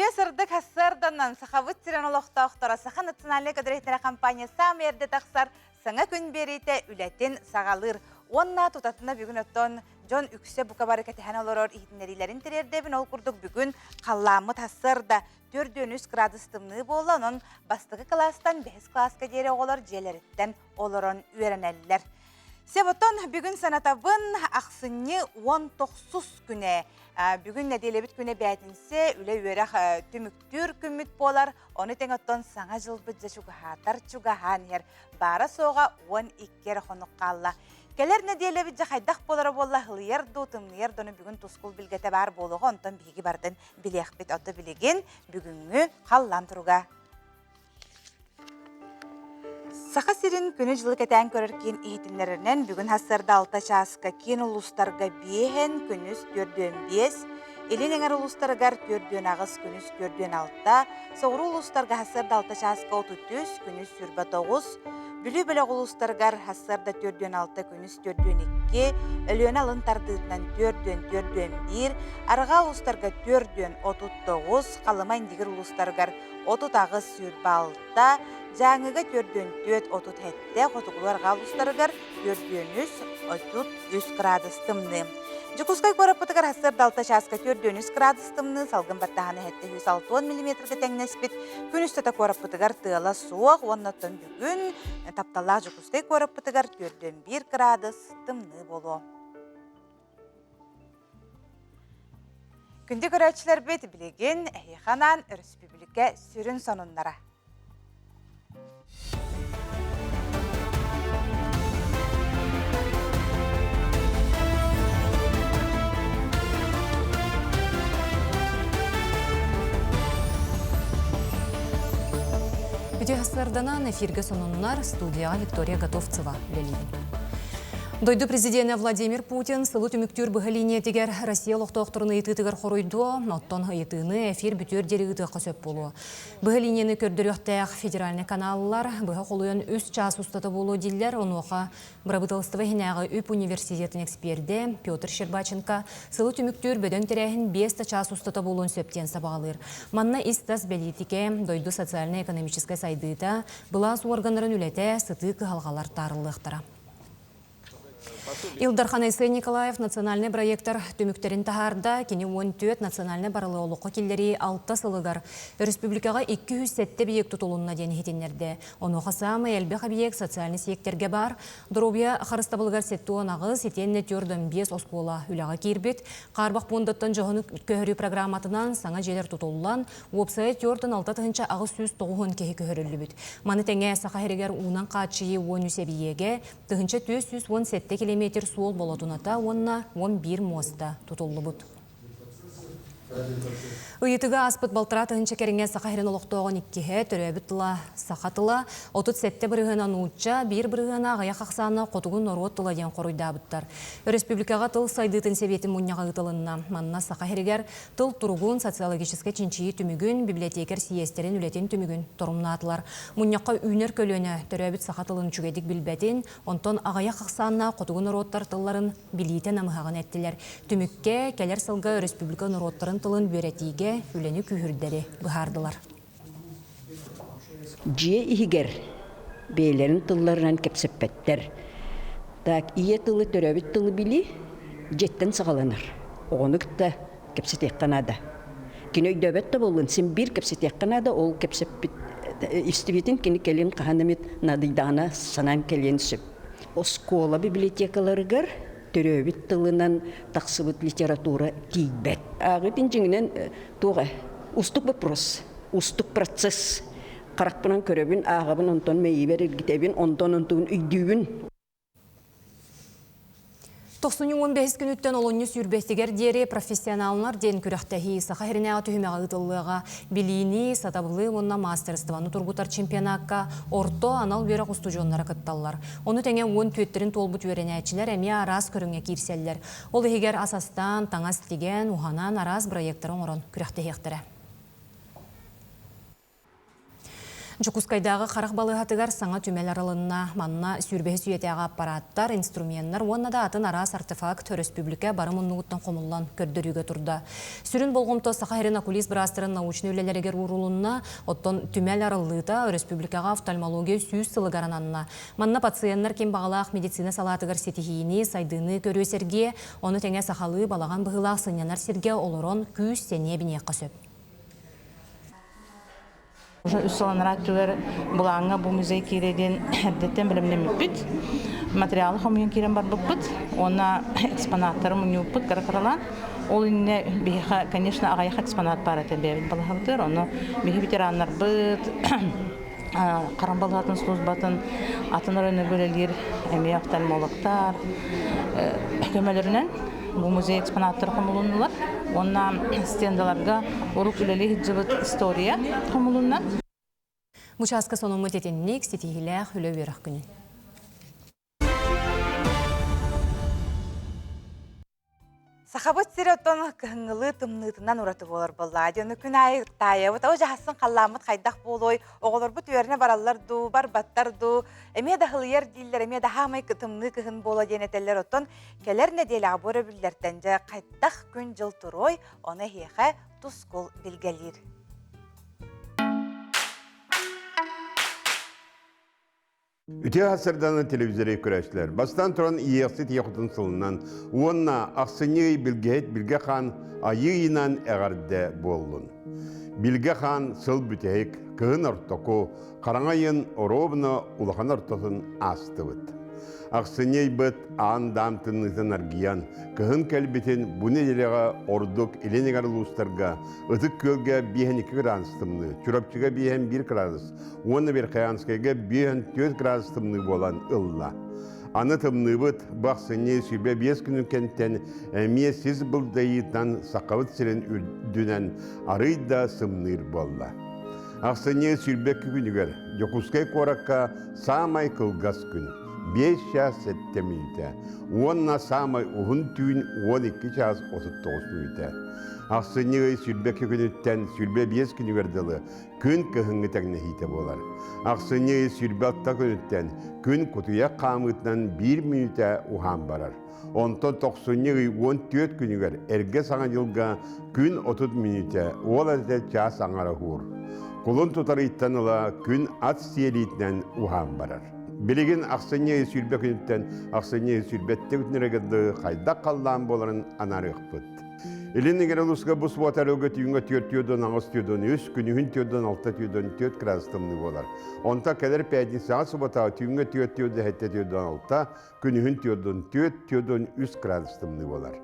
Үтүө сырдык сарсыарданан Сахабыт сирин олохтоохторо Саха национальнай көдөрүһүтэрэ компания саамай эрдэ тахсар саҥа күн биэриитэ үлэтин саҕалыыр. Уонна тутатына бүгүн оттон дьон үксэ бука бары кэтэһэн олорор иһитиннэриилэрин тириэрдэбин. Ол курдук бүгүн халлааммыт сарсыарда 4 градус тымныы буолла, онон бастакы кылаастан бэһис кылааска диэри оҕолор дьиэлэриттэн олорон үөрэнэллэр. Себотон бүгүн санатабын ахсынньы 19 күнэ. Бүгүн нэдиэлэбит күнэ бээтинсэ, үлэ-үөрэх түмүктүүр күммүт буолар. Ону тэҥ оттон саҥа дьылбыт дьэ чугаһаатар чугаһаан иһэр. Баара-суоҕа 12 эрэ хонук хаалла. Кэлэр нэдиэлэбит дьэ хайдах буолара буолла, һылыйар дуу, тымныйар дуу, бүгүн тускул билгэтэ баар буолуоҕа, онтон биһиги бардын билиэхпит. Ото билигин бүгүҥҥү халлаан туруга. Саха сирин күнү-дьылы кэтээн көрөр киин иһитиннэрэринэн бүгүн сарсыарда 6 чааска киин улуустарга биэһэн, күнүс 4-5, илин эҥэр улуустарыгар 4-8, күнүс 4-6, соҕуруу улуустарга сарсыарда 6 чааска 33, күнүс 29, Бүлүү бөлөх улуустарыгар сарсыарда 4-6, күнүс 4-2, Өлүөнэ алын тардыытынан 4-4-1, арҕаа улуустарга 4-39, Халыма-Индигир улуустарыгар 38 26, Дьааҥыга 44 37, хотугулуу-арҕаа улуустарыгар 43 33 градус тымныы. Дьокуускай куораппытыгар сарсыарда 6 чааска 43 градус тымныы, салгын баттаһан 760 миллиметргэ тэҥнэспит. Күн устата куораппытыгар тыала суох уонна оттон бүгүн тапталлаах Дьокуускай куораппытыгар 41 градус тымныы буолуо. Күндү көрөөччүлэрбит, билигин эһиэхэ анаан өрөспүүбүлүкэ сүрүн сонуннара. Үтүө сарданан эфиргэ сонуннар студияҕа Виктория Готовцева үлэлиибин. Дойду президенэ Владимир Путин сылы түмүктүүр быһа линиятигэр Россия олохтоохторун ыйытыытыгар хоруйдуо, оттон ыйытыыны эфир бүтүөр диэри ыытыахха сөп буолуо. Быһа линияны көрдөрүөхтээх федеральнай каналлар быһа холуйан үс чаас устата буолуо дииллэр, онуоха Бырабыыталыстыба иһинээҕи үп университетын экспердэ Петр Щербаченко сылы түмүктүүр бөдөҥ тэрээһин биэс да чаас устата буолуон сөп диэн сабаҕалыыр. Манна ис-тас бэлиитикэ, дойду социальнай-экономическай сайдыыта, былаас уорганнарын үлэтэ, сытыы кыһалҕалар таарыллыахтара. Ил Дархан Айсен Николаев национальнай проектар түмүктэрин таһаарда. Кини 14 национальнай барылы олоххо киллэрии алта сылыгар республикаҕа 207 объект тутулунна диэн иһитиннэрдэ. Онуоха саамай элбэх объект социальнай сиэктэргэ баар. Доруобуйа харыстабылыгар 78, итиэннэ 45 оскуола үлэҕэ киирбит. Хаарбах пуондаттан дьоһуну көһөрүү программатынан саҥа дьиэлэр тутуллан, Уопсайа 46 890 киһи көһөрүллүбүт. Маны тэҥэ Саха сиригэр уунан хааччыйыы 13 эбийиэгэ, 1417 километр суол болотуната уонна 11 муоста тутуллубут. Ыйытыга ааспыт балтараа тыһыынча кэриҥэ Саха сирин олохтооҕун иккиһэ, төрөөбүт тыла саха тыла, 37 бырыһыана нуучча, биир бырыһыана аҕыйах ахсаана хотугу норуот тыла диэн хоруйдаабыттар. Өрөспүүбүлүкэҕэ тыл сайдыытын сэбиэтин мунньаҕа ыытылынна. Манна Саха сиригэр Тыл туругун, социологическай чинчийии түмүгүн, библиотекарь сийиэстэрин үлэтин түмүгүн торумнаатылар. Мунньахха үүнэр көлүөнэ төрөөбүт саха тылын үчүгэйдик билбэтин, онтон аҕыйах ахсааннаах хотугу норуоттар тылларын билиитэ намыһаҕын эттилэр. Түмүккэ, кэлэр сылга өрөспүүбүлүкэ норуоттарын тылын үөрэтиигэ үлэни күүһүрдэри быһаардылар. Дьиэ иһигэр бэйэлэрин тылларынан кэпсэппэттэр. Так, ийэ тылы, төрөөбүт тылы билии дьиэттэн саҕаланар. Оҕону кытта кэпсэтиэххэ наада. Кини өйдөөбөт да буоллун, син биир кэпсэтиэххэ наада, ол кэпсэппит истибитин кини кэлин хаһан эмит наадыйдаҕына санаан кэлиэн сөп. Оскуола библиотекаларыгар төрөөбүт тылынан тахсыбыт литература тиийбэт. Ааҕыытын дьиҥинэн туох ээ устук вопрос, устук процесс. Харахпынан көрөбүн, ааҕабын, онтон мэйиибэр илгитэбин, онтон онтугун өйдүүбүн. Тохсунньу 15 күнүттэн олунньу сүүрбэстигэр диэри профессионаллар диэн күрэхтэһии Саха сиринээҕи түһүмэҕэ ыытыллыаҕа. Билиини, сатабылы уонна маастарыстыбаны тургутар чемпионакка орто анал үөрэх устудьуоннара кытталлар. Ону тэҥэ уон түөттэрин туолбут үөрэнээччилэр эмиэ араас көрүҥҥэ киирсэллэр. Ол иһигэр ас астаан, таҥас тигэн, уһанан араас бырайыактары оҥорон күрэхтэһиэхтэрэ. Дьокуускайдааҕы харах балыыһатыгар саҥа түмэл арылынна. Манна сүүрбэһис үйэтээҕи аппараттар, инструменнар уонна да атын араас артефакт өрөспүүбүлүкэ бары муннугуттан хомуллан көрдөрүүгэ турда. Сүрүн болҕомто Саха сирин окулист быраастарын научнай үлэлэригэр уурулунна. Оттон түмэл арыллыыта өрөспүүбүлүкэҕэ офтальмология 100 сылыгар ананна. Манна пациеннар ким баҕалаах медицина салаатыгар ситиһиини, сайдыыны көрүө сэргиэ, ону тэҥэ сахалыы балаҕан быһыылаах сынньанар сиргэ олорон күүс-сэниэ биниэххэ сөп. Уже үс сыл анараа өттүгэр былааҥҥа бу музей киирэ диэн эрдэттэн бэлэмнэммиппит. Материалы хомуйан киирэн барбыппыт уонна экспонаттары мунньубуппут кыра-кыралаан. Ол иннинэ биһиэхэ, конечно, аҕыйах экспонат баар этэ бэйэбит балаһабытыгар. Ону биһи ветераннарбыт, харан балаһатын службатын атын оройуоннарга үлэлиир эмиэ офтальмологтар көмөлөрүнэн Бу музей экспонаттара хомулуннулар уонна стендаларга урук үлэлии сылдьыбыт история хомулунна. Бу чааска сонуммут итинник ситиһиилээх үлэ-үөрэх күнүн. Сахабыт сирэ оттон кыһыҥҥылыы тымныытынан ураты буолар буоллаа. Дьону күн аайы таайабыт, о дьаһассын халлааммыт хайдах буолуой, оҕолорбут үөрэнэ бараллар дуу, барбаттар дуу, эмиэ да ыһылыйар дииллэр, эмиэ да хаамай тымныы кыһын буола диэн этэллэр. Оттон Кэлэр нэдиэлэҕэ бу өрөбүллэртэн дьэ хайдах күн-дьыл туруой, ону эһиэхэ тускул билгэлиир. Үтүө сарсыарданан телевизоры көрөөччүлэр. Бастаан туран Иэхсит Ийэ сылынан уонна ахсынньы ый билгэһит Билгэ хаан айыы ыйынан эҕэрдэ буоллун. Билгэ хаан сыл бүтэһик, кыһын ортоку, хараҥа ыйын оруобуна улахан ортотун аастыбыт. Ахсынньы ыйбыт аан даам тымныытын аргыйан, кыһын кэлбитин бу нэдиэлэҕэ ордук илин эҥэр улуустарга Ытык Күөлгэ 52 градус тымныы, Чурапчыга 51 градус уонна Верхоянскайга 54 градус тымныы буолан ылла. Аны тымныыбыт бу ахсынньы 25 күнүн кэнтэн эмиэ сис былдайыытынан Сахабыт сирин үрдүнэн арыый да сымныыр буолла. Ахсынньы 22 күнүгэр Дьокуускай куоракка саамай кылгас күн, 5 чаас 7 мүнүүтэ уонна саамай уһун түүн 12 чаас 39 мүнүүтэ. Ахсынньы ый 22 күнүттэн 25 күнүгэр дылы күн кыһыҥҥы тэҥнэһиитэ буолар. Ахсынньы ый 26 күнүттэн күн кутуйах хаамыытынан 1 мүнүүтэ уһаан барар. Онтон тохсунньу ый 14 күнүгэр эргэ Саҥа дьылга күн 30 мүнүүтэ, уол этэ чаас аҥара уһуур. Кулун тутар ыйтан ыла күн ат сиэлиитинэн уһаан барар. Билигин ахсынньы ый сүүрбэ күнүттэн ахсынньы ый сүүрбэттэ күнүрэгэр дылы хайдах халлаан буоларын анаарыахпыт. Илин Игирэ улууска бу субуота өрөгө түүҥҥэ түөрт түөрдөн аҕыс түөрдөн үс, күнүһүн түөрдөн алта түөрдөн түөрт градус тымныы буолар. Онтон кэлэр пятницаҕа субуотаҕа түүҥҥэ түөрт түөрдөн сэттэ түөрдөн алта, Күнүһүн 44, 43 градус тымныы буолар.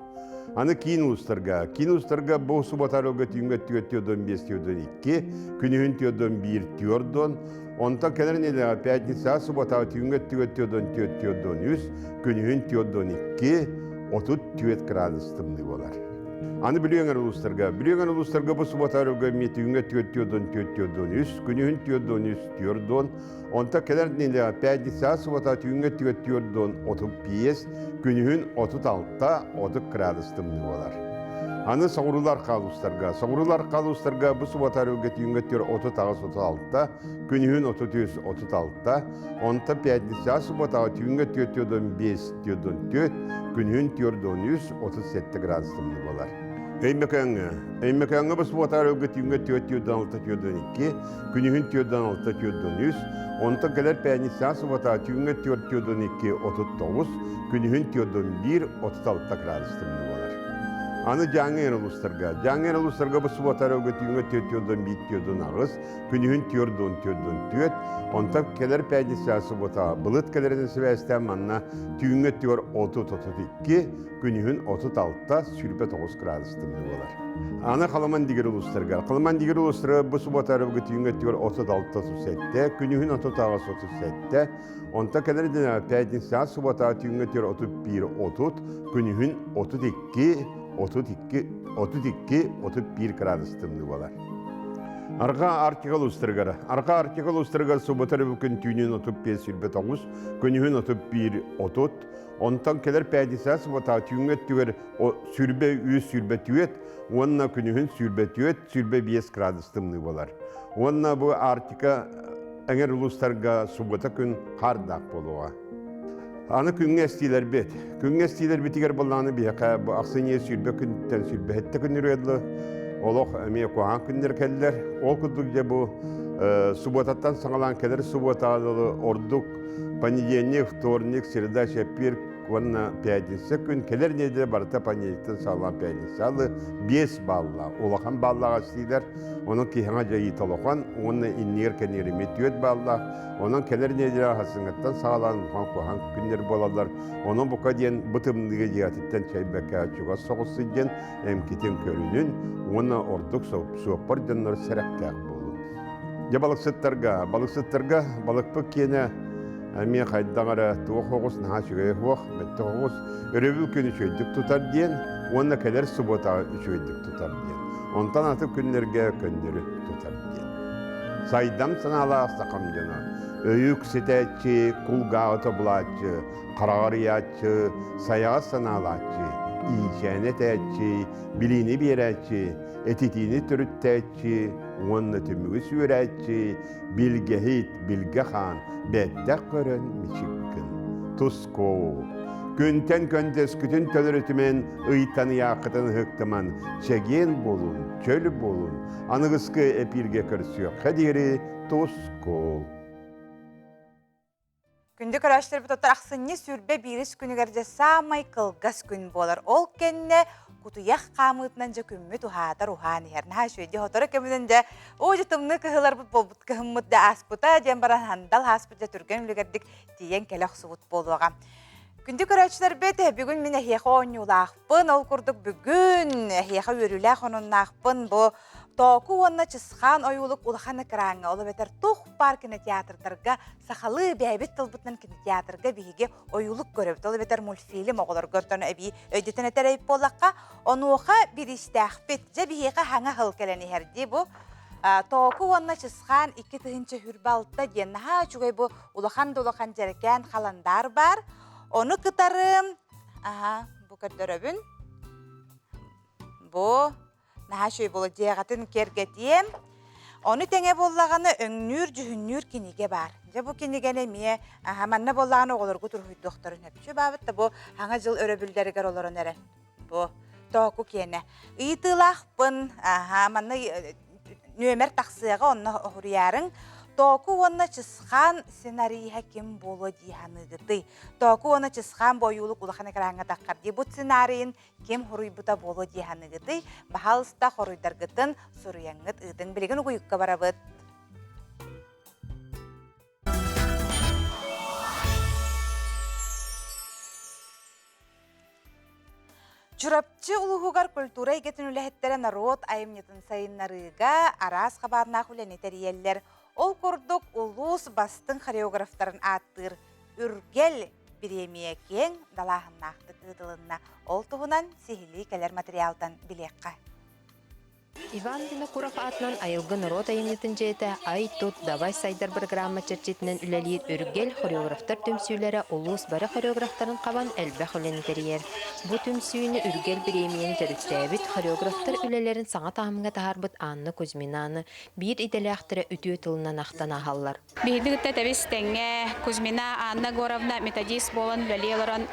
Аны киин улуустарга, киин улуустарга бу суббота-арыгы түүҥҥэ 4, 45, 42, күнүһүн 41, 4, онтон кэлэр нэдиэлэҕэ пятница суббота түүҥҥэ 4, 4, 43, күнүһүн 42, 34 градус тымныы буолар. Аны Бүлүү эҥэр улуустарга, Бүлүү эҥэр улуустарга бу суббота арыгы эмиэ түүҥҥэ 4, 4, 43, күнүһүн 43, 4, Онто кэлэр нэдиэлэҕэ пятница суббота түүҥҥэ өттүгэр 45, күнүһүн 36, 30 градус тымныы буолар. Аны соҕуруулар хаалустарга. Соҕуруулар хаалустарга бу суббота өрүлгэ түүҥҥэ өттүгэр 38, 36, күнүһүн 33, 36, онто пятница субботаҕа түүҥҥэ өттүгэр 45, 44, күнүһүн 43, 37 градус тымныы буолар. Өймөкөөҥҥө. Өймөкөөҥҥө бу суббота өрүлгэ түүҥҥэ 4, 46, 42, күнүһүн 46 43, онтон кэлэр пятница суббота түүҥҥэ 4 42 39, күнүһүн 41 36 градус тымныы буолар. Аны Дьааҥы эр улуустарга. Дьааҥы эр улуустарга бу суббота өрөбүлгэ түүҥҥэ 4 41 48, күнүһүн 44, онтон кэлэр пятница суббота былыт кэлэринэн сибээстээн манна түүҥҥэ өттүгэр 30 32, күнүһүн 36 29 градус тымныы буолар. Аны Халаман дигэр улуустарга. Халаман дигэр улуустарга бу суббота арабыгы түүҥҥэ өттүгэр 36 37, күнүһүн 38 37, онтон кэлэр дьиҥэ пятница суббота түүҥҥэ өттүгэр 31 30, күнүһүн 32 32 32 31 градус тымныы буолар. Арҕаа Арктика улуустарыгар. Арҕаа Арктика улуустарыгар суббота өрөбүл күн түүнүн 35 29, күнүһүн 31 30, Онтон кэлэр пятница суббота түүҥҥэ өттүгэр 23 24 уонна күнүһүн 24 25 градус тымныы буолар. Уонна бу Арктика эҥэр улуустарга суббота күн хаардаах буолуоҕа. Аны күҥҥэ эстиилэрбит. Күҥҥэ эстиилэрбитигэр буоллаҕына биһиэхэ бу ахсынньы 20 күнтэн 27 күннэр дылы олох эмиэ куһаҕан күннэр кэллэр. Ол курдук дьэ бу субботаттан саҕалаан кэлэр субботаҕа дылы ордук понедельник, вторник, среда, чэппиэр уонна пятница күн кэлэр неделя барыта понедельниктан саҕалаан пятницалы 5 балла улахан баллаах эстиилэр онон киһиҥэ дьайыыта улахан уонна иннигэр кэннигэр эмиэ 4 баллаах онон кэлэр неделя хасыҥҥыттан саҕалаан улахан куһаҕан күннэр буолаллар онон бука диэн бу тымныыга дьиэтиттэн чэйбэккэ чугас соҕус сылдьан эмкитин көрүнүн уонна ордук суоппар дьоннор сэрэхтээх буолун дьэ балыксыттарга балыксыттарга балыкпыт киэнэ эмиэ хайдах эрэ туох оҕус наһаа үчүгэй суох мөттөх оҕус өрөбүл күн үчүгэйдик тутар диэн уонна кэлэр субуотаҕа үчүгэйдик тутар диэн онтон атын күннэргэ көннөрү тутар диэн сайдам санаалаах сахам дьоно өйүк ситээччи кулгааҕы тобулааччы хараҕарыйааччы сайаҕас санаалааччы иичээни этээччи билиини биэрээччи этитиини төрүттээччи уонна түмүгү сүөрээччи Билгэһит, билгэ хаан, бэттэх көрөн мичик гын. Тускуу. Күнтэн көндөскүтүн төлөрүтүмэн, ыйтан ыйааххытын ыһыктыман, чэгиэн буолун, чөл буолун, аныгыскы эпииргэ көрсүөххэ диэри тускул. Күндү көрөөччүлэрбит оттон ахсынньы 21 күнүгэр дьэ саамай кылгас күн буолар. Ол кэннэ кутуйах хаамыытынан дьэ күммүт уһаатар уһаан иһэр. Наһаа үчүгэйдик сотору кэминэн дьэ оо дьэ тымныы кыһыларбыт буолбут кыһыммыт да ааспыта диэн баран хандал ааспыт дьэ түргэн үлүгэрдик тиийэн кэлэ охсубут буолуоҕа. Күндү көрөөччүлэрбит, бүгүн мин эһиэхэ оонньуулаахпын, ол курдук бүгүн эһиэхэ үөрүүлээх онуннаахпын. Бу Тооку уонна Чысхаан ойуулук улахан экраҥҥа, ол эбэтэр туох баар кинотеатрдарга сахалыы бэйэбит тылбытынан кинотеатрга биһиги ойуулук көрөбүт. Ол эбэтэр мультфильм оҕолорго оттон эбии өйдөтөн этэр эбит буоллахха, онуоха бириистээхпит. Дьэ биһиэхэ хаҥа сыл кэлэн иһэр дии бу. Тооку уонна Чысхаан 2026 диэн наһаа үчүгэй бу улахан да улахан дьэрэкээн халандаар баар. Ону кытары аха бу көрдөрөбүн. Бу Наһаа үчүгэй буолуо дьиэҕитин киэргэтиэм. Ону тэҥэ буоллаҕына өҥнүүр-дьүһүннүүр кинигэ баар. Дьэ бу кинигэни эмиэ аһа манна буоллаҕына оҕолоргут уруһуйдуохтарын сөп. Үчүгэй баабыт да бу Саҥа дьыл өрөбүллэригэр олорон эрэн. Бу тооку киэнэ. Ыйытыылаахпын. Аһа манна нүөмэр тахсыаҕа онно уһуруйаарыҥ. Тооку уонна Чысхаан сценариһа ким буолуо дии саныыгытый? Тооку уонна Чысхаан бу ойуулук улахан экраҥҥа таххар дии. Бу сценарийын Ким хоруйбута буолуо дии саныыгытый? Баһаалыста хоруйдаргытын суруйаҥҥыт ыытыҥ. Билигин угуйукка барабыт. Чурапчы улууһугар культура эйгэтин үлэһиттэрэ норуот айымньытын сайыннарыыга араас хабааннаах үлэни тэрийэллэр. Ол курдук улуус бастыҥ хореографтарын ааттыыр Үргэл бириэмийэ киэҥ далааһыннаахтык ыытылынна. Ол туһунан сиһилии кэлэр материалтан билиэххэ. Иван Винокуров аатынан Айылгы норуот айымньытын дьиэтэ «Ай-тут, давай сайдар» бырагыраамма чэрчитинэн үлэлиир Үргэл хореографтар түмсүүлэрэ улуус бары хореографтарын хабан элбэх үлэни тэрийэр. Бу түмсүүнү Үргэл бириэмийэни төрүттээбит, хореографтар үлэлэрин саҥа таһымҥа таһаарбыт Анна Кузьминаны биир идэлээхтэрэ үтүө тылынан ахтан ааһаллар. Биһиги кытта тэбис тэҥҥэ Кузьмина Анна Егоровна методист буолан үлэлии олорон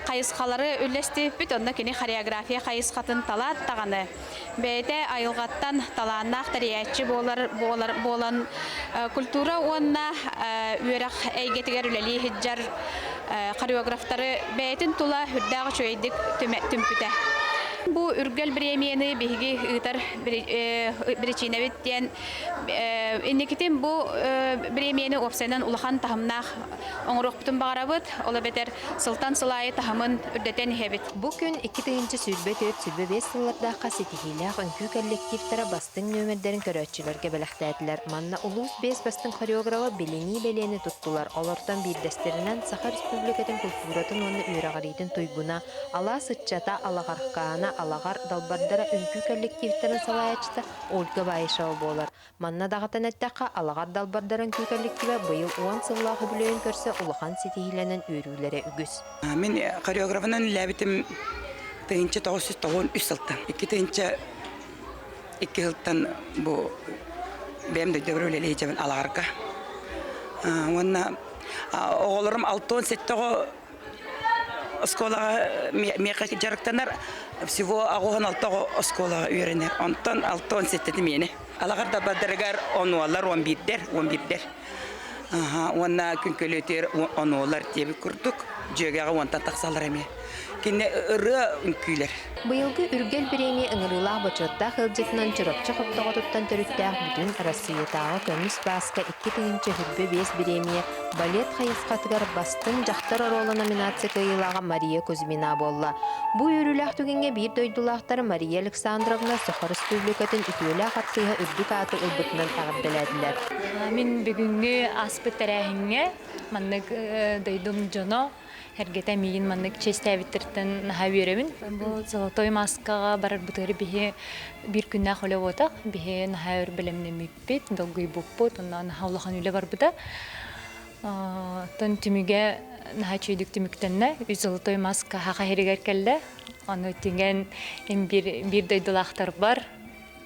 хайысхалары үллэстибиппит. Онно кини хореография хайысхатын талаат даҕаны бэйэтэ айылҕаттан талааннаах тэрийээччи буолар буолар буолан культура уонна үөрэх эйгэтигэр үлэлии сылдьар хореографтары бэйэтин тула үрдээх үчүгэйдик түмпүтэ. Бу Үргэл бириэмийэни биһиги ыытар биричиинэбит диэн Инникитин бу бириэмийэни уопсайынан улахан таһымнаах оҥоруохпутун баҕарабыт. Ол эбэтэр сылтан сыл аайы таһымын үрдэтэн иһэбит. Бу күн 2024-25 сыллардаахха ситиһиилээх үҥкүү коллективтара бастыҥ нүөмэрдэрин көрөөччүлэргэ бэлэхтээтилэр. Манна улуус биэс бастыҥ хореограба билинии бэлиэни туттулар. Олортон биирдэстэринэн Саха Республикатын культуратын уонна үөрэҕириитин туйгуна, Алаас ыччата, Алаҕаркаана, Алаҕар далбардара үҥкүү коллективтарын салайааччыта Ольга Баишева буолар. Манна даҕатан эттэххэ, Алаҕар далбардарын үҥкүү коллектива быйыл 10 сыллаах үбүлүөйүн көрсө улахан ситиһиилэнэн үөрүүлэрэ үгүс. Мин хореографынан үлэлээбитим 1993 сылтан. 2002 сылтан бу бэйэм дойдубар үлэлии сылдьабын Алаҕарга. Уонна оҕолорум 67 оҕо оскуолаҕа миэхэ дьарыктанар. Всего 86 оҕо оскуолаҕа үөрэнэр. Онтон 67-ти миэнэ. Алаҕар далбардарыгар онуолар, он биирдэр, он биирдэр. Уонна күн көлүөтүгэр онуолар диэбит курдук дьүөгэҕэ уонтан тахсаллар эмиэ. Кинини ырыа үҥкүүлэр. Быйылгы Үргэл бириэмийэ ыҥырыылаах бочуоттаах ыалдьытынан Чурапчы Хоптоҕотуттан төрүттээх бүтүн Арассыыйатааҕы көмүс бааска 2025 бириэмийэ балет хайысхатыгар Бастыҥ дьахтар оруола номинация кыайыылааҕа Мария Кузьмина буолла. Бу үөрүүлээх түгэҥҥэ биир дойдулаахтара Мария Александровна Саха Республикатын үтүөлээх артыыһа үрдүк ааты ылбытынан эҕэрдэлээтилэр. Мин бүгүҥҥү ааспыт тэрээһиҥҥэ маннык дойдум дьоно эргэтэ миигин маннык чиэстээбиттэриттэн наһаа үөрэбин. Бу золотой маскаҕа барарбытыгар биһи биир күннээх үлэ буотах. Биһи наһаа өр бэлэмнэммиппит, долгуйбуппут, онно наһаа улахан үлэ барбыта. Оттон түмүгэ наһаа үчүгэйдик түмүктэннэ. Үс золотой маска хаха иһиригэр кэллэ. Ону тиҥэн биир, биир дойдулаахтарбар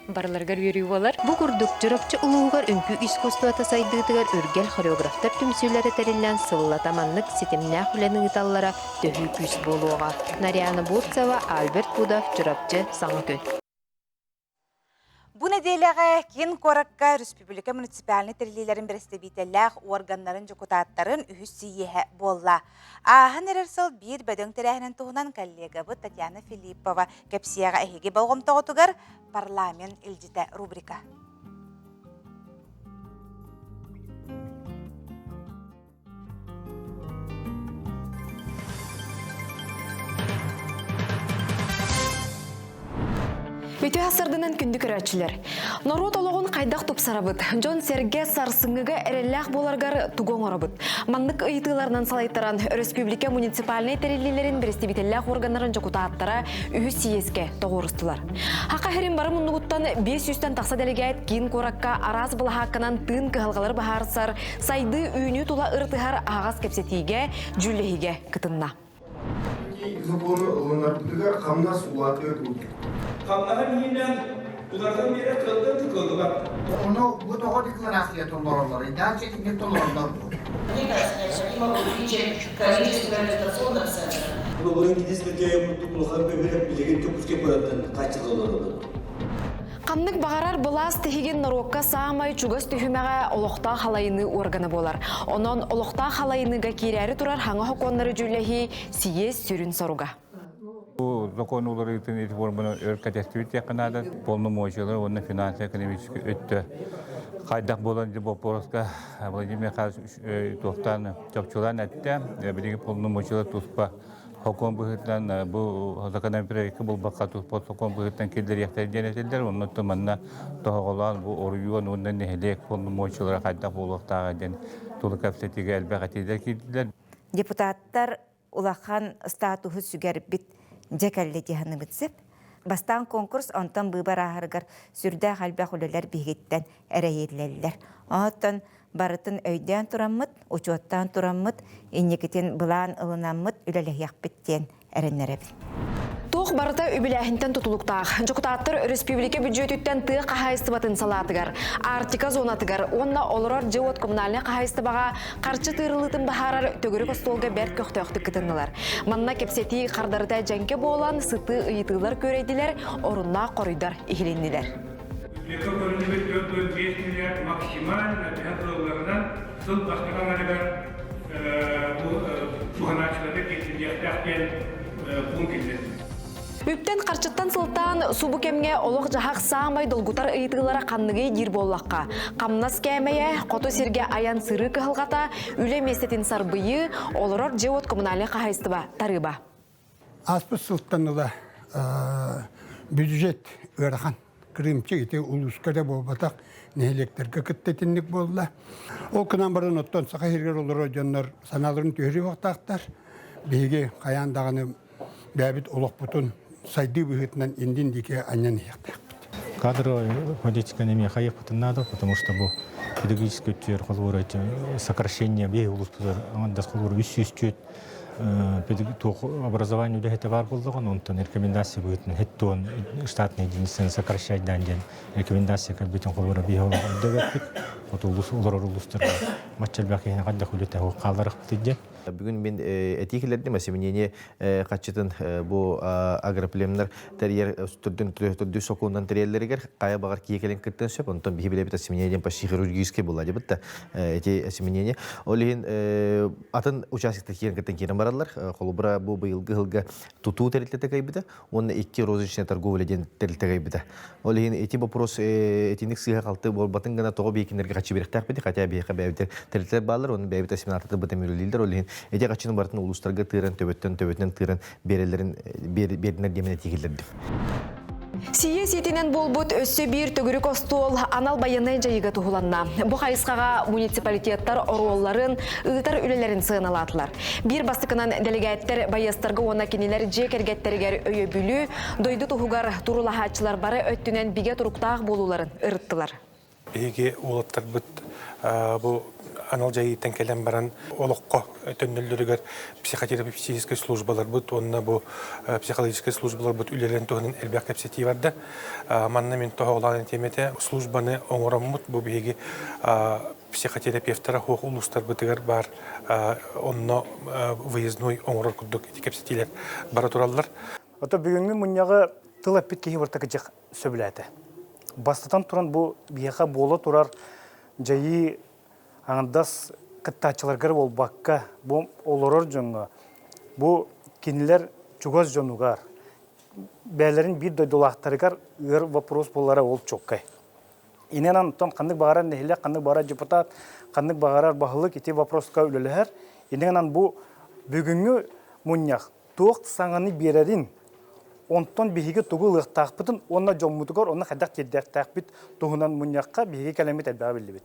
барыларыгар үөрүү буолар. Бу курдук Чурапчы улууһугар үҥкүү искусствота сайдыытыгар Үргэл хореографтар түмсүүлэрэ тэриллэн сыллата маннык ситимнээх үлэни ыыталлара төһүү күүс буолуоҕа. Нарьяна Бурцева, Альберт Пудов, Чурапчы, Саҥа күн. Бу нэдиэлэҕэ киин куоракка республика муниципальнай тэриллиилэрин бэрэстэбиитэллээх уорганнарын дьокутааттарын үһүс сийиэһэ буолла. Ааһан эрэр сыл биир бөдөҥ тэрээһинин туһунан коллегабыт Татьяна Филиппова кэпсиэҕэ эһиги болҕомтоҕутугар «Парламент илдьитэ» рубрика. Үтүө сарсыарданан күндү көрөөччүлэр. Норуот олоҕун хайдах тупсарабыт? Дьон-сэргэ сарсыҥҥыга эрэллээх буоларгар тугу оҥоробут? Маннык ыйытыыларынан салайтаран, өрөспүүбүлүкэ муниципальнай тэриллиилэрин бэрэстэбиитэллээх уорганнарын дьокутааттара үһүс сийиэскэ тоҕуорустулар. Хаха сирин бары муннугуттан 500-тэн тахса дэлэгээт киин куоракка араас былаһаакканан тыын кыһалҕалары быһаарсар Сайдыы-үүнүү тула ырытыһар аһаҕас кэпсэтиигэ, дьүүллэһиигэ кытынна. Сокуону ылынарбытыгар хамнас улаатыа дуу? Хамнаһын иһинэн уларытан биэрэр кыаллар дуу, кыаллыбат? Ону бу тоҕо декларация толороллор? Дальше итинник толороллор дуу? Необходимо увеличить количество реабилитационных центров. Былырыын кидис Мирдеев курдук улахан бөһүөлэк билигин Дьокуускай куораттан хааччыллан олорор. Ханнык баҕарар былаас тиһигин норуокка саамай чугас түһүмэҕэ олохтоох халайыныы органа буолар. Онон олохтоох халайыныыга киирээри турар хаҥа сокуоннары дьүүллэһии сийиэс сүрүн соруга. Бу закон уларыытын реформаны өр кэтэстибит диэххэ наада. Полномочиялар уонна финансово-экономическай өттө хайдах буолан боппуруоска Владимир Михайлович туохтаан чопчулаан эттэ. Билигин полномочиялар туспа Сокуон быһыытынан бу законопроекка булбакка туспа сокуон быһыытынан киллэриэхтэрэ диэн этиллэр. Онно манна тоһоҕолоон бу оройуон уонна нэһилиэк полномочиялара хайдах буолуохтааҕа диэн тула кэпсэтиигэ элбэх этиилэр киирдилэр. Депутаттар улахан статуһу сүгэрбит дьэ кэллэ дии саныыбыт сөп. Бастаан конкурс, онтон быыбар ааһарыгар сүрдээх элбэх үлэлэр биһигиттэн эрэйиллэллэр. Оттон барытын өйдөөн тураммыт, учуоттаан тураммыт, инникитин былаан ылынаммыт үлэлэһиэхпит диэн эрэннэрэбин. Туох барыта үбүлээһинтэн тутулуктаах. Дьокутааттар өрөспүүбүлүкэ бүддьүөтүттэн тыа хаһаайыстыбатын салаатыгар, Арктика зонатыгар уонна олорор дьиэ-уот коммунальнай хаһаайыстыбаҕа харчы тыырыллыытын быһаарар төгүрүк остуолга бэрт көхтөөхтүк кытыннылар. Манна кэпсэтии хардарыта дьэҥкэ буолан, сытыы ыйытыылар күөрэйдилэр, оруннаах хоруйдар иһилиннилэр. Республика көрүллүбүт 4,5 миллиард максимально төһө кыалларынан сыл бастакы аҥарыгар бу туһанааччыларга тиэрдиллиэхтээх диэн пуун киллэрдим. Үптэн-харчыттан сылтаан субу кэмҥэ олох-дьаһах саамай долгутар ыйытыылара ханныгый диир буоллахха, хамнас кээмэйэ, хоту сиргэ айан-сырыы кыһалҕата, үлэ миэстэтин сарбыйыы, олорор дьиэ-уот коммунальнай хаһаайыстыба тарыыба. Ааспыт сылтан ыла бюджет ыарахан. Крымчы ити улууска да буолбатах, нэһилиэктэргэ кытта итинник буолла. Ол гынан баран оттон Саха сиригэр олорор дьоннор санааларын түһэрии уохтаахтар. Биһиги хайаан даҕаны бэйэбит олохпутун сайдыы быһыытынан индин диэки анньан иһиэхтээхпит. Кадровая политика эмиэ хайыахпытын наада, потому что бу педагогическай өттүгэр холобура сокращение биһи улууспутугар аҥардас холобура 304 образование үлэһитэ баар буоллаҕына, онтон рекомендация быһыытынан хэттуон штатный единицаны сокращать диэн рекомендация кэлбитин холобура биһи олох өйдөбөппүт. Хоту улус олорор улустарга мачча элбэх киһини хайдах үлэтэ хаалларыахпытый диэн. Бүгүн мин этии киллэрдим осеменение хаччытын бу агроплемнар тэрийэр төрдүн төрдү сокуонунан тэрийэллэригэр хайа баҕар киһи кэлин кыттыан сөп. Онтон биһи билэбит осеменение диэн почти хирургический буолла дебит да эти осеменение. Ол иһин атын участоктар киирэн кыттан киирэн бараллар. Холобура бу быйылгы ыһылга тутуу тэрилтэтэ кайбыта уонна икки розничная торговля диэн тэрилтэ кайбыта. Ол иһин ити вопрос итинник сыыһа-халты буолбатын гына тоҕо биһикиннэргэ хаччы биэриэхтээхпит, хотя биһиэхэ бэйэбит тэрилтэлэр бааллар, уонна бэйэбит семинартар бытым үлэлииллэр. Ол иһин ити хаччыны барытын улуустарга тыыран, төбөттөн төбөтүнэн тыыран биэрэллэрин биэрдинэр диэмин этии киллэрдим. Сийиэс итинэн буолбут өссө биир төгүрүк остуол анал байыаннай дьайыыга туһуланна. Бу хайысхаҕа муниципалитеттар оруолларын, ыытар үлэлэрин сыаналаатылар. Биир бастакынан дэлэгээттэр байыастарга уонна кинилэр дьиэ кэргэттэригэр өйөбүлү, дойду туһугар туруулаһааччылар бары өттүнэн бигэ туруктаах буолууларын ырыттылар. Биһиги уолаттарбыт бу анал дьайыыттан кэлэн баран олоххо төннөллөрүгэр психотерапевтическай службаларбыт уонна бу психологическай службаларбыт үлэлэрин туһунан элбэх кэпсэтии барда. Манна мин тоһоҕолоон этиэм этэ, службаны оҥороммут бу биһиги психотерапевтара суох улуустарбытыгар баар онно выездной оҥорор курдук ити кэпсэтиилэр бара тураллар. Ото бүгүҥҥү мунньаҕы тыл эппит киһи барыта кыдьык сөбүлээтэ. Бастатан туран бу биһиэхэ буола турар дьайыы аҥардас кыттааччыларгар буолбакка, бу олорор дьоҥҥо, бу кинилэр чугас дьонугар, бэйэлэрин биир дойдулаахтарыгар ыар вопрос буолара ол чуолкай. Инэн онтон ханнык баҕарар нэһилиэк, ханнык баҕарар депутат, ханнык баҕарар баһылык ити вопроска үлэлэһэр. Инэн бу бүгүҥҥү мунньах туох саҥаны биэрэрин, онтон биһиги тугу ылыахтаахпытын уонна дьоммутугар онно хайдах тиэрдиэхтээхпит туһунан мунньахха биһиги кэлэммит элбэҕи биллибит.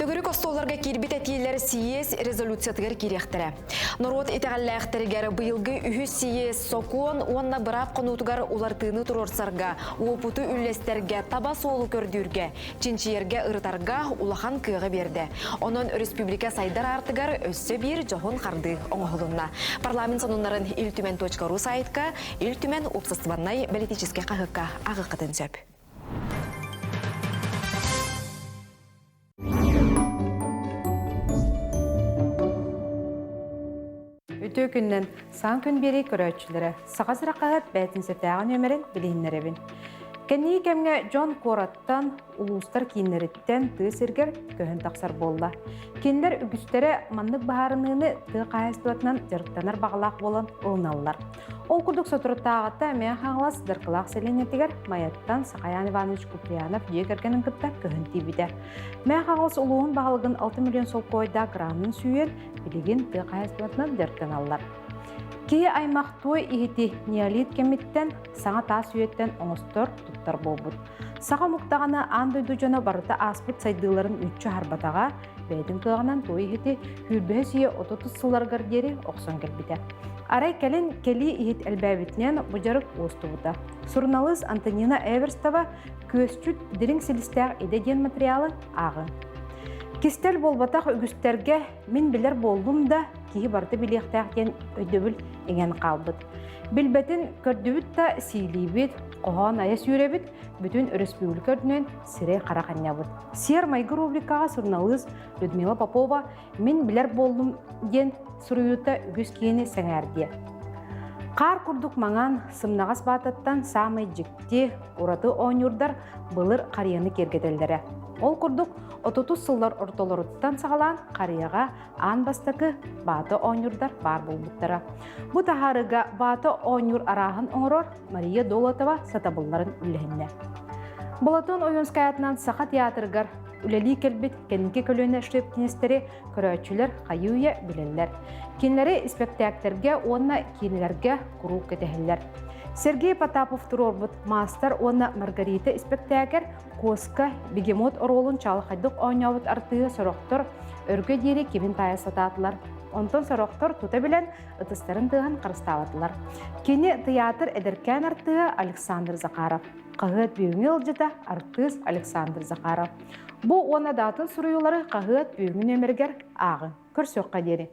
Төгүрүк остуолларга киирбит этиилэр сийиэс резолюциятыгар киириэхтэрэ. Норуот итэҕэллээхтэригэр быйылгы үһүс сийиэс сокуон уонна быраап хонуутугар улартыыны туруорсарга, уопуту үллэстэргэ, таба суолу көрдүүргэ, чинчийэргэ, ырытарга улахан кыаҕы биэрдэ. Онон өрөспүүбүлүкэ сайдар аартыгар өссө биир дьоһун хардыы оҥоһулунна. Парламент сонуннарын Ил Түмэн .ру сайтка Ил Түмэн уопсастыбаннай бэлитиичэскэй хаһыакка ааҕыаххытын сөп. Үтүө күннэн саҥа күн биэрии көрөөччүлэрэ Саха сирэ хаһыат бээтинсэтээҕи нүөмэрин билиһиннэрэбин. Кэнники кэмҥэ дьон куораттан, улуустар кииннэриттэн тыа сиргэр көһөн тахсар буолла. Кинилэр үгүстэрэ маннык быһаарыныыны тыа хаһаайыстыбатынан дьарыктанар баҕалаах буолан ылыналлар. Ол курдук соторутааҕыта Мэҥэ Хаҥалас Даркылаах сэлиэнньэтигэр Майаттан Сахаян Иванович Куприянов дьиэ кэргэнин кытта көһөн тиийбитэ. Мэҥэ Хаҥалас улууһун баһылыгын 6 миллион солкуойдаах гранын сүүйэн, билигин тыа хаһаайыстыбатынан дьарыктаналлар. Киһи аймах туой иһити неолит кэмиттэн саҥа таас үйэттэн оҥостор, туттар буолбут. Саха омук даҕаны аан дойду дьоно барыта ааспыт сайдыыларын мүччү аһарбатаҕа, бэйэтин кыаҕынан туой иһити сүүрбэһис үйэ отутус сылларыгар диэри охсон кэлбитэ. Арай кэлин кэлии иһит элбээбитинэн бу дьарык уостубута. Суруналыыс Антонина Эверстова Күөсчүт дириҥ силистээх идэ диэн материалы ааҕыҥ. Кистэл буолбатах үгүстэргэ мин билэр буоллум да киһи барыта билиэхтээх диэн өйдөбүл иҥэн хаалбыт. Билбэтин көрдүбүт да сиилиибит, хоһоон айа сүүрэбит, бүтүн өрөспүүбүлүкэ үрдүнэн сирэй-харах анньабыт. Сиэр-майгы рубрикаҕа суруналыыс Людмила Попова «Мин билэр буоллум» диэн суруйуута үгүс киһини сэҥээрдиэ. Хаар курдук маҥан, сымнаҕас баататтан саамай дьикти, ураты оонньуурдар былыр харыйаны киэргэтэллэрэ. Ол курдук, отутус сыллар ортолоруттан саҕалаан харыйаҕа аан бастакы баата оонньуурдар баар буолбуттара. Бу таһаарыыга баата оонньуур арааһын оҥорор Мария Долотова сатабылларын үллэһиннэ. Балатон Ойуунскай аатынан Саха театрыгар үлэлии кэлбит кэнники көлүөнэ штепкинистэри көрөөччүлэр хайыы-үйэ билэллэр. Кинилэри испэктээктэргэ уонна киинэлэргэ куруук кэтэһэллэр. Сергей Потапов туруорбут «Маастар уонна Маргарита» испэктээкэр Куоска бегемот оруолун чаҕылхайдык оонньообут артыыһы сорохтор өргө диэри кимин таайа сатаатылар. Онтон сорохтор тута билэн ытыстарын тыаһын харыстаабатылар. Кини тыйаатыр эдэркээн артыыһа Александр Захаров. Хаһыат бүгүҥҥү ыалдьыта артыыс Александр Захаров. Бу уонна даатын суруйуулары хаһыат бүгүҥҥү нүөмэригэр ааҕыҥ. Көрсүөххэ диэри.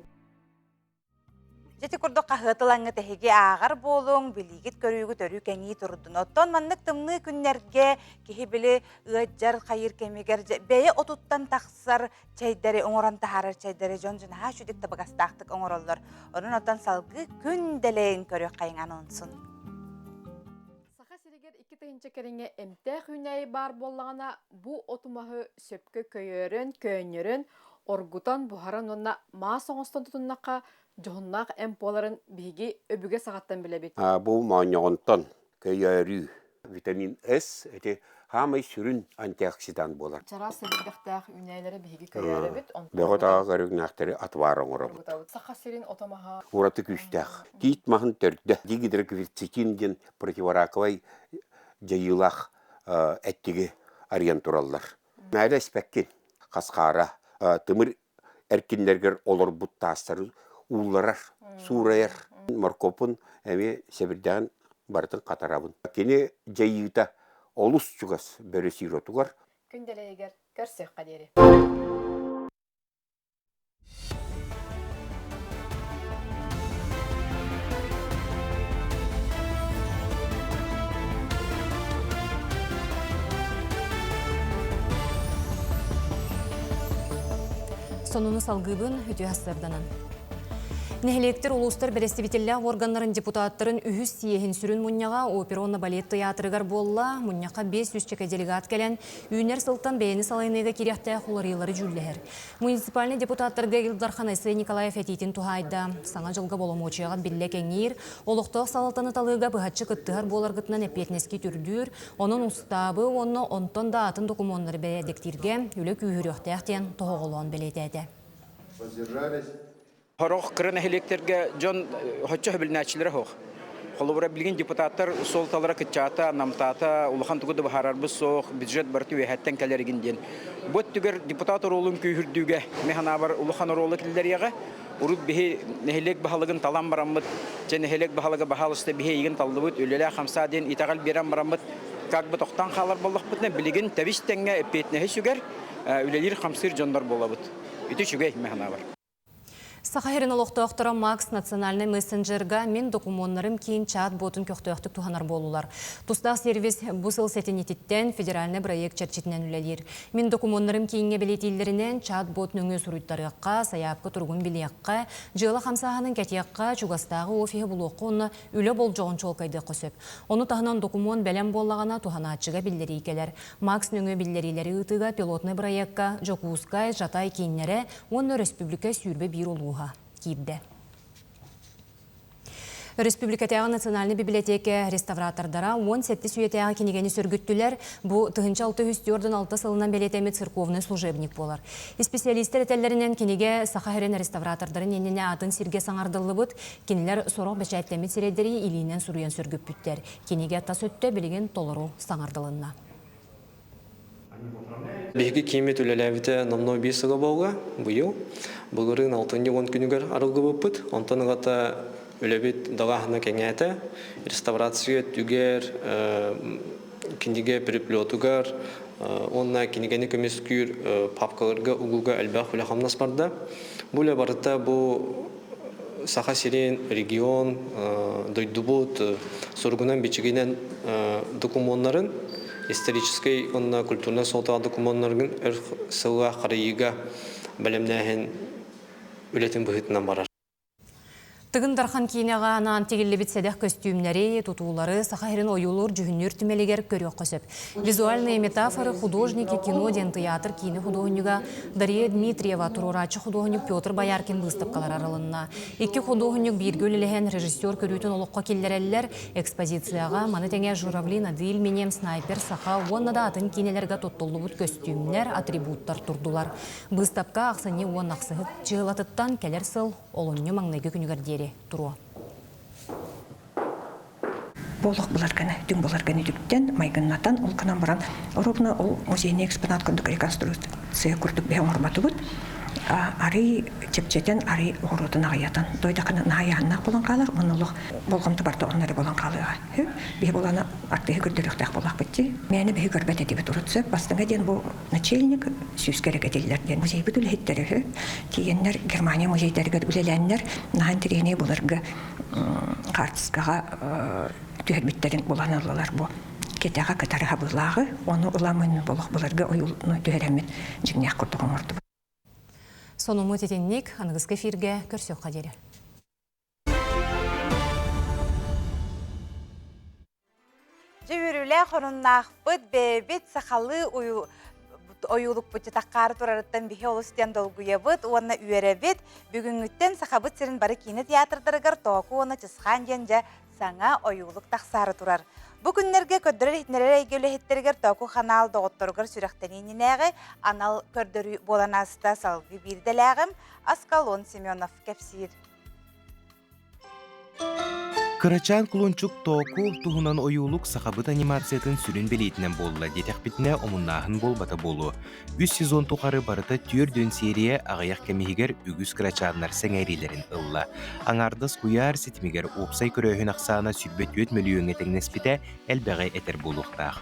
Дьэ ити курдук хаһыат ылаҥҥыт эһиги ааҕар буолуҥ, билиигит көрүүгүт өрүү кэҥии турдун. Оттон маннык тымныы күннэргэ киһи били ыаддьар хайыыр кэмигэр дьэ бэйэ отуттан тахсар чэйдэри оҥорон таһаарар чэйдэри дьон дьонаһаа үчүгдүк табыгастаахтык оҥороллор. Онон оттон салгыы күн дэлэйин көрүөххэйиҥ анонсун. Саха сиригэр 2000 кэриҥэ эмтээх үүнээйи баар буоллаҕына, бу оту-маһы сөпкө көйөөрөн, көөнньөрөн, оргутан, буһаран уонна маас оҥостон тутуннахха, дьоһуннаах эмп буоларын биһиги өбүгэ саҕаттан билэбит. Бу моонньоҕонтон көйөөрүү витамин С ити хаамай сүрүн антиоксидант буолар. Чараас сэбирдэхтээх үүнээйилэри биһиги көйөөрөбүт. Бөҕө таҕа көрүҥнээхтэри отвар оҥоробут. Саха сирин ото-маһа. Ураты күүстээх. Тиит маһын төрдө. Дигидрокверцетин диэн противораковай дьайыылаах эттиги арыйан тураллар. Мээлэ испэккин. Хасхаара тымыр эркиннэргэр олорбут таастары уулларар, суурайар. Моркуоппун эмиэ сэбирдэҕин барытын хатарабын. Кини дьайыыта олус чугас бөрө сиротугар. Күн дэлэйигэр көрсүөххэ диэри. Сонуну салгыыбын үтүө сарданан. Нэһилиэктэр улуустар бэрэстэбиитэллээх органнарын депутаттарын үһүс съеһин сүрүн мунньаҕа опера уонна балет тыйаатырыгар буолла. Мунньахха 500 чэкэ делегат кэлэн, үүнэр сылтан бэйэни салайыныыга киириэхтээх уларыйыылары дьүүллэһэр. Муниципальнай депутаттарга Ил Дархан Айсен Николаев этиитин туһаайда. Саҥа дьылга боломуочуйаҕыт биллэ кэҥиир, олохтоох салалтаны талыыга быһаччы кыттыһар буоларгытынан эппиэтинэскит үрдүүр, онон устаабы уонна онтон да атын докумуоннары бэрээдэктииргэ үлэ күүһүрүөхтээх диэн тоһоҕолоон бэлиэтээтэ. Сорох кыра нэһилиэктэргэ дьон оччо хөбүлнээччилэрэ суох. Холобура, билигин депутаттар суолталара кыччаата, намтаата, улахан тугу да быһаарарбыт суох, бюджет барыта үөһэттэн кэлэригин диэн. Бу өттүгэр депутат оруолун күүһүрдүүгэ мин санаабар улахан оруолу киллэриэҕэ. Урут биһи нэһилиэк баһылыгын талан бараммыт, дьэ нэһилиэк баһылыга баһаалыста биһи эйигин таллыбыт, үлэлээх хамсаа диэн итэҕэл биэрэн бараммыт, как бы тохтоон хаалар буоллахпытына, билигин тэбис тэҥҥэ эппиэтинэһи сүгэр, үлэлиир-хамсыыр дьоннор буолабыт. Ити үчүгэй, мин санаабар. Саха сирин олохтоохторо Макс национальнай мессенджерга мин докумуоннарым киин чат-ботун көхтөөхтүк туһанар буоллулар. Тустаах сервис бу сыл сэтинньититтэн федеральнай проект чэрчитинэн үлэлиир. Мин докумуоннарым кииҥҥэ бэлиэтииллэринэн чат-бот нөҥүө суруйтарыахха, сайаапка туругун билиэххэ, дьыала хамсааһынын кэтиэххэ, чугастааҕы офиһы булуохха уонна үлэ болдьоҕун чуолкайдыахха сөп. Ону таһынан докумуон бэлэм буоллаҕына туһанааччыга биллэрии кэлэр. Макс нөҥүө биллэриилэри ыытыыга пилотнай бырайыакка Дьокуускай, Жатай кииннэрэ уонна өрөспүүбүлүкэ 21 улууһа киирдэ. Өрөспүүбүлүкэтээҕи национальнай бибилэтиэкэ реставратордара 17 үйэтээҕи кинигэни сөргүттүлэр. Бу 1646 сылынан бэлиэтэммит церковный служебник буолар. Исписэлиистэр этэллэринэн кинигэ Саха сирин реставратордарын иннинэ атын сиргэ саҥардыллыбыт. Кинилэр сорох бэчээттэммит сирэйдэри илиинэн суруйан сөргүппүттэр. Кинигэ тас өттө билигин толору саҥардылынна. Биһиги кииммит үлэлээбитэ номнуо биир сыла буолла, быйыл. Былырыын алтынньы уон күнүгэр арыллыбыппыт. Онтон ылата үлэбит далааһына кэҥээтэ. Реставрация өттүгэр, кинигэ переплетугар уонна кинигэни көмүскүүр папкаларга угууга элбэх үлэ-хамнас барда. Бу үлэ барыта бу Саха сирин, регион, дойдубут суругунан-бичигинэн докумуоннарын историческай уонна культурнай суолталаах докумуоннарын өр сыллаах харайыыга бэлэмнээһин үлэтин быһыытынан барар. Тыгын Дархан киинэҕэ анаан тигиллибит сэдэх көстүүмнэри, тутуулары Саха сирин ойуулуур-дьүһүннүүр түмэлигэр көрүөххэ сөп. Визуальные метафоры художники кино диэн тыйаатыр киинэ худуоһунньуга Дария Дмитриева, туруорааччы худуоһунньук Петр Бояркин быыстапкалара арылынна. Икки худуоһунньук бииргэ үлэлэһэн режиссер көрүүтүн олоххо киллэрэллэр. Экспозицияҕа маны тэҥэ Журавли над Ильменем, Снайпер саха уонна да атын киинэлэргэ туттуллубут көстүүмнэр, атрибуттар турдулар. Быыстапка ахсынньы уонна ахсыһыт чыһылатыттан кэлэр сыл олунньу маҥнайгы күнүгэр диэри туруо. Болох буларганы, түҥ буларганы үтүктэн, майгыннатан, ол гынан баран, оробуна ол музейный экспонат курдук реконструкция курдук бэһэ оҥорботубут. Арый чэпчэтэн, арый оҕуруотун аҕыйатан. Дойдакана наһайааннаах болон хаалар, уонна олох болҕомто барда онно эрэ болон хаалыаҕа. Биһи булана артыһы көрдөрүөхтээх буоллахпыт дии. Мээнэ биһи көрбөт этибит урут сөп. Бастыҥа диэн бу начальник сүүскэ эрэ кэтиллэр диэн. Музейбыт үлэһиттэрэ үһү. Тиийэннэр Германия музейдарыгар үлэлээннэр наһаа интэриэһинэй буларга хаартыскаҕа түһэрбиттэрин булан ыллылар бу кэтэҕэ кытары хабыылааҕы ону ыламмын болох буларга ойууну түһэрэммин дьиҥнээх курдук оҥордубут. Сонуммут итинник аныгыскы эфиргэ көрсүөххэ диэри. Дьэ үөрүүлээх оруннаахпыт бэйэбит сахалыы ойуулукпут таххаары турарыттан биһи олус диэн долгуйабыт уонна үөрэбит. Бүгүҥҥүттэн Сахабыт сирин бары киинэ театрдарыгар Тооку уонна Чысхаан диэн дьэ саҥа ойуулук тахсаары турар. Бу күннэргэ көрдөрөр-иһитиннэрэр эйгэ үлэһиттэригэр Тооку ханаал доҕотторугар сүрэхтэнии иннинээҕи анал көрдөрүү буолан ааста салгыы биирдэлээҕим Аскалон Семенов кэпсиир. Кырачаан кулунчук Тооку туһунан ойуулук сахабыт анимациятын сүрүн бэлиэтинэн буолла диэтэхпитинэ омуннааһын буолбата буолуо. Үс сезон тухары барыта түөрт серия аҕыйах кэм иһигэр үгүс кырачааннар сэҥээриилэрин ылла. Аҥаардас куйаар ситимигэр уопсай көрөөһүн ахсаана 24 мөлүйүөҥҥэ тэҥнэспитэ элбэҕи этэр буолуохтаах.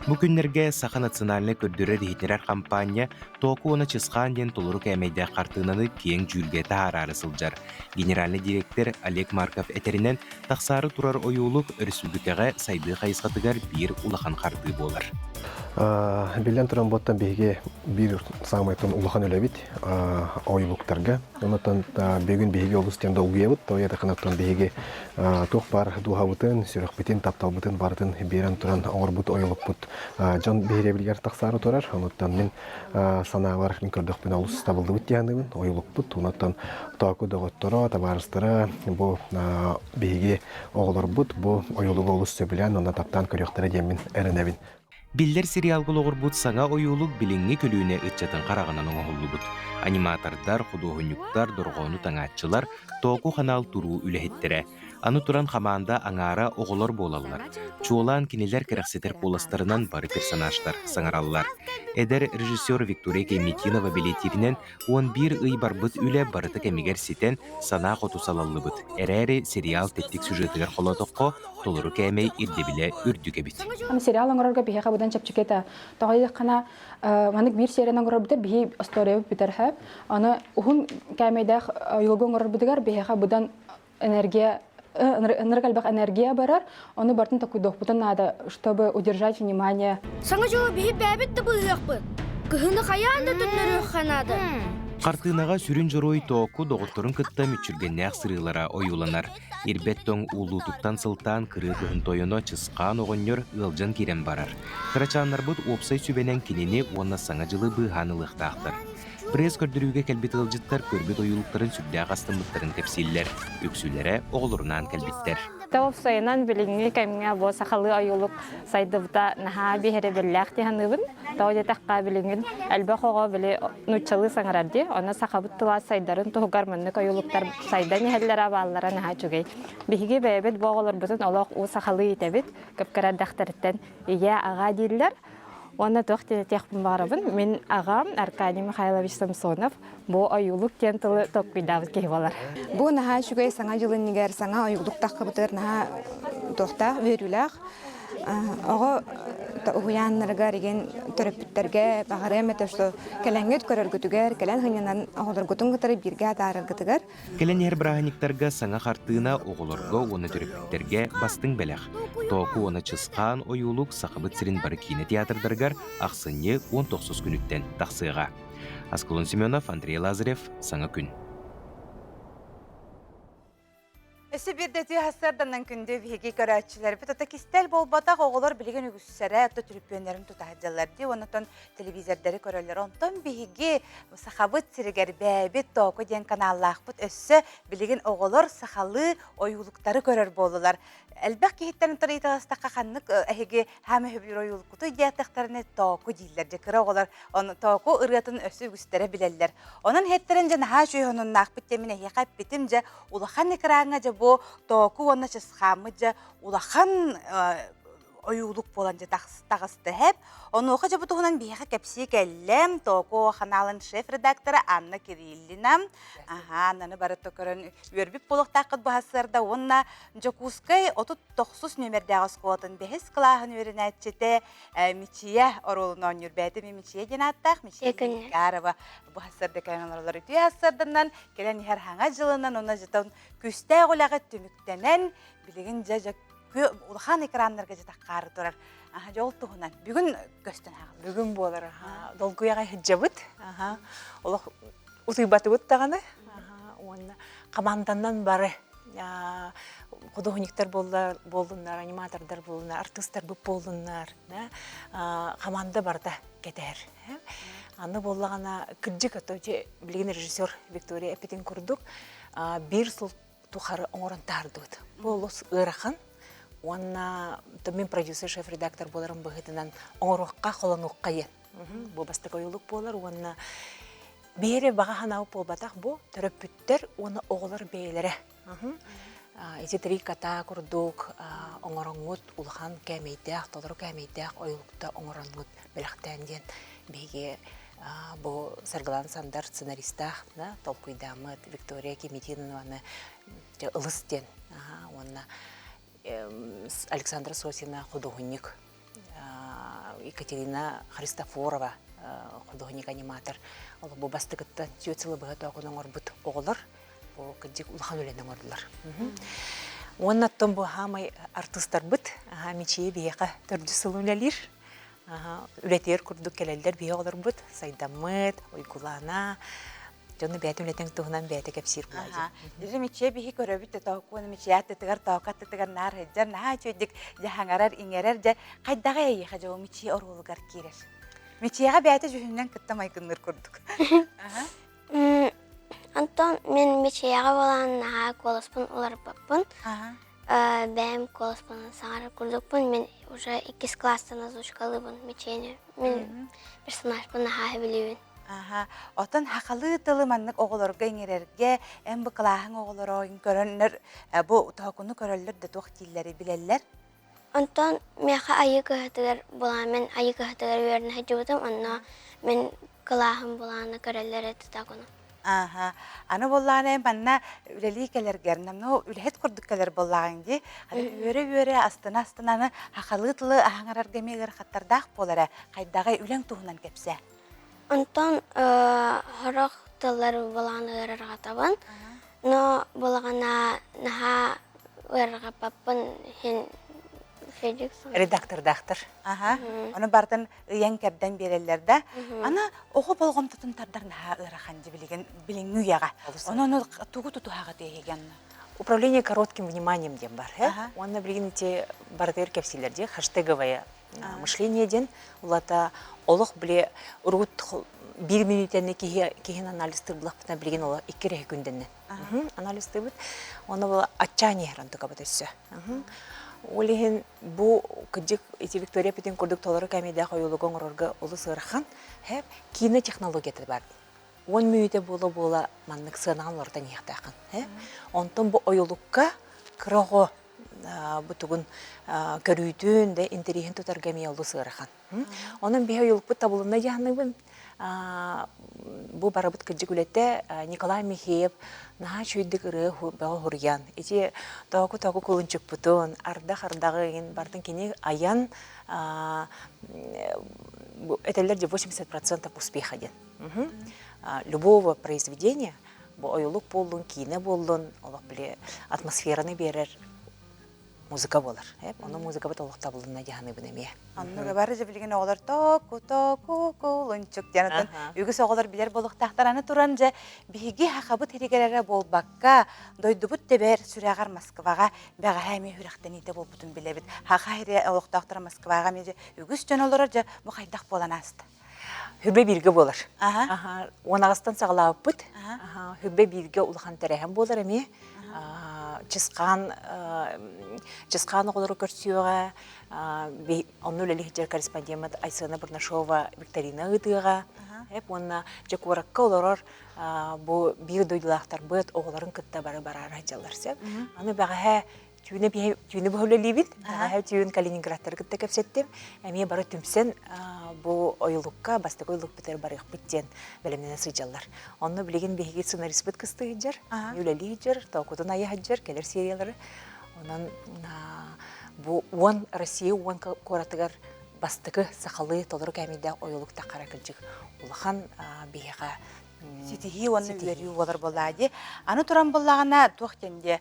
Бу күннэргэ Саха национальнай көрдөрөр-иһитиннэрэр хампаанньа Тооку уонна Чысхаан диэн толору кээмэйдээх хартыынаны киэҥ дьүүлгэ таһаараары сылдьар. Генеральнай дириэктэр Олег Марков этэринэн, тахсаары турар ойуулук өрөспүүбүлүкэҕэ сайдыы хайысхатыгар биир улахан хардыы буолар. Биллэн туран, буоттан биһиги биир саамайтан улахан үлэбит ойуулуктарга. Онтон бүгүн биһиги олус диэн долгуйабыт. Тоойо биһиги туох баар дууһабытын, сүрэхпитин, тапталбытын барытын биэрэн туран оҥорбут ойуулукпут дьон биһирэбилигэр тахсаары турар. Онуттан мин санаабар мин көрдөхпүнэ олус табыллыбыт диэханыыбын ойулукпут. Онуттан тооку доҕотторо, табаарыстара бу биһиги оҕолорбут бу ойуулугу олус сөбүлээн уонна таптаан көрүөхтэрэ диэммин эрэнэбин. Биллэр сериалга олоҕурбут саҥа ойуулук билиҥҥи көлүөнэ ыччатын хараҕынан оҥоһуллубут. Аниматордар, худуоһунньуктар, дорҕоону таҥааччылар, Тооку ханаал туруу үлэһиттэрэ. Аны туран хамаанда аҥаара оҕолор буолаллар. Чуолаан кинилэр кэрэхсэтэр куоластарынан бары персонажтар саҥараллар. Эдэр режиссер Виктория Кейметинова бэлиэтииринэн, 11 ый барбыт үлэ барыта кэмигэр ситэн, санаа хоту салаллыбыт. Эрээри сериал тэттик сюжетыгар холоотоххо, толору кээмэй ирдэбилэ үрдүк эбит. Сериал оҥорорго биһиэхэ быдан чэпчэки этэ. Тоҕо диэтэххинэ, маннык биир серияны оҥорорбутугар биһи остуоруйабыт бүтэр сөп. Аны уһун кээмэйдээх ойуулугу оҥорорбутугар биһиэхэ быдан энергия ынырык элбэх энергия барар, ону бартын токуйдуохпутун наада, чтобы удержать внимание. Саҥа дьылы биһи бэйэбит да быыһыахпыт. Кыһыны хайаан да төннөрүөххэ наада. Хартыынаҕа сүрүн дьоруой Тооку доҕотторун кытта мүччүргэннээх сырыылара ойууланар. Ирбэт тоҥ ууллуутуттан сылтаан кырыы кыһын тойоно Чысхаан оҕонньор ыалдьан киирэн барар. Кырачааннарбыт уопсай сүбэнэн кинини уонна Саҥа дьылы быыһаан ылыахтаахтар. Пресс-көрдөрүүгэ кэлбит ыалдьыттар көрбүт ойуулуктарын сүрдээх астыммыттарын кэпсииллэр. Үксүлэрэ оҕолорунаан кэлбиттэр. Уопсайынан билиҥҥи кэмҥэ бу сахалыы ойуулук сайдыбыта наһаа биһирэбиллээх дии саныыбын. Тоҕо диэтэххэ билигин элбэх оҕо били нууччалыы саҥарар дии. Онно сахабыт тыла сайдарын туһугар маннык ойуулуктар сайдан иһэллэрэ бааллара наһаа үчүгэй. Биһиги бэйэбит бу оҕолорбутун олох уу сахалыы иитэбит. Кып-кыра эрдэхтэриттэн ийэ, аҕа дииллэр. Уонна туох диэн этиэхпин баҕарабын, мин аҕам Аркадий Михайлович Самсонов бу ойуулук диэн тылы толкуйдаабыт киһи буолар. Бу наһаа үчүгэй саҥа дьыл иннигэр саҥа ойуулук таххыбытыгар наһаа туохтаах, үөрүүлээх. Оҕо уһуйааннарыгар игин төрөппүттэргэ баҕарыам этэ, что кэлэҥҥит көрөргүтүгэр, кэлэн сынньанан оҕолоргутун кытары бииргэ атаараргытыгар. Кэлэн иһэр бырааһынньыктарга саҥа хартыына оҕолорго уонна төрөппүттэргэ бастыҥ бэлэх. Тооку уонна Чысхаан ойуулук Сахабыт сирин бары киинэ театрдарыгар ахсынньы 19 күнүттэн тахсыаҕа. Аскалон Семенов, Андрей Лазарев, Саҥа күн. Өссө биирдэ үтүө сарсыарданан күндү биһиги көрөөччүлэрбит ото кистэл буолбатах оҕолор билигин үгүстэрэ ото түлүпүөннэрин тута сылдьаллар дии онтон телевизордары көрөллөр онтон биһиги Сахабыт сиригэр бэйэбит Тооку диэн каналлаахпыт өссө билигин оҕолор сахалыы ойуулуктары көрөр буоллулар. Элбэх киһиттэн ыйыталастахха ханнык эһиги хаама сөбүлүүр ойуулуккутуй диэтэхтэринэ Тооку дииллэр. Дьэ кыра оҕолор ону Тооку ырыатын өссө үгүстэрэ билэллэр. Онон иһэттэрин дьэ наһаа үчүгэй сонуннаахпыт диэн мин эһиэхэ эппитим дьэ улахан экраҥҥа дьэ бу Тооку уонна Чысхааммыт дьэ улахан. ойуулук буолан дьэ таҕыста хэп. Онуоха дьэ бу туһунан биһиэхэ кэпсии кэллэм. Токо ханаалын шеф-редактора Анна Кириллина. Аха, Аннаны барыта көрөн үөрбүт буолуохтааххыт бу сарсыарда уонна Дьокуускай 39 нүөмэрдээх оскуолатын бэһис кылааһын үөрэнээччитэ Мичия оруолун оонньуур бэйэтэ Мичия диэн ааттаах Мичия Никарова бу сарсыарда кэлэн олороллор. Үтүө сарсыарданан кэлэн иһэр хаҥа дьылынан уонна дьытан күүстээх үлэҕэ түмүктэнэн билигин дьэ дьэ улахан экраннарга дьэ таххаары турар. Аха дьэ ол туһунан бүгүн көстөн ааҕыллар. Бүгүн буолар аха долгуйаҕа сылдьабыт. Аха олох утуйбатыбыт даҕаны. Аха уонна команданнан бары художниктар буоллуннар, аниматордар буоллуннар, артыыстарбыт буоллуннар, команда барыта кэтэһэр. Аны буоллаҕына кырдьык ото билигин режиссер Виктория эппитин курдук биир сыл тухары оҥорон таһаардыбыт. Бу олус ыарахан уонна мин продюсер, шеф-редактор буоларым быһыытынан оҥоруохха, холонуохха диэн. Бу бастакы ойуулук буолар уонна биһири баҕа санаабыт буолбатах бу төрөппүттэр уонна оҕолор бэйэлэрэ. Ити три кота курдук оҥороҥҥут улахан кээмэйдээх, толору кээмэйдээх ойуулукта оҥороҥҥут бэлэхтээн диэн биһиги бу Саргылан Сандар сценаристаах толкуйдааммыт Виктория Кемединованы ылыс диэн уонна Александра Сосина худуоһунньук Екатерина Христофорова худуоһунньук-аниматор ол бу бастакыттан түөрт сылы быһа тоокун оҥорбут оҕолор бу кырдьык улахан үлэни оҥордулар. Уонна оттон бу хаамай артыыстарбыт Мичийэ биһиэхэ төрдүс сыл үлэлиир. Үлэтигэр курдук кэлэллэр биһи оҕолорбут сайдаммыт, уйгулаана, дьону бэйэтин үлэтин туһунан бэйэтэ кэпсиир буолла. Дьэ Мичийэ биһи көрөбүт да тоокуон Мичийэ аттытыгар тооку аттытыгар наар сылдьар наһаа үчүгэйдик дьаһаҥарар, иҥэрэр дьэ хайдаҕа эйиэхэ дьэ ол Мичийэ оруолугар киирэр. Мичийэҕэ бэйэтэ дьүһүнүнэн кытта майгынныыр курдук. Онтон мин Мичийэҕэ буолан наһаа куоласпын уларыппаппын. Бэйэм куоласпынан саҥарар курдукпун. Мин уже иккис класстан озвучкалыыбын Мичийэни. Мин персонажпын наһаа сөбүлүүбүн. Аха. Оттон хахалыы тылы маннык оҕолорго иҥэрэргэ эн бу кылааһыҥ оҕолоро көрөннөр бу тоһокуну көрөллөр да туох дииллэри билэллэр? Онтон миэхэ Айыы кыһатыгар буолан мин Айыы кыһатыгар үөрэнэ сылдьыбытым. Онно мин кылааһым былаана көрөллөр этэ такуну. Аха. Аны буоллаҕына эн манна үлэлии кэлэргэр, намно үлэһит курдук кэлэр буоллаҕыҥ дии. Аны үөрэ-үөрэ астына-астына аны хахалыы тылы аһаҥарарга эмиэ ыарахаттардаах буолар ээ. Хайдаҕый үлэҥ туһунан кэпсээ. Онтон сорох тыллар былаан ыарырҕатабын. Но булаҕына наһаа ыарырҕаппаппын иһин Редактордаахтар. Аха. Ону бартын ыйан-кэрдэн биэрэллэр да. Аны оҕо болҕомтотун тардар наһаа ыарахан дии билигин билиҥҥи үйэҕэ. Ону ону тугу тутуһаҕыт эһиги Управление коротким вниманием диэн бар. Уонна билигин ити барытыгар кэпсииллэр дии хэштеговое мышление диэн улата олох били урут биир мүнүүтэни киһи киһин анализтыыр булахпытына билигин ол икки эрэ күндэннэн анализтыыбыт уонна бу отчаяние онтукабыт өссө ол иһин бу кырдьык ити Виктория эппитин курдук толору кээмэйдээх ойуулугу оҥорорго олус ыарахан кинотехнологията бар 10 мүнүүтэ буола-буола маннык сыанаҕын олордон иһиэхтээххин онтон бу ойуулукка кыра оҕо бу тугун көрүүтүн да интэриэһин тутарга эмиэ олус ыарахан. Онон биһи ойуулукпут табылынна дьаһаныбын. Бу барыбыт кырдьык үлэтэ Николай Михеев наһаа үчүгэйдик ырыа бөҕө хуруйан ити тооку-тооку кулунчукпутун ардах-ардаҕы игин бартын кини айан этэллэр же 80% успеха диэн. Любого произведения бу ойулук буоллун, киинэ буоллун, олох били атмосфераны биэрэр музыка буолар. Ону музыкабыт олох табылынна дьаһаныбын эмиэ. Оннуга бары же билигин оҕолор току току кулунчук диэн отон үгүс оҕолор билэр буолуохтаахтар аны туран дьэ биһиги хахабыт иригэр эрэ буолбакка дойдубут тэбэр сүрэҕэр Москваҕа бэҕэһээ эмиэ сүрэхтэниитэ буолбутун билэбит. Хаха ире олохтоохторо Москваҕа эмиэ үгүс дьон олорор дьэ бу хайдах буолан ааста? Хүбэ бииргэ буолар. 18-тан саҕалаабыппыт. Хүбэ бииргэ улахан тэрээһин буолар эмиэ. Чысхаан Чысхаан оҕолору көрсүөҕэ, онно үлэлии сылдьар корреспондеммыт Айсена Бурнашова викторина ыытыаҕа. Уонна дьэ куоракка олорор бу биир дойдулаахтарбыт оҕолорун кытта бары бараары сылдьаллар сөп. Аны бэҕэһээ. Түүнэ түүнү быһа үлэлиибит. Бэҕэһээ түүн Калининградтары кытта кэпсэттим. Эмиэ бары түмсэн бу ойулукка, бастакы ойулукпутугар барыахпыт диэн бэлэмнэнэ сылдьаллар. Онно билигин биһиги сценариспыт кыстыы сылдьар, үлэлии сылдьар, тоокутун айа сылдьар, кэлэр сериялары. Онон бу уон Россия уон куоратыгар бастакы сахалыы толору кээмэйдээх ойулук таххара кырдьык улахан биһиэхэ ситиһии уонна үөрүү буолар буоллаа дии. Аны туран буоллаҕына туох диэн диэ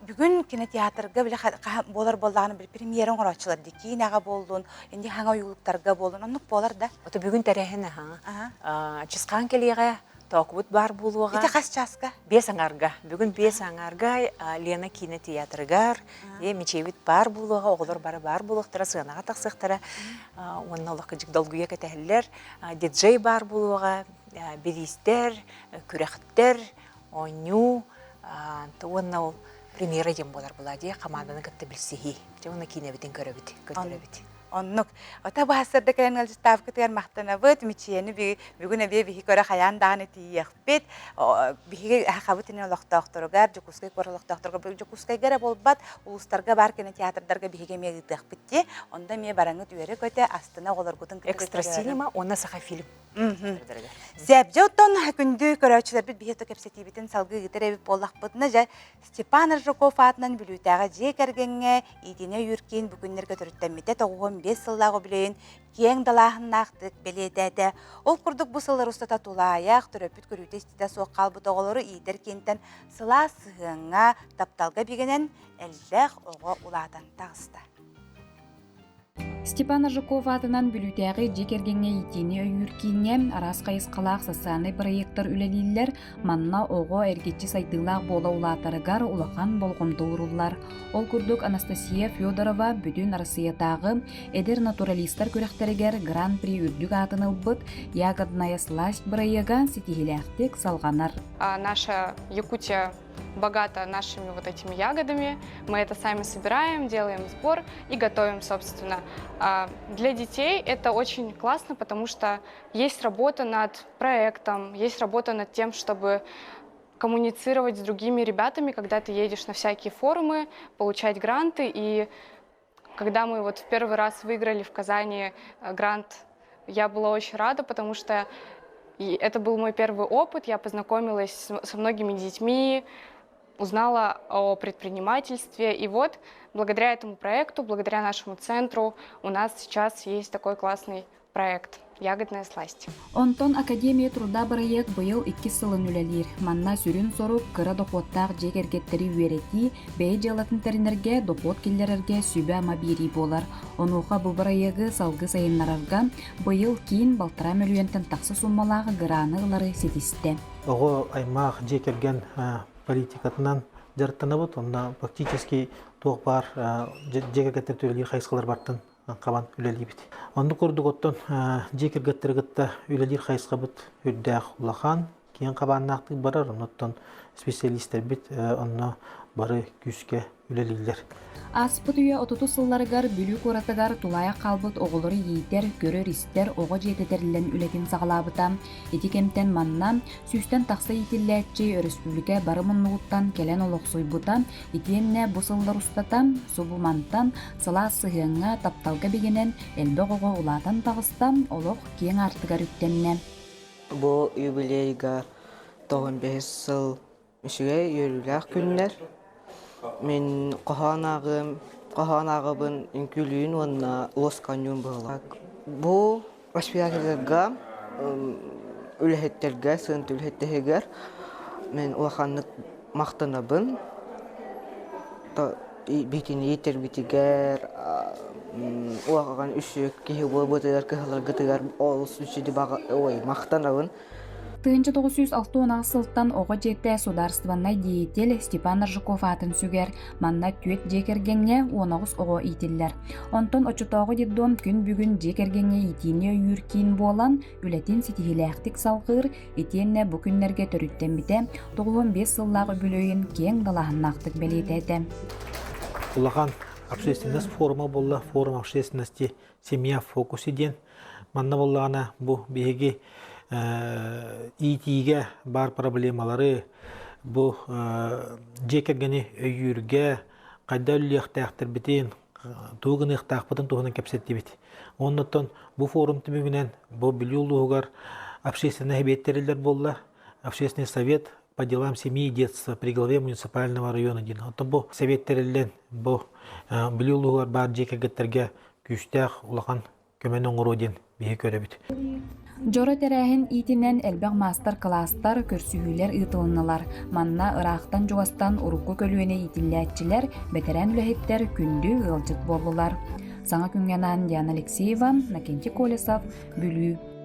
бүгүн кинотеатрга били буолар буоллаҕына били премьера оҥорооччулар дии киинэҕэ буоллун, инди хаҥа ойуулуктарга буоллун оннук буолар да. Ото бүгүн тэрээһин аха. Чысхаан кэлиэҕэ тоокубут баар буолуоҕа. Ити хас чааска? Биэс аҥаарга. Бүгүн биэс аҥаарга Лена киинэ театрыгар мичиэбит баар буолуоҕа, оҕолор бары баар буолуохтара, сыанаҕа тахсыахтара. Уонна олох кыдьык долгуйа кэтэһэллэр. Диджей баар буолуоҕа, бириистэр, күрэхтэр, оонньуу уонна ол премьера диэн буолар буолаа дии, хамаанданы кытта билсиһии. Дьэ уонна киинэбитин көрөбүт, көрдөрөбүт. Оннук. Ота баһассарда кэлэн ыалдьыттаабыкытыгар махтанабыт. Мичийэни бүгүн эбиэ биһи көрө хайаан даҕаны тиийиэхпит. Биһиги хабыт ини олохтоохторугар, Дьокуускай куорат олохтоохторугар, Дьокуускайга эрэ буолбат, улуустарга баар кинотеатрдарга биһиги эмиэ ыытыахпыт дии. Онно эмиэ бараҥыт үөрэ-көтө, астына оҕолоргутун кытары Экстра синема уонна Сахафильм. Сөп. Дьэ оттон күндү көрөөччүлэрбит биһиги кэпсэтиибитин салгыы ыытар эбит буоллахпытына, дьэ Степан Аржаков аатынан Бүлүүтээҕи дьиэ кэргэҥҥэ иитиинэ өйүүр киин бу күннэргэ төрүттэммитэ 95 сыллаах үбүлүөйүн киэҥ далааһыннаахтык бэлиэтээтэ. Ол курдук бу сыллар устата тулаайах, төрөппүт көрүүтэ-истиитэ суох хаалбыт оҕолору иитэр киинтэн сылаас сыһыаҥҥа, тапталга бигэнэн элбэх оҕо улаатан таҕыста. Степан Аржаков аатынан Бүлүүтээҕи дьиэ кэргэҥҥэ иитиини өйүүр кииҥҥэ араас хайысхалаах социальнай проектар үлэлииллэр. Манна оҕо эргиччи сайдыылаах буола улаатарыгар улахан болҕомто ууруллар. Ол курдук Анастасия Федорова бүтүн Арассыыйатааҕы эдэр натуралистар күрэхтэригэр Гран-при үрдүк аатын ылбыт «Ягодная сласть» бырайыага ситиһиилээхтик салҕанар. Наша Якутия богата нашими вот этими ягодами. Мы это сами собираем, делаем сбор и готовим, собственно. Для детей это очень классно, потому что есть работа над проектом, есть работа над тем, чтобы коммуницировать с другими ребятами, когда ты едешь на всякие форумы, получать гранты. И когда мы вот в первый раз выиграли в Казани грант, я была очень рада, потому что это был мой первый опыт, я познакомилась со многими детьми, узнала о предпринимательстве. И вот благодаря этому проекту, благодаря нашему центру у нас сейчас есть такой классный проект «Ягодная сласть». Онтон Академия труда бырайыак быйыл иккис сылын үлэлиир. Манна сүрүн сорук кыра дохуоттаах дьиэ кэргэттэри үөрэтии, бэйэ дьыалатын тэринэргэ, дохуот киллэрэргэ сүбэ-ама биэрии буолар. Онуоха бу бырайыагы салгыы сайыннарарга быйыл киин балтараа мөлүйүөнтэн тахса суммалаах граны ылары ситистэ. Оҕо аймах дьиэ кэргэн политикатынан дьарыктанабыт. Онно фактически туох баар дьиэ кэргэттэр үлэлиир хайысхалар бартын хабан үлэлиибит. Оннук курдук оттон дьиэ кэргэттэри кытта үлэлиир хайысхабыт үрдээх улахан, киэҥ хабааннаахтык барар, оннуттан специалистэрбит онно бары күүскэ үлэлииллэр. Ааспыт үйэ отутус сылларыгар Бүлүү куоратыгар тулаайах хаалбыт оҕолору иитэр, көрөр-истэр оҕо дьиэтэ тэриллэн үлэтин саҕалаабыта. Ити кэмтэн манна сүүстэн тахса иитиллээччи өрөспүүбүлүкэ бары муннугуттан кэлэн олохсуйбута, итиэннэ бу сыллар устата субу мантан сылаас сыһыаҥҥа, тапталга бигэнэн элбэх оҕо улаатан таҕыста, олох киэҥ аартыгар үктэннэ. Бу юбилейга 95 сыл үчүгэй үөрүүлээх күннэр. Мин хоһоон ааҕыам, хоһоон ааҕабын үҥкүүлүүн уонна лосканньуун быһыылаах. Бу воспитателлэргэ, үлэһиттэргэ, сыанта үлэһиттэригэр мин улаханнык махтанабын. Битини иитэрбитигэр улахан үсүө киһи буолбутугар кыһаларгытыгар олус үчүгэй ой махтанабын. 1968 сылтан оҕо дьиэтэ судаарыстыбаннай деятель Степан Аржаков аатын сүгэр. Манна түөрт дьиэ кэргэҥҥэ 19 оҕо иитиллэр. Онтон оччотооҕу детдом күн бүгүн дьиэ кэргэҥҥэ иитиини өйүүр киин буолан, үлэтин ситиһиилээхтик салҕыыр, итиэннэ бу күннэргэ төрүттэммитэ 95 сыллаах үбүлүөйүн киэҥ далааһыннаахтык бэлиэтээтэ. Улахан общественность форума буолла, форум общественности семья в фокусе диэн. Манна буоллаҕына бу биһиги иитиигэ баар проблемалары, бу дьиэ кэргэни өйүүргэ, Хайда үллүөхтээхтэрбитин, тугу гыныахтаахпытын туһунан кэпсэттибит. Оннуттан бу форум түмүгүнэн бу Бүлүү улууһугар общественный совет тэриллэр буолла. Общественный совет по делам семьи и детства при главе муниципального района диэн. Оттон бу совет тэриллэн бу Бүлүү улууһугар баар дьиэ кэргэттэргэ күүстээх улахан көмөнү оҥоруо диэн биһи көрөбүт. Дьоро тэрээһин иитинэн элбэх маастар-кылаастар, көрсүһүүлэр ыытылыннылар. Манна ыраахтан-чугастан урукку көлүөнэ иитиллээччилэр, бэтэрээн үлэһиттэр күндү ыалдьыт буоллулар. Саҥа күҥҥэ анаан Диана Алексеева, Накентий Колесов, Бүлүү.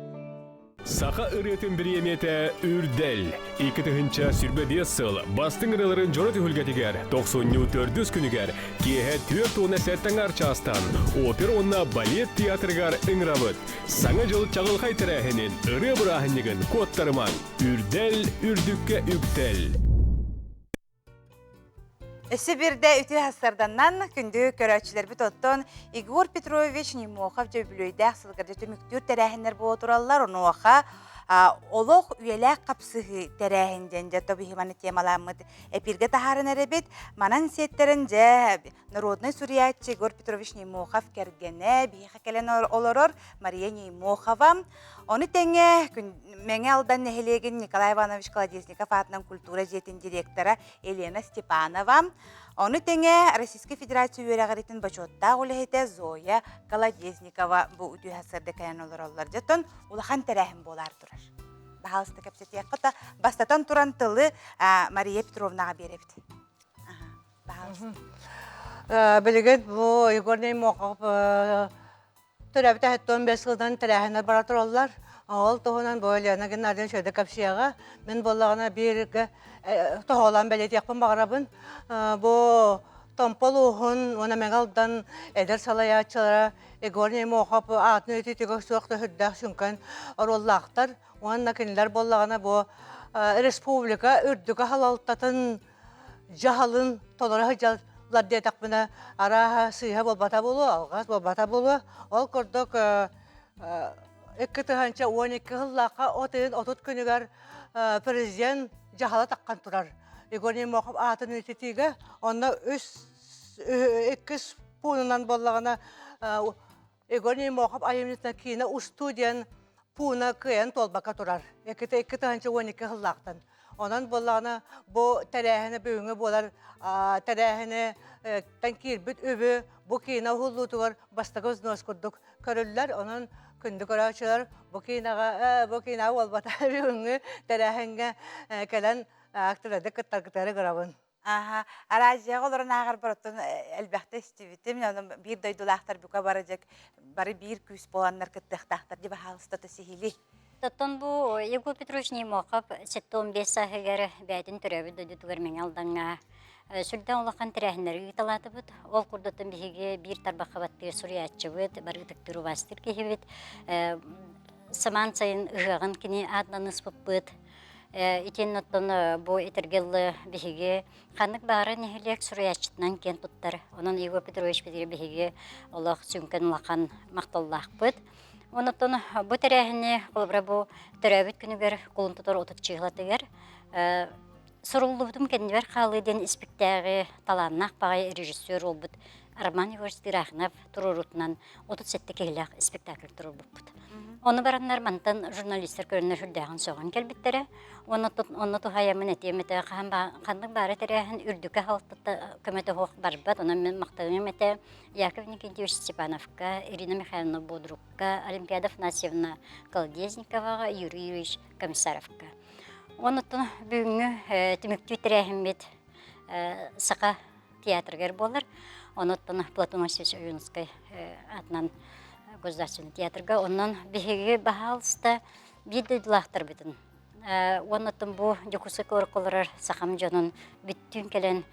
Саха ырыатын бириэмийэтэ Үрдэл. 2025 сыл бастыҥ ырыаларын дьоро түһүлгэтигэр тохсунньу төрдүс күнүгэр киэһэ 47 аҥаар чаастан опера уонна балет театрыгар ыҥырабыт. Саҥа дьыл чаҕылхай тэрээһинин, ырыа бырааһынньыгын куоттарымаҥ. Үрдэл, үрдүккэ үктэл! Өссө биирдэ үтүө сарданнан күндү көрөөччүлэрбит оттон Егор Петрович Немохов дьөбүлүөйдээх сылгар түмүктүүр тэрээһиннэр буола тураллар. Онуоха олох үйэлээх хапсыһыы тэрээһин диэн дьэ тобиһиманы темаламмыт эпиргэ таһааран эрэбит. Манан сиэттэрин дьэ народнай суруйааччы Егор Петрович Немохов кэргэнэ биһиэхэ кэлэн олорор Мария Неймохова. Ону тэҥэ Мэҥэ Алдан нэһилиэгин Николай Иванович Колодезников аатынан культура дьиэтин директора Елена Степанова, ону тэҥэ Российскай Федерация үөрэҕиритин бочуоттаах үлэһитэ Зоя Колодезникова бу үтүө сырды кэлэн олороллор. Дьоттон улахан тэрээһин буолаар турар. Баһаалыста кэпсэтиэххэ та бастатан туран тылы Мария Петровнаҕа биэрэбит. Баһаалыста. Билигин бу Егор Неймохов Төрөөбүт аһыттан бэс сылынан тэрээһиннэр бара тураллар. Ол туһунан бу Лена Геннадьевна Шөдө кэпсиэҕэ. Мин буоллаҕына бииргэ тоһоҕолоон бэлиэтиэхпин баҕарабын. Бу Томпо улууһун уонна Мэҥэ Алдан эдэр салайааччылара Егор Неймохов аатын өтүүтүгэр суох төһүрдээх сүҥкэн оруоллаахтар. Уонна кинилэр буоллаҕына бу республика үрдүкү салалтатын дьаһалын толоро сылдьаллар диэтэхпинэ, арааһа сыыһа буолбата буолуо, алҕас буолбата буолуо. Ол курдук 2012 сыллаахха от ыйын 30 күнүгэр президент дьаһала таххан турар. Егор Немохов аатын үйэтитиигэ онно үс иккис пуунунан буоллаҕына Егор Неймохов айымньытынан киинэ устуу диэн пууна кыайан туолбакка турар. 2012 сыллаахтан. Онон буоллаҕына бу тэрээһини бүгүҥҥү буолар тэрээһини тэн киирбит үбү бу киинэ уһуллуутугар бастакы взнос курдук көрүллэр. Онон күндү көрөөччүлэр бу киинэҕэ бу киинэҕэ буолбата бүгүҥҥү тэрээһиҥҥэ кэлэн актрады кыттаргытыгар ыҥырабын. Аха, араадьыйаҕа олорон ааҕарбар оттон элбэхтэ истибитим. Онон биир дойдулаахтар бука бары дьэ бары биир күүс буоланнар кыттыахтаахтар дии баһаалыста сиһилии. Оттон бу Егор Петрович Неймохов 75 сааһыгар бэйэтин төрөөбүт дойдутугар Мэҥэ Алдаҥҥа сүрдээх улахан тэрээһиннэри ыыталаатыбыт. Ол курдуктан биһиги биир тарбахха баттыыр суруйааччыбыт, бары ытыктыыр убаастыыр киһибит. Самаан сайын ыһыаҕын кини аатынан ыспыппыт. Итиэннэ оттон бу этэргэ биһиги ханнык баара нэһилиэк суруйааччытынан киэн туттар. Онон Егор Петрович биһиги олох сүҥкэн улахан махталлаахпыт. Онон бу тэрээһини холобура бу төрөөбүт күнүгэр кулун тутар 30 чыһылатыгар суруллубутум кэннибэр хаалыы диэн испиктээҕи талааннаах баҕайы режиссер уолбут Роман Егорович Тырахинов туруоруутунан 37 киһилээх спектакль туруорбуппут. Ону бараннар мантан журналистар көрөннөр сүрдээҕин сөҕөн кэлбиттэрэ. Онно онно туһайаммын этиэм этэ хаһан ханнык баара тэрээһин үрдүкэ халтата көмөтө суох барбат. Онон мин махтаныам этэ Яков Никитич Степановка, Ирина Михайловна Бодрукка, Олимпиада Афанасьевна Колодезниковаҕа, Юрий Юрьевич Комиссаровка. Онуттан бүгүҥҥү түмүктүү тэрээһиммит Саха театрыгар буолар. Онуттан Платон Васильевич Ойуунускай атынан Государственный театрга. Онон биһиги баһаалыста биир дойдулаахтарбытын уоннаттан бу Дьокуускай куоракка олорор сахам дьонун бүттүүн кэлэн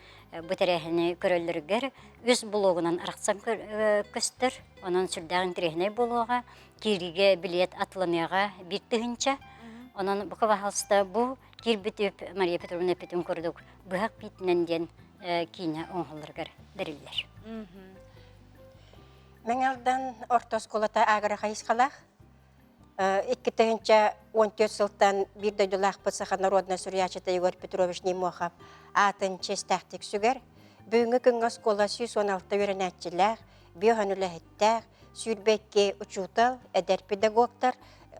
бу тэрээһини көрөллөрүгэр үс блогунан арахсан көстөр. Онон сүрдээх интэриэһинэй буолуоҕа. Киириигэ билиэт атыланыаҕа 1000. Онон бука баһаалыста бу киирбит үп Мария Петровна эппитин курдук быһах биитинэн диэн киинэ оҥоһулларыгар бэриллэр. Мэҥэ Алдан орто оскуолата агро хайысхалаах. 2014 сылтан биир дойдулаахпыт саха народнай суруйааччыта Егор Петрович Немохов аатын чиэстээхтик сүгэр. Бүгүҥҥү күҥҥэ оскуола 116 үөрэнээччилээх, биоһан үлэһиттээх, 22 учуутал, эдэр педагогтар,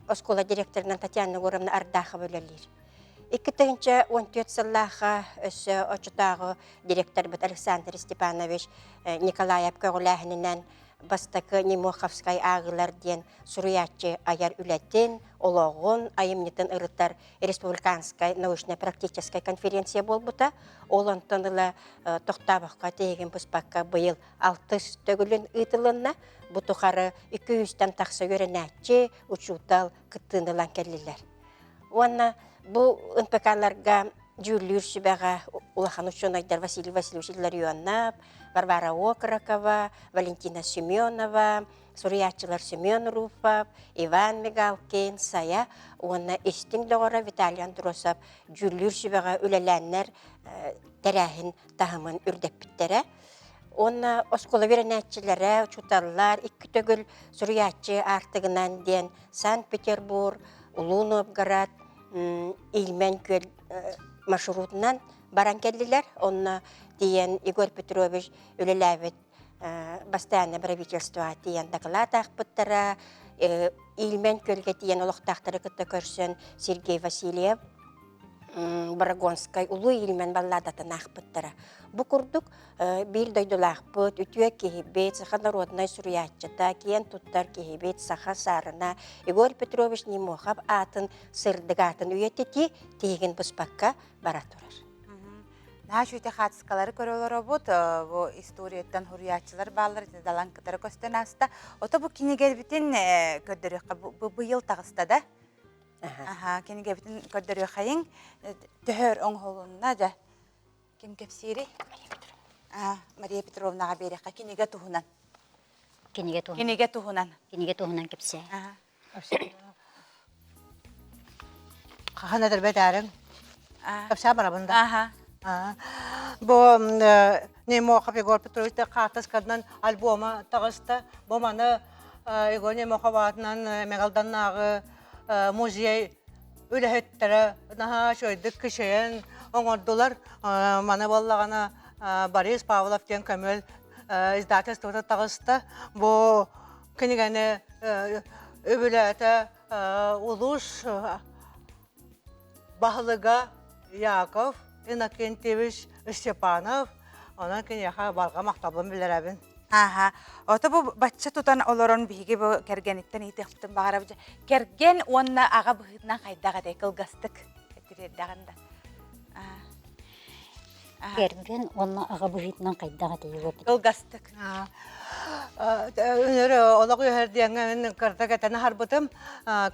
оскуола директорынан Татьяна Егоровна Ардахова үлэлиир. 2014 сыллаахха өссө оччотооҕу директорбыт Александр Степанович Николаев көҕүлээһининэн бастакы Немоховскай ааҕыылар диэн суруйааччы айар үлэтин, олоҕун, айымньытын ырытар республиканскай научно-практическай конференция буолбута. Ол онтон ыла тохтообокко тиһигин быспакка быйыл алтыс төгүлүн ыытылынна. Бу тухары 200-тэн тахса үөрэнээччи, учуутал кыттыыны ылан кэллилэр. Уонна бу НПК-ларга дьүүллүүр сүбэҕэ улахан учуонайдар Василий Васильевич Илларионов, Варвара Окрокова, Валентина Семенова, суруйааччылар Семен Руфов, Иван Мигалкин, Сайа уонна истиҥ доҕоро Виталий Андросов дьүүллүүр сүбэҕэ үлэлээннэр тэрээһин таһымын үрдэппиттэрэ. Уонна оскуола үөрэнээччилэрэ, учууталлар икки төгүл суруйааччы аартыгынан диэн Санкт-Петербург, Улуу Новгород, Ильмень күөл маршрутунан баран кэллилэр. Онно тиийэн Егор Петрович үлэлээбит бастаанна правительствоҕа тиийэн дакылаат аахпыттара. Ильмень күөлгэ тиийэн олохтоохтору кытта көрсөн Сергей Васильев Борогонскай Улуу Ильмень балладатын аахпыттара. Бу курдук биир дойдулаахпыт, үтүө киһибит, саха народнай суруйааччыта, киэн туттар киһибит, саха саарына Егор Петрович Немохов аатын сырдык аатын үйэтитии тиһигин быспакка бара турар. Наһаа үчүгэй хаартыскалары көрө олоробут. Бу историяттан суруйааччылар бааллар, ити далан кытары көстөн ааста. Ото бу кинигэбитин көрдөрүөххэ бу быйыл таҕыста да? Аха, кинигэбитин көрдөрүөххэйиҥ. Төһөр оҥоһулунна дьэ. Ким кэпсиирий? Мария Петровнаҕа биэриэххэ кинигэ туһунан. Кинигэ туһунан. Кинигэ туһунан. Кинигэ туһунан кэпсээ. Хаһан этэрбэт аарыҥ? Кэпсээ барабын да. Бу Немохов Егор Петрович хаартысканан альбома таҕыста. Бу маны Егор Немохов аатынан Мэҥэлданнааҕы музей үлэһиттэрэ наһаа үчүгэйдик кичэйэн оҥордулар. Маны буоллаҕына Борис Павлов диэн көмөл издательствота таҕыста. Бу кинигэни үбүлээтэ улуус баһылыга Яков Иннокентьевич Степанов. Онон киниэхэ барҕа махталбын биллэрэбин. Аха. Ото бу бачча тутан олорон биһиги бу кэргэниттэн ыйытыахпытын баҕарабыт. Кэргэн уонна аҕа быһыытынан хайдах этэй кылгастык этириэрдэҕин да. Кэргэн уонна аҕа быһыытынан хайдах этэй Кылгастык. Өнөр олох үһэр диэҥҥэ кырта кэтэн аһарбытым.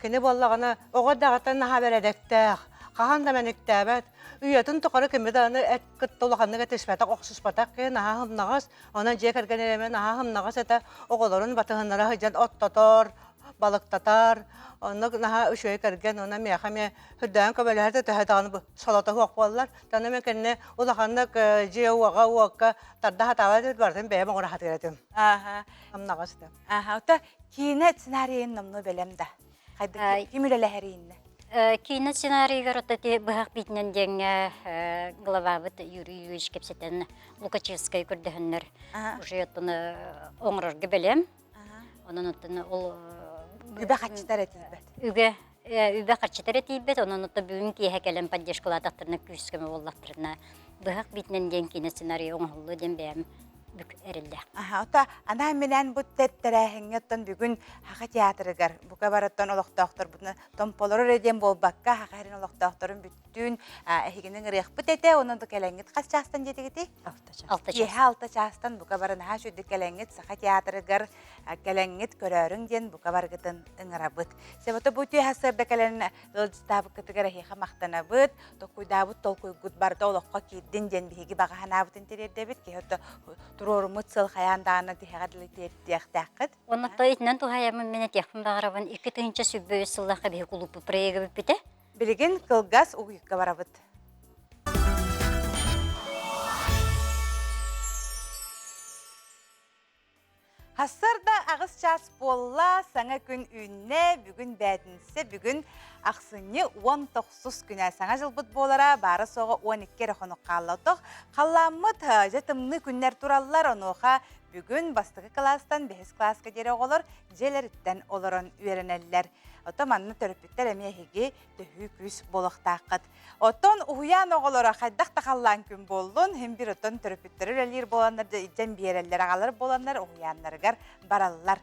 Кини буоллаҕына оҕо даҕатан наһаа бэрэдэктээх, хаһан да мэниктээбэт. Үйэтин тухары кими даҕаны эт кытта улаханнык этиспэтэх, охсуспатах киһи наһаа сымнаҕас, Онон дьиэ кэргэн эрэмэ наһаа сымнаҕас этэ, оҕолорун батыһыннара сылдьан оттотор, балыктатар, оннук наһаа үчүгэй кэргэн, онон миэхэ эмиэ сүрдээҕин көмөлөһөр да төһө даҕаны солото суох буоллар, онно мен кэннэ улаханнык дьиэ уоҕа уокка тарда сатаабат эбит барытын бэйэм оҥоро сатыыр этим. Ааха. Сымнаҕас этэ. Ааха, ота киинэ сценарийын номнуо бэлэм да. Хайдах ким үлэлэһэр иннэ? Киинэ сценарийыгар ото ити быһах биитинэн диэҥҥэ главабыт Юрий Юрьевич кэпсэтэн Лукачевскай көрдөһөннөр уже оттон оҥорорго бэлэм. Онон оттон ол үбэ харчыта эрэ тиийбэт. Үбэ үбэ харчыта эрэ тиийбэт, онон оттон бүгүн киэһэ кэлэн поддержкалаатахтарына күүс-көмө буоллахтарына быһах биитинэн диэн киинэ сценарийа оҥоһуллуо диэн бэйэм бүк эрэллээх. Аха, ото анаан-минээн бу тэрээһиҥҥэ оттон бүгүн Саха театрыгар бука барыттан олохтоохторбутун томполору эрэ диэн буолбакка Саха сирин олохтоохторун бүттүүн эһигини ыҥырыахпыт этэ. Онон кэлэҥҥит хас чаастан диэтигитий? Алта чаас. Киэһэ алта чаастан бука бары наһаа үчүгдүк кэлэҥҥит Саха театрыгар кэлэҥҥит көрөөрүҥ диэн бука барыгытын ыҥырабыт. Себото бу үтүө сарсыарда кэлэн ыалдьыттаабыккытыгар эһиэхэ махтанабыт. Толкуйдаабыт толкуйгут барыта олоххо киирдин диэн биһиги баҕа санаабытын тириэрдэбит. Киһи отто туруоруммут сыл хайаан даҕаны тиһэҕэ дылы тиэрдиэхтээххит. Онно итинэн туһаайаммын мин этиэхпин баҕарабын 2023 сыллаахха биһи кулууппут проега бүппүтэ. Билигин кылгас угуйукка барабыт. Хассарда Аҕыс чаас буолла, саҥа күн үүннэ, бүгүн бээтинсэ, бүгүн ахсынньы 19 күнэ. Саҥа дьылбыт буолара баара-суоҕа 12 эрэ хонук хаалла. Отох халлааммыт дьэ тымныы күннэр тураллар, онуоха бүгүн бастакы кылаастан бэһис кылааска диэри оҕолор дьиэлэриттэн олорон үөрэнэллэр. Ото манна төрөппүттэр эмиэ эһиги төһүү күүс буолуохтааххыт. Оттон уһуйаан оҕолоро хайдах да халлаан күн буоллун, иһин бир оттон төрөппүттэрэ үлэлиир буоланнар дьэн биэрэллэр, аҕалар буоланнар уһуйааннарыгар бараллар.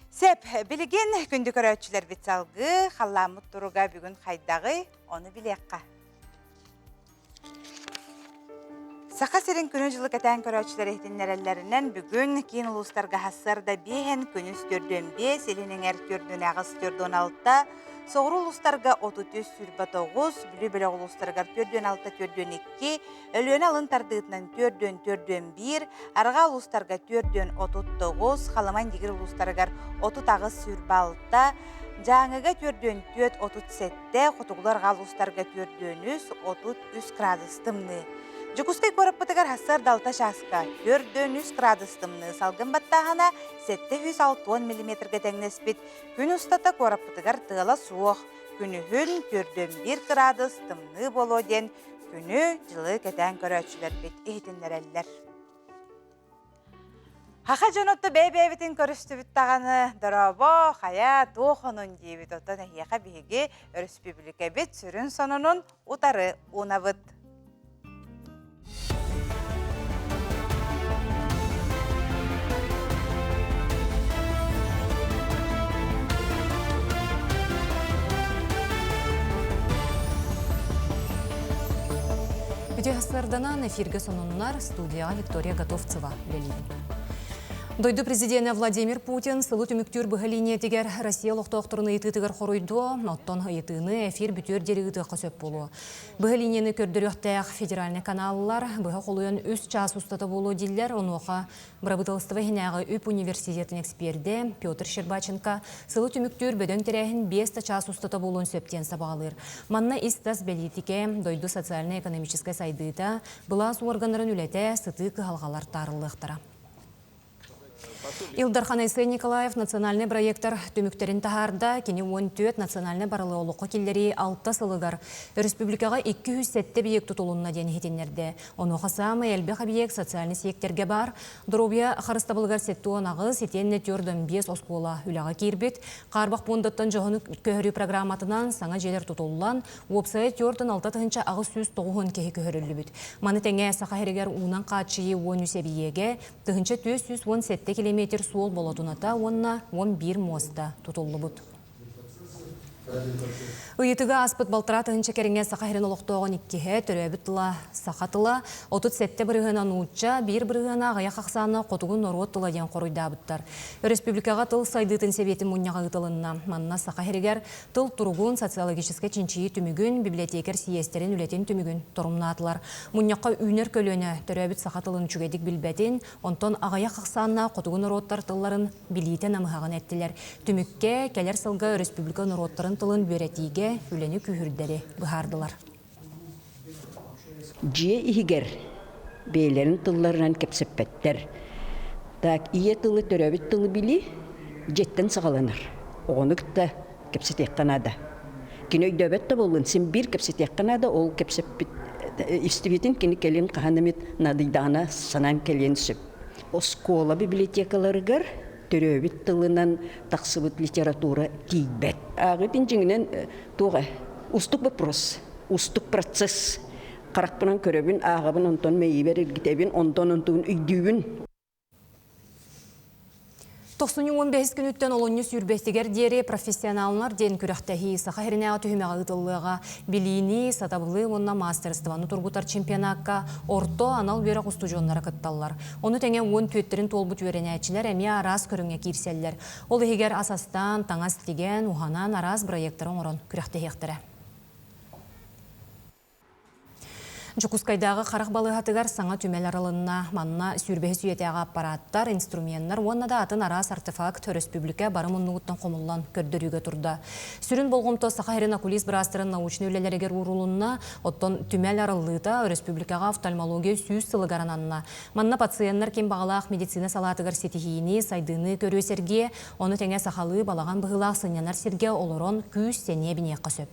Сеп, билигин күндү көрөөччүлэрбит салгыы халлааммыт туруга бүгүн хайдаҕый, ону билиэххэ. Саха сирин күнү-дьылы кэтээн көрөөччүлэр иһитиннэрэллэринэн, бүгүн киин улуустарга сарсыарда биэһэн, күнүс төрдүөн биэс, илин эҥэр төрдүөн аҕыс, төрдүөн алта, соҕуруу улуустарга 33, 29, Бүлүү бөлөх улуустарыгар төрдүөн алта, төрдүөн икки, Өлүөнэ алын тардыытынан төрдүөн, төрдүөн биир, арҕаа улуустарга төрдүөн 39, Халыма-Индигир улуустарыгар 38, 26, Дьааҥыга төрдүөн түөрт, 37, Тэ хотугулар улуустарга түөрдүөн үс, 33 градус тымныы. Дьокуускай куораппытыгар сарсыарда алта чааска төрдүөн үс градус тымныы салгын баттааһына 760 миллиметргэ тэҥнэспит. Күн устата куораппытыгар тыала суох. Күнүһүн төрдүөн биир градус тымныы буолуо диэн күнү-дьылы кэтээн көрөөччүлэрбит иһитиннэрэллэр. Хаха дьонотто бэйэ-бэйэбитин көрүстүбүт даҕаны, дорообо, хайа, туох онун диибит. Оттон эһиэхэ биһиги өрөспүүбүлүкэбит сүрүн сонунун утары уунабыт. Үтүө сарданан эфиргэ сонуннар студияҕа Виктория Готовцева үлэлиир. Дойду президенэ Владимир Путин сылы түмүктүүр быһа линиятигэр Россия олохтоохторун ыйытыытыгар хоруйдуо, оттон ыйытыыны эфир бүтүөр диэри ыытыахха сөп буолуо. Быһа линияны көрдөрүөхтээх федеральнай каналлар быһа холуйан үс чаас устата буолуо дииллэр, онуоха Бырабыыталыстыба иһинээҕи үп университетын экспердэ Петр Щербаченко сылы түмүктүүр бөдөҥ тэрээһин биэс да чаас устата буолуон сөп диэн сабаҕалыыр. Манна ис-тас бэлиитикэ, дойду социальнай-экономическай сайдыыта, былаас уорганнарын үлэтэ, сытыы кыһалҕалар таарыллыахтара. Ил Дархан Айсен Николаев национальнай проектар түмүктэрин таһаарда. Кини 14 национальнай барылы олоххо киллэрии алта сылыгар өрөспүүбүлүкэҕэ 207 объект тутулунна диэн иһитиннэрдэ. Онуоха саамай элбэх объект социальнай сиэктэргэ баар. Доруобуйа харыстабылыгар 78, итиэннэ 45 оскуола үлэҕэ киирбит. Хаарбах пуондаттан дьоһуну көһөрүү программатынан саҥа дьиэлэр тутуллан, уопсайа 46 890 киһи көһөрүллүбүт. Маны тэҥэ Саха сиригэр уунан хааччыйыы 13 эбийиэгэ, 1417 километр суол болотуната уонна 11 муоста тутуллубут. Ыйытыга ааспыт балтараа тыһыынча кэриҥэ Саха сирин олохтооҕун иккиһэ, төрөөбүт тыла саха тыла, 37 бырыһыана нуучча, биир бырыһыана аҕыйах ахсаана хотугу норуот тыла диэн хоруйдаабыттар. Өрөспүүбүлүкэҕэ тыл сайдыытын сэбиэтин мунньаҕа ыытылынна. Манна Саха сиригэр тыл туругун, социологическай чинчийии түмүгүн, библиотекарь сийиэстэрин үлэтин түмүгүн торумнаатылар. Мунньахха үүнэр көлүөнэ төрөөбүт саха тылын үчүгэйдик билбэтин, онтон аҕыйах ахсааннаах хотугу норуоттар тылларын билиитэ намыһаҕын эттилэр. Түмүккэ, кэлэр сылга өрөспүүбүлүкэ норуоттарын тылын үөрэтиигэ үлэни күүһүрдэри быһаардылар. Дьиэ иһигэр бэйэлэрин тылларынан кэпсэппэттэр. Так, ийэ тылы, төрөөбүт тылы билии дьиэттэн саҕаланар. Оҕону кытта кэпсэтиэххэ наада. Кини өйдөөбөт да буоллун, син биир кэпсэтиэххэ наада, ол кэпсэппит истибитин кини кэлин хаһан эмит наадыйдаҕына санаан кэлиэн сөп. Оскуола библиотекаларыгар төрөөбүт тылынан тахсыбыт литература тиийбэт. Ааҕыытын дьиҥинэн туох ээ, устук вопрос, устук процесс. Харахпынан көрөбүн, ааҕабын, онтон мэйиибэр эргитэбин, онтон онтугун өйдүүбүн. Тохсунньу 15 күнүттэн олунньу сүүрбэстигэр диэри профессионаллар диэн күрэхтэһии Саха сиринээҕи түһүмэҕэ ыытыллыаҕа. Билиини, сатабылы уонна маастарыстыбаны тургутар чемпионакка орто анал үөрэх устудьуоннара кытталлар. Ону тэҥэ уон түөттэрин туолбут үөрэнээччилэр эмиэ араас көрүҥҥэ киирсэллэр. Ол иһигэр ас астаан, таҥас тигэн, уһанан араас бырайыактары оҥорон күрэхтэһиэхтэрэ. Дьокуускайдааҕы харах балыыһатыгар саҥа түмэл арылынна. Манна сүүрбэһис үйэтээҕи аппараттар, инструменнар уонна да атын араас артефакт өрөспүүбүлүкэ бары муннугуттан хомуллан көрдөрүүгэ турда. Сүрүн болҕомто Саха сирин окулист быраастарын научнай үлэлэригэр уурулунна. Оттон түмэл арыллыыта өрөспүүбүлүкэҕэ офтальмология 100 сылыгар ананна. Манна пациеннар ким баҕалаах медицина салаатыгар ситиһиини, сайдыыны көрүө сэргиэ, ону тэҥэ сахалыы балаҕан быһыылаах сынньанар сиргэ олорон күүс-сэниэ биниэххэ сөп.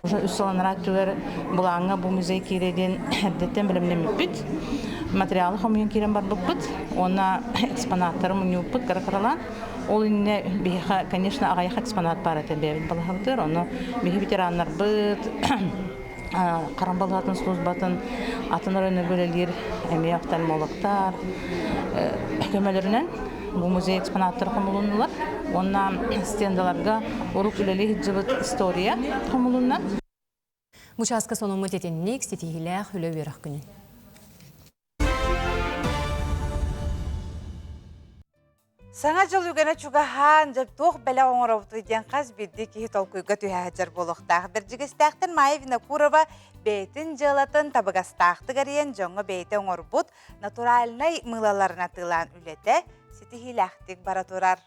Уже үс сыл анараа өттүгэр былааҥҥа бу музей киирэ диэн эрдэттэн бэлэмнэммиппит. Материалы хомуйан киирэн барбыппыт уонна экспонаттары мунньубуппут кыра-кыралаан. Ол иннинэ биһиэхэ, конечно, аҕыйах экспонат баар этэ бэйэбит балаһабытыгар. Ону биһи ветераннарбыт, Харан балаһатын службатын атын районнарга үлэлиир эмиэ офтальмологтар көмөлөрүнэн бу музей экспонаттара хомулуннулар уонна стендаларга урук үлэлии сылдьыбыт история хомулунна. Бу чааска сонуммут итинник ситиһиилээх үлэ үөрэх күнүн. Саҥа дьыл үгэнэ чугаһаан, дьэ туох бэлэх оҥоробутуй диэн хас биирдии киһи толкуйга түһэ сылдьар буолуохтаах. Бэрдьигэстээхтэн Майя Винокурова бэйэтин дьыалатын табыгастаахтык арыйан дьоҥҥо бэйэтэ оҥорбут натуральнай мыылаларын атыылаан үлэтэ ситиһиилээхтик бара турар.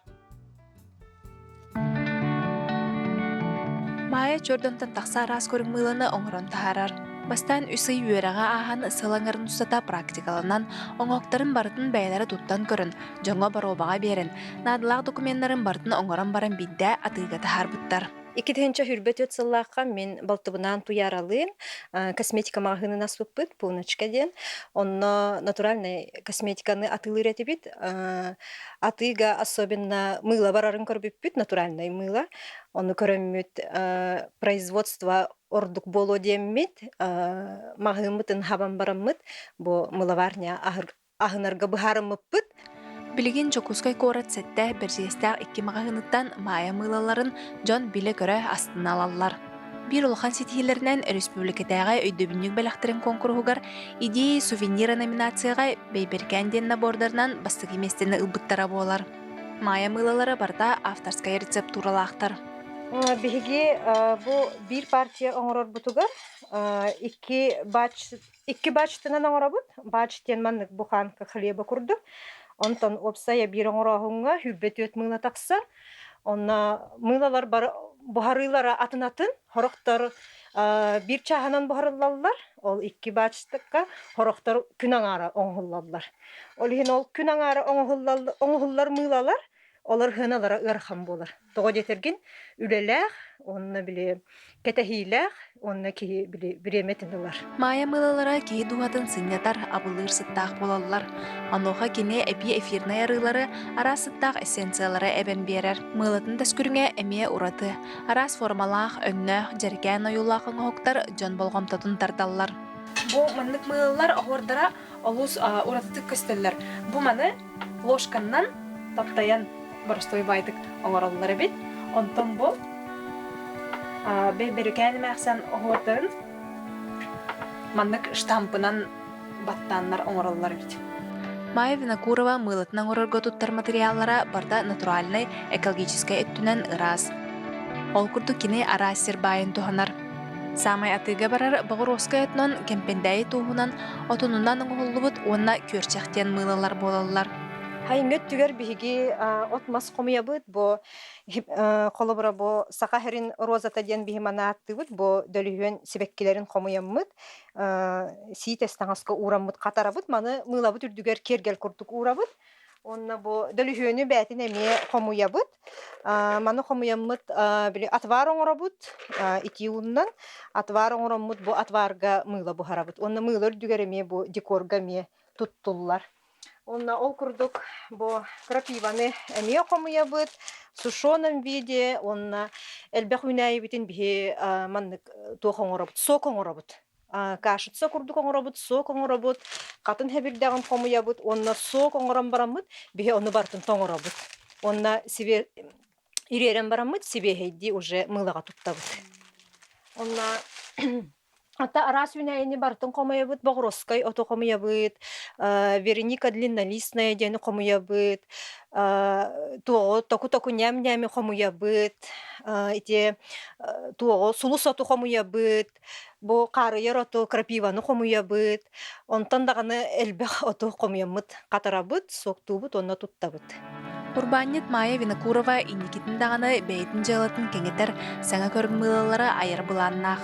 Маайа чордонтон тахса араас көрүҥ мыыланы оҥорон таһаарар. Бастаан үс ый үөрэҕи ааһан сыл аҥарын устата практикаланан, оҥоһуктарын барытын бэйэлэрэ туттан көрөн, дьоҥҥо боруобаҕа биэрэн, наадалаах докуменнарын барытын оҥорон баран биирдэ атыыга таһаарбыттар. 2024 сыллаахха мин балтыбынаан Туйааралыын косметика маҕаһыынын аспыппыт, Пуночка диэн. Онно натуральнай косметиканы атыылыыр этибит. Атыыга особенно мыыла барарын көрбүппүт, натуральнай мыыла. Ону көрөммүт производство ордук буолуо диэммит, маҕаһыыммытын хабан бараммыт, бу мыловарня аһынарга быһаарыммыппыт. Билигин Дьокуускай куорат сэттэ бэрдьигэстээх икки маҕаһыыныттан Маайа мыылаларын дьон билэ-көрө астына ылаллар. Биир улахан ситиһиилэринэн өрөспүүбүлүкэтээҕи өйдөбүнньүк бэлэхтэрин куонкуруһугар «Идеи сувенира» номинацияҕа Бэйбэрикээн диэн набордарынан бастакы миэстэни ылбыттара буолар. Маайа мыылалара барыта авторскай рецептуралаахтар. Биһиги бу биир партия оҥорорбутугар икки батч Икки бачтынан оҥоробут. Бач диэн маннык буханка хлеба курдук. Онтон уопсайа биир оҥорооһуҥҥа 24 мыыла тахсар. Онно мыылалар бары буһарыылара атын-атын. Сорохтор биир чааһынан буһарыллаллар. Ол икки бачтыкка сорохтор күн аҥаара оҥоһуллаллар. Ол иһин ол күн аҥаара оҥоһуллар мыылалар олор сыаналара ыарахан буолар. Тоҕо диэтэргин үлэлээх уонна били кэтэһиилээх уонна киһи били бириэмэтин ылар. Маайа мыылалара киһи дууһатын сынньатар, абылыыр сыттаах буолаллар. Онуоха кини эбии эфирнай арыылары, араас сыттаах эссенциялары эбэн биэрэр. Мыылатын тас көрүҥэ эмиэ ураты. Араас формалаах, өҥнөөх, дьэрикээн ойуулаах оҥоһуктар дьон болҕомтотун тардаллар. Бу маннык мыылалар оһуордара олус уратытык көстөллөр. Бу маны ложканнан таптайан боростуой баайдык оҥороллор эбит. Онтон бу бэрикээн эмээхсин оһуордарын маннык штампынан баттааннар оҥороллор эбит. Майя Винокурова мыылатын оҥорорго туттар материаллара барыта натуральнай, экологическай өттүнэн ыраас. Ол курдук кини араас сир баайын туһанар. Саамай атыыга барар боҕуруоскай отунан Кэмпэндээйи тууһунан отонунан оҥоһуллубут уонна күөрчэх диэн мыылалар буолаллар. Хайыҥҥы өттүгэр биһиги от-мас хомуйабыт. Бу холобура бу саха сирин розата диэн биһи маны ааттыыбыт. Бу дөлүһүөн сибэккилэрин хомуйаммыт, сиитэс таҥаска уураммыт хатарабыт. Маны мыылабыт үрдүгэр киэргэл курдук уурабыт. Уонна бу дөлүһүөнү бээтин эмиэ хомуйабыт. Маны хомуйаммыт били отвар оҥоробут итии ууннан. Отвар оҥороммут бу отварга мыыла буһарабыт. Уонна мыыла үрдүгэр эмиэ бу декорга эмиэ туттуллар. Уонна ол курдук бу крапиваны эмиэ хомуйабыт в сушеном виде уонна элбэх үүнээйибитин биһи маннык туох оҥоробут сок оҥоробут. Кашица курдук оҥоробут, сок оҥоробут, хатын хэбирдэҕин хомуйабыт уонна сок оҥорон бараммыт биһи ону барытын тоҥоробут. Уонна сибиэ ириэрэн бараммыт сибиэһэйдии уже мыылаҕа туттабыт. Онно Ата араас үүнээйини барытын хомуйабыт, боҕуруоскай оту хомуйабыт, Вероника длиннолистная диэни хомуйабыт, туоҕу току-току ньээм-ньээми хомуйабыт, ити туоҕу сулус оту хомуйабыт, бу хаарыйар оту, крапиваны хомуйабыт, онтон даҕаны элбэх оту хомуйаммыт хатарабыт, суоктуубут уонна туттабыт. Урбаанньыт Майя Винокурова инникитин даҕаны бэйэтин дьыалатын кэҥэтэр, саҥа көрүҥ айар былааннаах.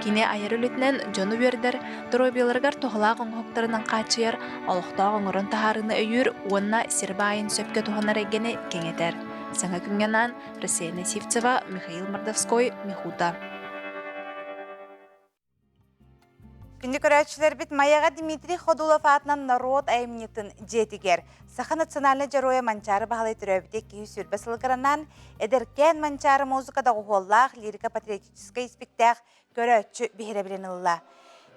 Кини айар үлэтинэн дьону үөрдэр, доруобуйаларыгар туһалаах оҥоһуктарынан хааччыйар, олохтоох оҥорон таһаарыыны өйүүр уонна сир баайын сөпкө туһанар эйгэни кэҥэтэр. Саҥа күҥҥэ анаан Рассеяна Сивцева, Михаил Мордовской, Михута. Күндү көрөөччүлэрбит Майаҕа Дмитрий Ходулов аатынан норуот айымньытын дьиэтигэр Саха национальнай дьоруойа Манчаары Баһылай төрөөбүтэ 220 сылыгар анаан эдэркээн Манчаары музыка доҕуһуоллаах лирика-патриотическай испиктээх көрөөччү биһирэбилин ылла.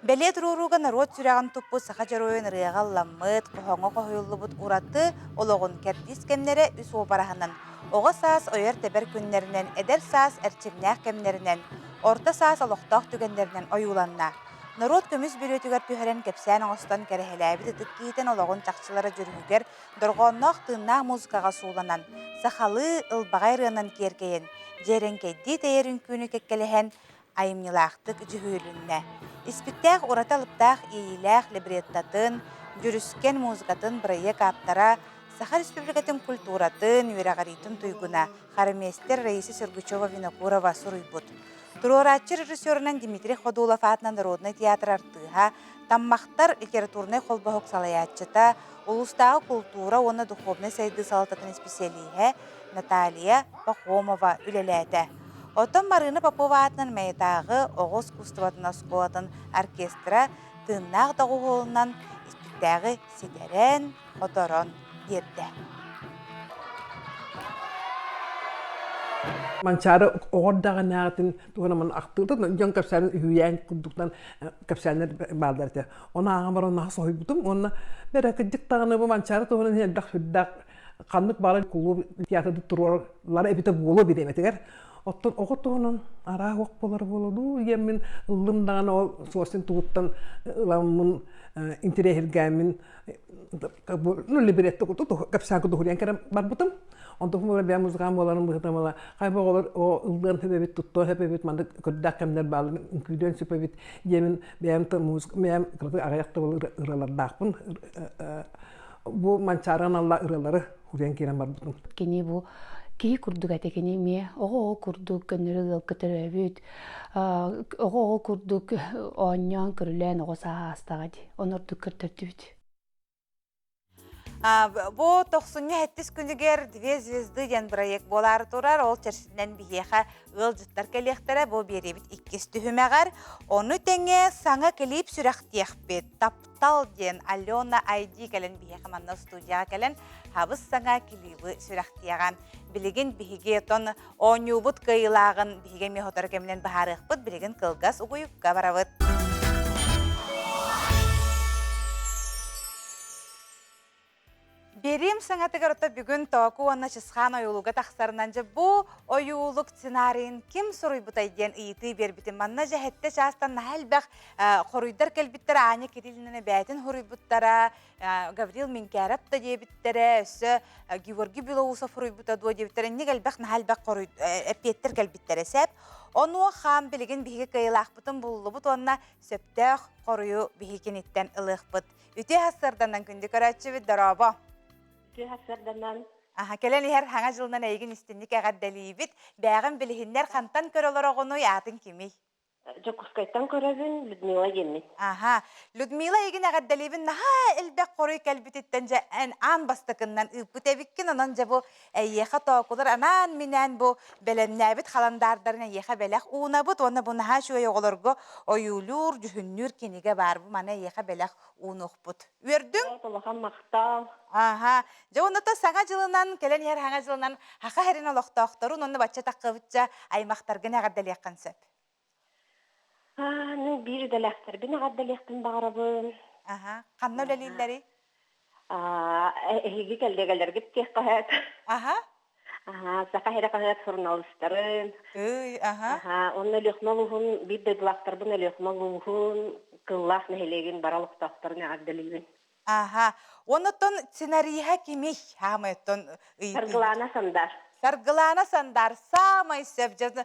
Бэлиэ туруорууга норуот сүрэҕин туппут саха дьоруойун ырыаҕа ылламмыт, хоһооҥҥо хоһуйуллубут ураты олоҕун кэрдиис кэмнэрэ үс уобараһынан, оҕо саас ойор-тэбэр күннэринэн, эдэр саас эрчимнээх кэмнэринэн, орто саас олохтоох түгэннэринэн ойууланна. Норуот көмүс бүрүөтүгэр түһэрэн кэпсээн оҥостон кэрэһэлээбит ытык киһитин олоҕун чахчылара дьүрүһүгэр дорҕоонноох тыыннаах музыкаҕа сууланан, сахалыы ылбаҕай ырыанан киэркэйэн, дьиэрэҥкэйдии тэйэр үҥкүүнү кэккэлэһэн, айымньылаахтык дьүһүйүлүннэ. Испиктээх ураты алыптаах иэйиилээх либреттатын, дьүрүскэн музыкатын бырайыак ааптара, Саха Республикатын культуратын, үөрэҕириитин туйгуна, харамиэстэр Раиса Сергучева-Винокурова суруйбут. Туруорааччы режиссерунан Дмитрий Ходулов аатынан народнай театр артыыһа, Таммахтар литературнай холбоһук салайааччыта, улуустааҕы култуура уонна духовнай сайдыы салалтатын исписэлииһэ Наталья Пахомова үлэлээтэ. Оттон Марыына Попова аатынан Майатааҕы оҕо искусствотын оскуолатын оркестра тыыннаах доҕуһуолунан испиктээҕи ситэрэн, хоторон биэрдэ. Манчаары оҕор даҕанааҕытын туһунан ахтыытын дьон кэпсээнин үһүйээн курдуктан кэпсээннэр бааллар этэ. Ону ааҕан баран наһаа соһуйбутум уонна бэрэ кырдьык даҕаны бу Манчаары туһунан элбэх сүрдээх ханнык баҕарар кулууп театрды туруораллара эбитэ буолуо бириэмэтигэр. Оттон оҕо туһунан араах уох буолар буолуо дуу диэммин ыллым даҕаны ол суостин тугуттан ыламмын интэриэһиргээммин ну либретто кэпсээн кудуһуруйан кэлэн барбытым. Онтон бэйэм музыкант буоларым быһыытынан буола хайба оҕолор оо ыллыан сөп эбит, туттуон сөп эбит, маннык көрдөөх кэмнэр бааллар, үҥкүүлүөн сөп эбит диэмин бэйэм музыка бэйэм кыратык аҕыйах тыл ырыалардаахпын. Бу Манчаары аналла ырыалары уруйан киирэн барбытым. Кини бу киһи курдук этэ кини эмиэ оҕо-оҕо курдук көннөрү ыалга төрөөбүт оҕо-оҕо курдук оонньоон көрүлээн оҕо сааһа аастаҕа дии Оны ордук көрдөрдүбүт. Бу тохсунньу сэттис күнүгэр «Две звезды» диэн бырайыак буолаары турар. Ол чэрчитинэн биһиэхэ ыалдьыттар кэлиэхтэрэ. Бу биэриэбит иккис түһүмэҕэр. Ону тэҥэ саҥа клип сүрэхтиэхпит. «Таптал» диэн Алена Айди кэлэн биһиэхэ манна студияҕа кэлэн хабыс саҥа клибы сүрэхтиэҕэ. Билигин биһиги отон Оонньуубут кыайыылааҕын биһиги эмиэ сотору кэминэн быһаарыахпыт. Билигин кылгас угуйукка барабыт. Берим саҥатыгар ото бүгүн Тооку уонна Чысхаан ойуулуга тахсарынан дьэ бу ойуулук сценарийын ким суруйбутай диэн ыйытыы биэрбитим. Манна дьэ сэттэ чаастан наһаа элбэх хоруйдар кэлбиттэрэ Аня Кириллина бэйэтин хоруйбуттара, Гаврил Минкээрап да диэбиттэрэ, өссө Георгий Белоусов суруйбута дуо диэбиттэрэ, инник элбэх наһаа элбэх эппиэттэр кэлбиттэрэ сөп. Онуоха билигин биһиги кыайыылаахпытын буллубут уонна сөптөөх хоруйу биһиги киниттэн ылыахпыт. Үтүө сарсыарданан күндү көрөөччүбүт, дорообо! Үтүө сарсыарданан. Аха, кэлэн иһэр хаҥа дьылынан эйигин истинник эҕэрдэлиибит. Бээҕин билиһиннэр хантан көрө олороҕунуй, аатын кимий? Дьокуускайтан көрөбүн, Людмила диэммин. Аха. Людмила эйигин эҕэрдэлиибин наһаа элбэх хоруй кэлбититтэн дьэ эн аан бастакыннан ыыппыт эбиккин онон дьэ бу эйиэхэ тоокулар анаан-минээн бу бэлэмнээбит халандаардарын эйиэхэ бэлэх уунабыт уонна бу наһаа үчүгэй оҕолорго ойуулуур, дьүһүннүүр кинигэ баар бу маны эйиэхэ бэлэх уунуохпут. Үөрдүҥ? Улахан махтал. Аха. Дьэ онно саҥа дьылынан, кэлэн иһэр саҥа дьылынан Саха сирин олохтоохторун уонна бачча таххыбычча аймахтаргын эҕэрдэлиэххин сөп. Ну, биир идэлээхтэрбин эҕэрдэлиэхпин баҕарабын. Аха. Ханна үлэлииллэрий? Эһиги кэллиэгэлэргит диэххэ сөп. Аха. Саха сирэ хаһыат суруналыыстарын. Ый, аха. Онно Өлүөхүмэ улууһун биир дойдулаахтарбын Өлүөхүмэ улууһун Кыллаах нэһилиэгин бары олохтоохторун эҕэрдэлиибин. Аха. Оннуттан сценариһа кимий? Хаамай оттон ыйытыы. Саргылаана Сандар. Саргылаана Сандар саамай сөп дьон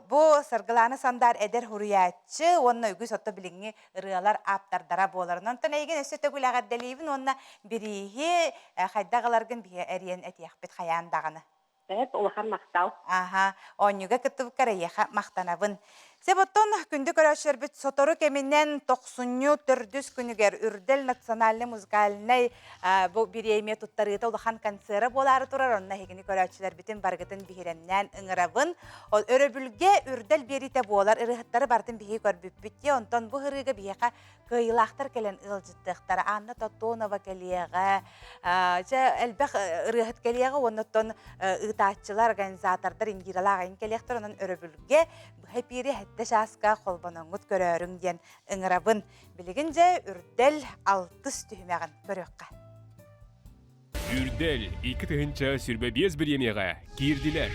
бу Саргылаана Сандар эдэр суруйааччы уонна үгүс отто билиҥҥи ырыалар ааптардара буоларын. Онтон эйигин өссө төгүл эҕэрдэлиибин уонна бирииһи хайдах ыларгын биһи эриэн этиэхпит хайаан даҕаны. Сөп, улахан махтал. Аха, оонньууга кыттыбыккар эйиэхэ махтанабын. Сөп оттон күндү көрөөччүлэрбит сотору кэминэн тохсунньу төрдүс күнүгэр Үрдэл национальнай музыкальнай бу бириэмийэ туттарыыта улахан концера буолаары турар. Онно эһигини көрөөччүлэрбитин барыгытын биһирэмнээн ыҥырабын. Ол өрөбүлгэ Үрдэл биэриитэ буолар ырыаһыттары барытын биһиги көрбүппүт дии. Онтон бу ырыыга биһиэхэ кыайыылаахтар кэлэн ыалдьыттыахтара. Анна Тотонова кэлиэҕэ, дьэ элбэх ырыаһыт кэлиэҕэ уонна оттон ыытааччылар, организатордар Индиралаах айын кэлиэхтэр. Онон өрөбүлгэ быһа эпиири сэттэ чааска холбоноҥҥут көрөөрүҥ диэн ыҥырабын. Билигин дьэ Үрдэл алтыс түһүмэҕин көрүөххэ. Үрдэл 2025 бириэмийэҕэ киирдилэр.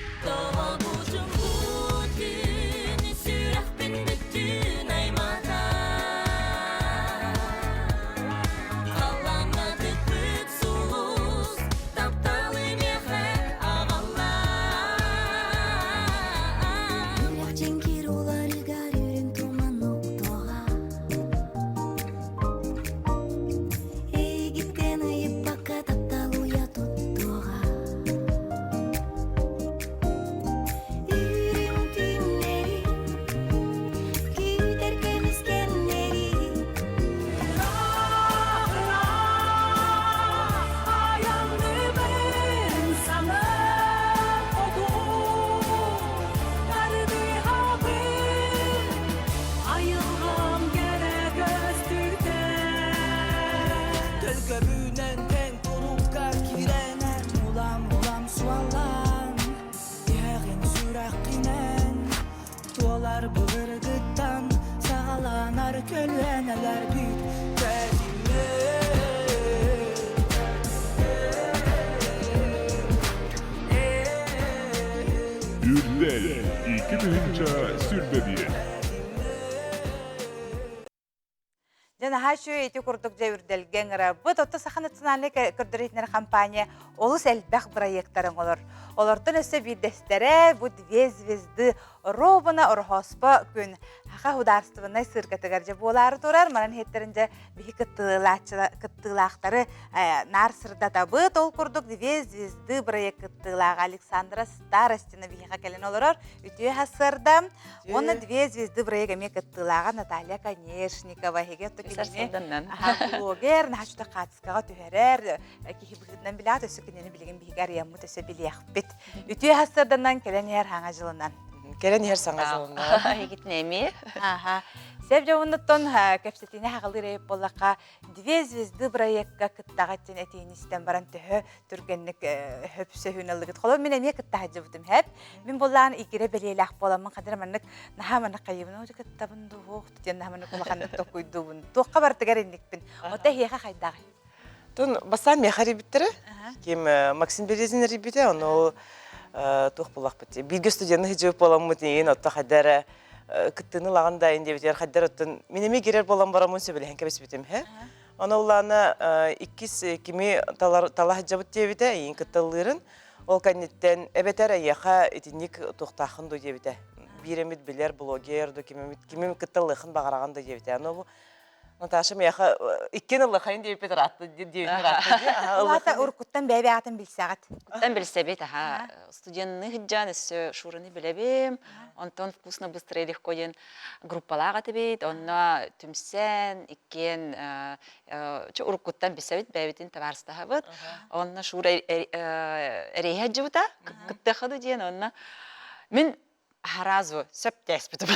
Сүрэхпин бүттүүн аймата Халлааҥҥа тыкпыт сулус тапталы миэхэ аҕалла Үрэх дьэҥкир уларыгар үрүҥ туман уктуоҕа Эйигиттэн ыйыппакка таптал уйа туттуоҕа Үрүҥ түүннэри күүтэр көмүс кэмнэри Айанныбын саҥа хоту тардыһабын Айылҕам кэрэ көстүүтэ Төлкөбүнэн тэҥ турукка киирэнэн улам-улам суоллаан Тиһэҕин сүрэххинэн туолар былыргыттан саҕаланар көлүөнэлэрбит тэтимэ Үрдэл 2021. Дьэ наһаа үчүгэй ити курдук дьэ үрдэлгэ ыҥырабыт. Отто Саха национальнай көрдөрүүтүнэр компания олус элбэх бырайыактары оҥорор. Олортон өссө биирдэстэрэ бу две звезды ровно Ороһооспо күн Саха судаарыстыбаннай сыыркатыгар дьэ буолаары турар. Манан иһиттэрин дьэ биһи кыттыылаахтары наар сырдатабыт. Ол курдук две звезды бырайыак кыттыылааҕа Александра Старостина биһиэхэ кэлэн олорор. Үтүө сарсыарда. Уонна две звезды бырайыак эмиэ кыттыылааҕа Наталья Конешникова. Эһиги отто кинини блогер, наһаа хаацкаҕа түһэрэр киһи быһыытынан билэҕит, өссө кинини билигин биһиги арыйаммыт өссө билиэхпит. Үтүө сарсыарданан кэлэн иһэр хаҥа дьылынан. Кэлэн иһэр саҥа дьылынан. Эһигитин эмиэ. Аха. Сеп дьонуттан кэпсэтиини хаҕалыыр эбит буоллахха, Две звезды проекка кыттаҕыт диэн этиини истэн баран төһө түргэнник хөпсөһүүн ыллыгыт. Холобур, мин эмиэ кытта сылдьыбытым хэп. Мин буллаан игирэ бэлиэлээх буоламмын хадыр маннык наһаа маннык хайыбын оо кыттабын дуу диэн наһаа маннык улаханнык токуйдуубун. Туохха барытыгар инникпин. Ота эһиэхэ хайдаҕый? Тун бастаан миэхэ эрийбиттэрэ. Ким Максим Березин эрийбитэ, ону туох буллахпыт. Бииргэ студенны сылдьыбыт буоламмыт иин отто хайда эрэ кыттыыны ылаҕын да ин диэбитигэр хайдар оттон мин эмиэ кирэр буолан бараммын сөбүлэһэн кэбиспитим һэ. Ону улаана иккис кими тала сылдьабыт диэбитэ, эйигин кытта ыллыырын. Ол кэнниттэн эбэтэр эйиэхэ итинник туохтааххын дуу диэбитэ. Биир эмит билэр блогер дуу кими кими кытта ыллыаххын баҕараҕын да диэбитэ. Аны бу Наташа миэхэ иккиэн ыллахайын диэбиппит ыраатта диэбиппит ыраатта Улаата уруккуттан бэйэ-бэйэҕитин билсэҕит. Уруккуттан билсэбит, аха. Студенны сылдьан өссө Шураны билэбим. Онтон вкусно, быстро и легко диэн группалаах этибит. Онно түмсэн, иккиэн чэ уруккуттан билсэбит, бэйэбитин табаарыстаһабыт. Онно Шура эрэйэ сылдьыбыта, кыттыахха дуу диэн. Онно мин Сразу сөп тээспитим.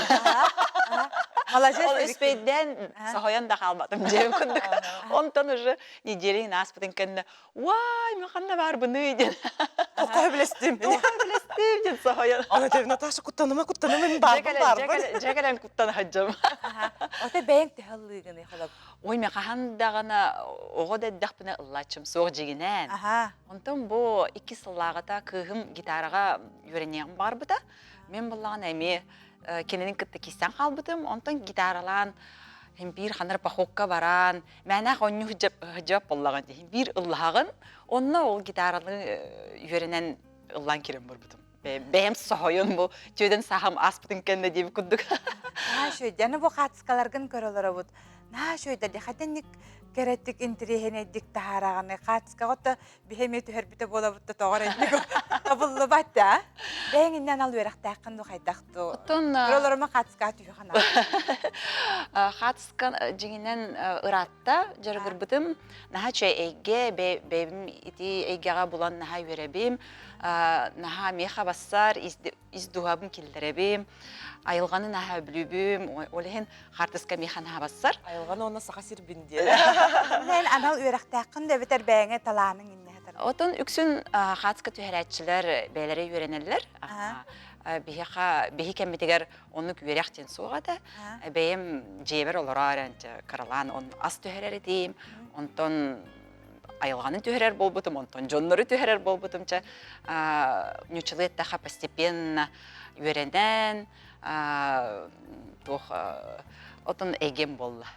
Молодец. Ол үспэйдээн соһуйан да хаалбатым дьиэм курдук. Онтон уже неделя ааспытын кэннэ уай мен ханна баарбыный диэн. Тоққа билестим. Тоққа билестим. Түстүм диэн соһуйан. Аны тебе Наташа куттаныма, куттаныма, мин баарбын, баарбын. Дьэ кэлэн куттана сылдьам. Ото бэйэҥ төһө ыллыыгыный холоб? Ой, мен хаһан даҕаны оҕо да эрдэхпинэ ыллааччым суох дьигинээн. Онтон бу икки сыллааҕыта кыыһым гитараҕа үөрэниэҕим баҕарбыта. Мен буллаҕына эмиэ кинини кытта киирсэн хаалбытым. Онтон гитаралаан биир ханар похокка баран, мээнээх онньу сыдьап буоллаҕын дии. Биир ыллаһаҕын, онно ол гитараны үөрэнэн ыллаан киирэн барбытым. Бэйэм соһойон бу түөдэн саахам ааспытын кэннэ диэбит курдук. Наһаа үчүгэй. Аны бу хаацкаларгын көрө олоробут. Наһаа үчүгэйдэр. Хатенник кэрэтик интириэһинэйдик таһаараҕыный. Хаацкаҕа то биһи эмиэ түһэрбитэ буолабыт да тоҕор инник табыллыбат да. Бэйэҥ иннэ анал үөрэхтээххин ду хайдах ту. Оттон Көрө олоромо хаацкаҕа түһү хана. Хаацкан дьиҥинэн ыраатта дьарыгырбытым. Наһаа үчүгэй эйгэ, бэйэбин ити эйгэҕэ булан наһаа үөрэбим. Наһаа миэхэ бассар, ис дууһабын киллэрэбим. Айылҕаны наһаа өбүлүүбүм. Ол иһин хаартыска миэхэ наһаа бассар. Айылҕаны уонна саха сирбин диэн. Эн анал үөрэхтээххин да эбэтэр бэйэҥэ талааныҥ иннэ сытар. Отон үксүн хаацка түһэрээччилэр бэйэлэрэ үөрэнэллэр. Биһиэхэ биһи кэммитигэр оннук үөрэх диэн суох этэ. Бэйэм дьиэбэр олороор кыралаан ас түһэрэр этим. Онтон айылҕаны түһэрэр буолбутум, онтон дьоннору түһэрэр буолбутум. Чэ, ньуччалыы эттэххэ постепенно үөрэнэн, туох отон эйгэм буолла.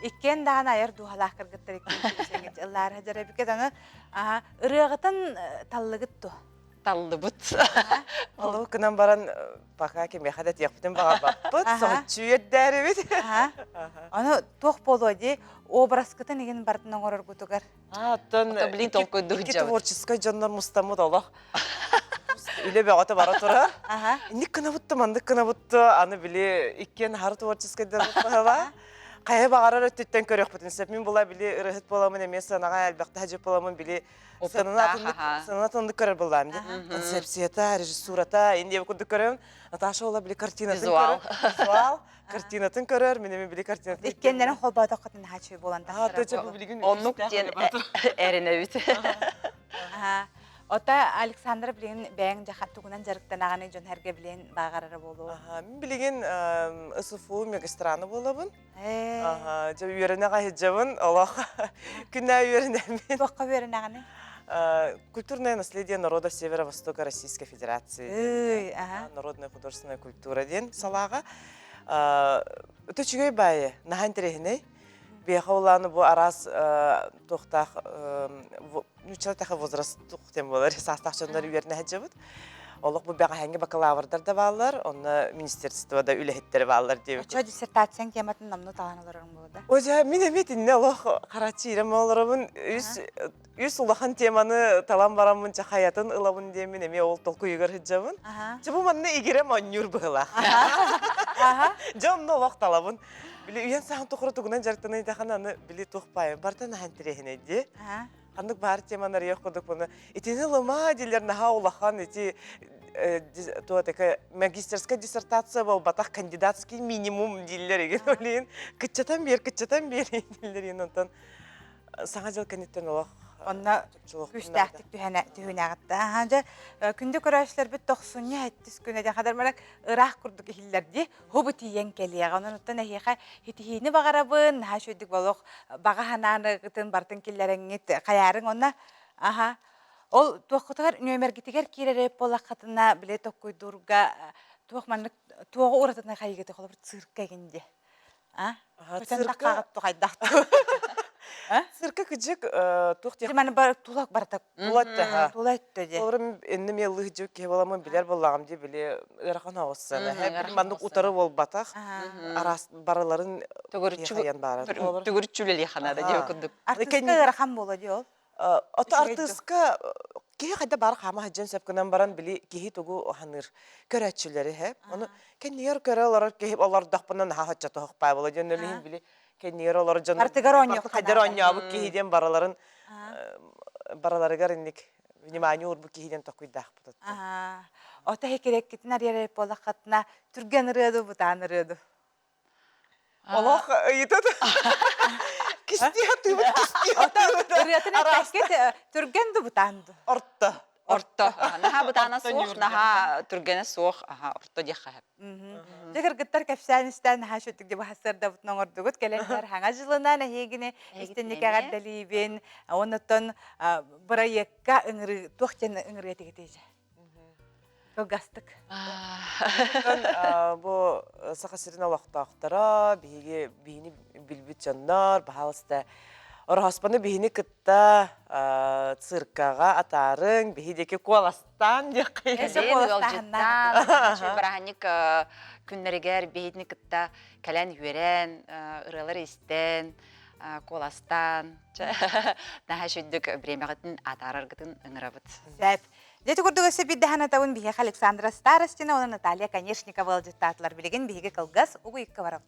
Иккиэн даҕаны айар дууһалаах кыргыттар иккиэн ыллаары сылдьар аны ырыаҕытын таллыгыт дуо? Таллыбыт. Ол гынан баран пока кимиэхэ да тиэхпитин баҕарбаппыт, соһуччу үөрдээрибит. Аны туох буолуо дии, образкытын игин бартын оҥороргутугар. Оттон блин толкуйдуу икки творческай дьоннор мустаммыт олох үлэ бөҕөтө бара турар. Инник гынабытты, маннык гынабытты, аны били иккиэн хары творческайдар баһыла. Хайа баҕарар өттүттэн көрүөхпүтүн сөп. Мин була били ырыһыт буоламын эмиэ сыанаҕа элбэхтэ хадьып буоламын били сыананы атыннык көрөр буллаам ди. Концепцията, режиссурата, индия курдук көрөм. Наташа ола били картинатын көрөр. Визуал. Картинатын көрөр, мин эми били картинатын. Иккиэннэрин холбоотоххутун наһаа буолан тахсар. Оннук диэн эрэнэбит. Ота Александра билигин бэйэҥ тугунан дьарыктанаҕыный дьон эргэ билиэн бааҕарара буолуо. Мин билигин СФУ магистраны буолабын. Дьэ үөрэнэҕэ сылдьабын, олох күннээ үөрэнэммин. Туохха үөрэнэҕиний? Культурное наследие народов Северо-Востока Российской Федерации. Народная художественная культура диэн салааҕа. Өтө үчүгэй баайы, наһаа интэриэһинэй. Биэхэ улааны бу араас туохтаах нуучча таха возраст тем болар саастаах дьоннор үөрэнэ сылдьабыт. Олох бу бэҕэһээҥҥи бакалаврдар да бааллар, онно министерство да үлэһиттэрэ бааллар диэбит. Оччо диссертацияҥ тематын номну талан олорорум буолла да? Ожа, мин эмиэ итиннэ олох хараччы ирэм олоробун. Үс, үс улахан теманы талан бараммын чахайатын ылабын диэммин эмиэ ол толкуйугар сылдьабын. Чэ бу манна игирем онньуур быһылаах. Дьэ онно олох талабын. Били үйэн сахан тухары тугунан дьарыктанайдахан аны били туох баайы барта наһаа интэриэһинэй дии. Ханнык баар теманы арыйах курдук буну итини ылыма дииллэр наһаа улахан ити туо такая магистерская диссертация буолбатах кандидатский минимум дииллэр эгин олин кыччатан биэр кыччатан биэр дииллэр онтон саҥа дьыл кэнниттэн олох Онно күүстээхтик түһүнэҕитте. Аха дьэ күндү көрөөччүлэрбит тохсунньу сэттис күнэ дьэ хадар барак ыраах курдук иһиллэр дии. Хубу тиийэн кэлиэҕэ. Онон оттон эһиэхэ итиһиини баҕарабын, наһаа үчүгэйдик олох баҕа санааныгытын барытын киллэрэҥҥит хайаарыҥ уонна аха ол туоххутугар нүөмэргитигэр киирэр буоллаххытына били токкуйдуурга туох маннык туоҕу уратытына хайыгыты холобур цирка игин дии А? Цирка хайдах Цирка кыдьык туох диэх Маны бар тулак барта тула өттө тула өттө дии. Олорум инни мен лыһдьы киһи боламын билер боллагым дии били ыарахан оҕуссана. Маннык утары болбатах арас барыларын төгүрүччү баара. Төгүрүччү ханада диэ курдук. Артыска ыарахан боло дии ол. Ото артыска киһи хайда бар хаама хаджан сөп гынан баран били киһи тугу ханыыр көрөөччүлэри хэ. Ону кэннигэр көрө олорор киһи олордохпуна наһаа хоччо тоһохпаа була диэн өлүһүн били кэннигэр олорор дьон Артыгар оонньуох хайдар оонньообут киһи диэн бараларын бараларыгар инник внимание уурбут киһи диэн токуйдаахпыт. Ото хекиреккитин арыйар буоллаххытына түргэн ырыаду бутаан ырыаду. Олох ыйытат. Кистии хатыыбыт, кистии хатыыбыт. Ырыатын эппэккит түргэн ду бутаан ду. Орто. Орто. Наһаа бытаана суох, наһаа түргэнэ суох, орто диэххэ сөп. Дьэ кыргыттар кэпсээн истээн наһаа үчүгдүк дьэ баһассыардабытын оҥордугут. Кэлэн иһэр хаҥа дьылынан эһиэгини истинник эҕэрдэлиибин. Оннуттан бырайыакка ыҥырыы туох диэн ыҥырыы этигитий дьэ? Кылгастык. Бу Саха сирин олохтоохторо, биһиги биһини билбит дьоннор, баһаалыста Ороһоспону биһини кытта циркаҕа атаарыҥ, биһи диэки куоластаан диэххэ. Кэлэн ыалдьыттаан, бырааһынньык күннэригэр биһини кытта кэлэн үөрэн, ырыалар истэн, куоластаан, наһаа үчүгдүк бириэмэҕитин атаараргытын ыҥырабыт. Сөп. Дьэ ити курдук өссө биирдэ санатабын биһиэхэ Александра Старостина уонна Наталья Конешникова ыалдьыттаатылар. Билигин биһиги кылгас угуйукка барабыт.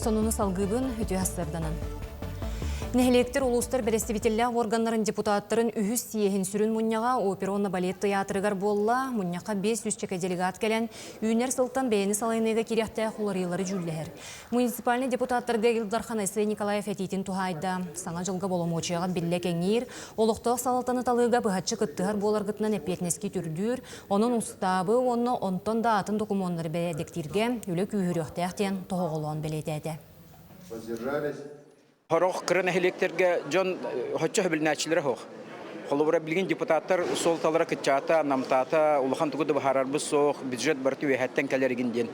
Сонуну салгыыбын үтүө сарданан. Нэһилиэктэр улуустар бэрэстэбиитэллээх уорганнарын депутаттарын үһүс съеһин сүрүн мунньаҕа опера уонна балет тыйаатырыгар буолла. Мунньахха 500 чэкэ делегат кэлэн, үүнэр сылтан бэйэни салайыныыга киириэхтээх уларыйыылары дьүүллэһэр. Муниципальнай депутаттарга Ил Дархан Айсен Николаев этиитин туһаайда. Саҥа дьылга боломуочуйаҕа биллэ кэҥиир, олохтоох салалтаны талыыга быһаччы кыттыһар буоларгытынан эппиэтинэскэ үрдүүр, онон устаабы уонна онтон да атын докумуоннары бэрээдэктииргэ үлэ күүһүрүөхтээх диэн тоһоҕолоон бэлиэтээтэ. Воздержались. Сорох кыра нэһилиэктэргэ дьон оччо сөбүлэнээччилэрэ суох. Холобура, билигин депутаттар суолталара кыччаата, намтаата, улахан тугу да быһаарарбыт суох, бюджет барыта үөһэттэн кэлэригин диэн.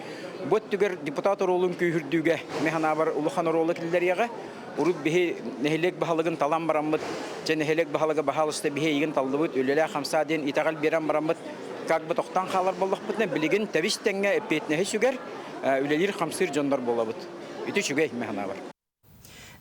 Бу өттүгэр депутат оруолун күүһүрдүүгэ мин санаабар улахан оруолу киллэриэҕэ. Урут биһи нэһилиэк баһылыгын талан бараммыт, дьэ нэһилиэк баһылыга баһаалыста биһи эйигин таллыбыт, үлэлээ-хамсаа диэн итэҕэл биэрэн бараммыт, как бы тохтоон хаалар буоллахпытына, билигин тэбис-тэҥҥэ эппиэтинэһи сүгэр, үлэлиир-хамсыыр дьоннор буолабыт. Ити үчүгэй мин санаабар.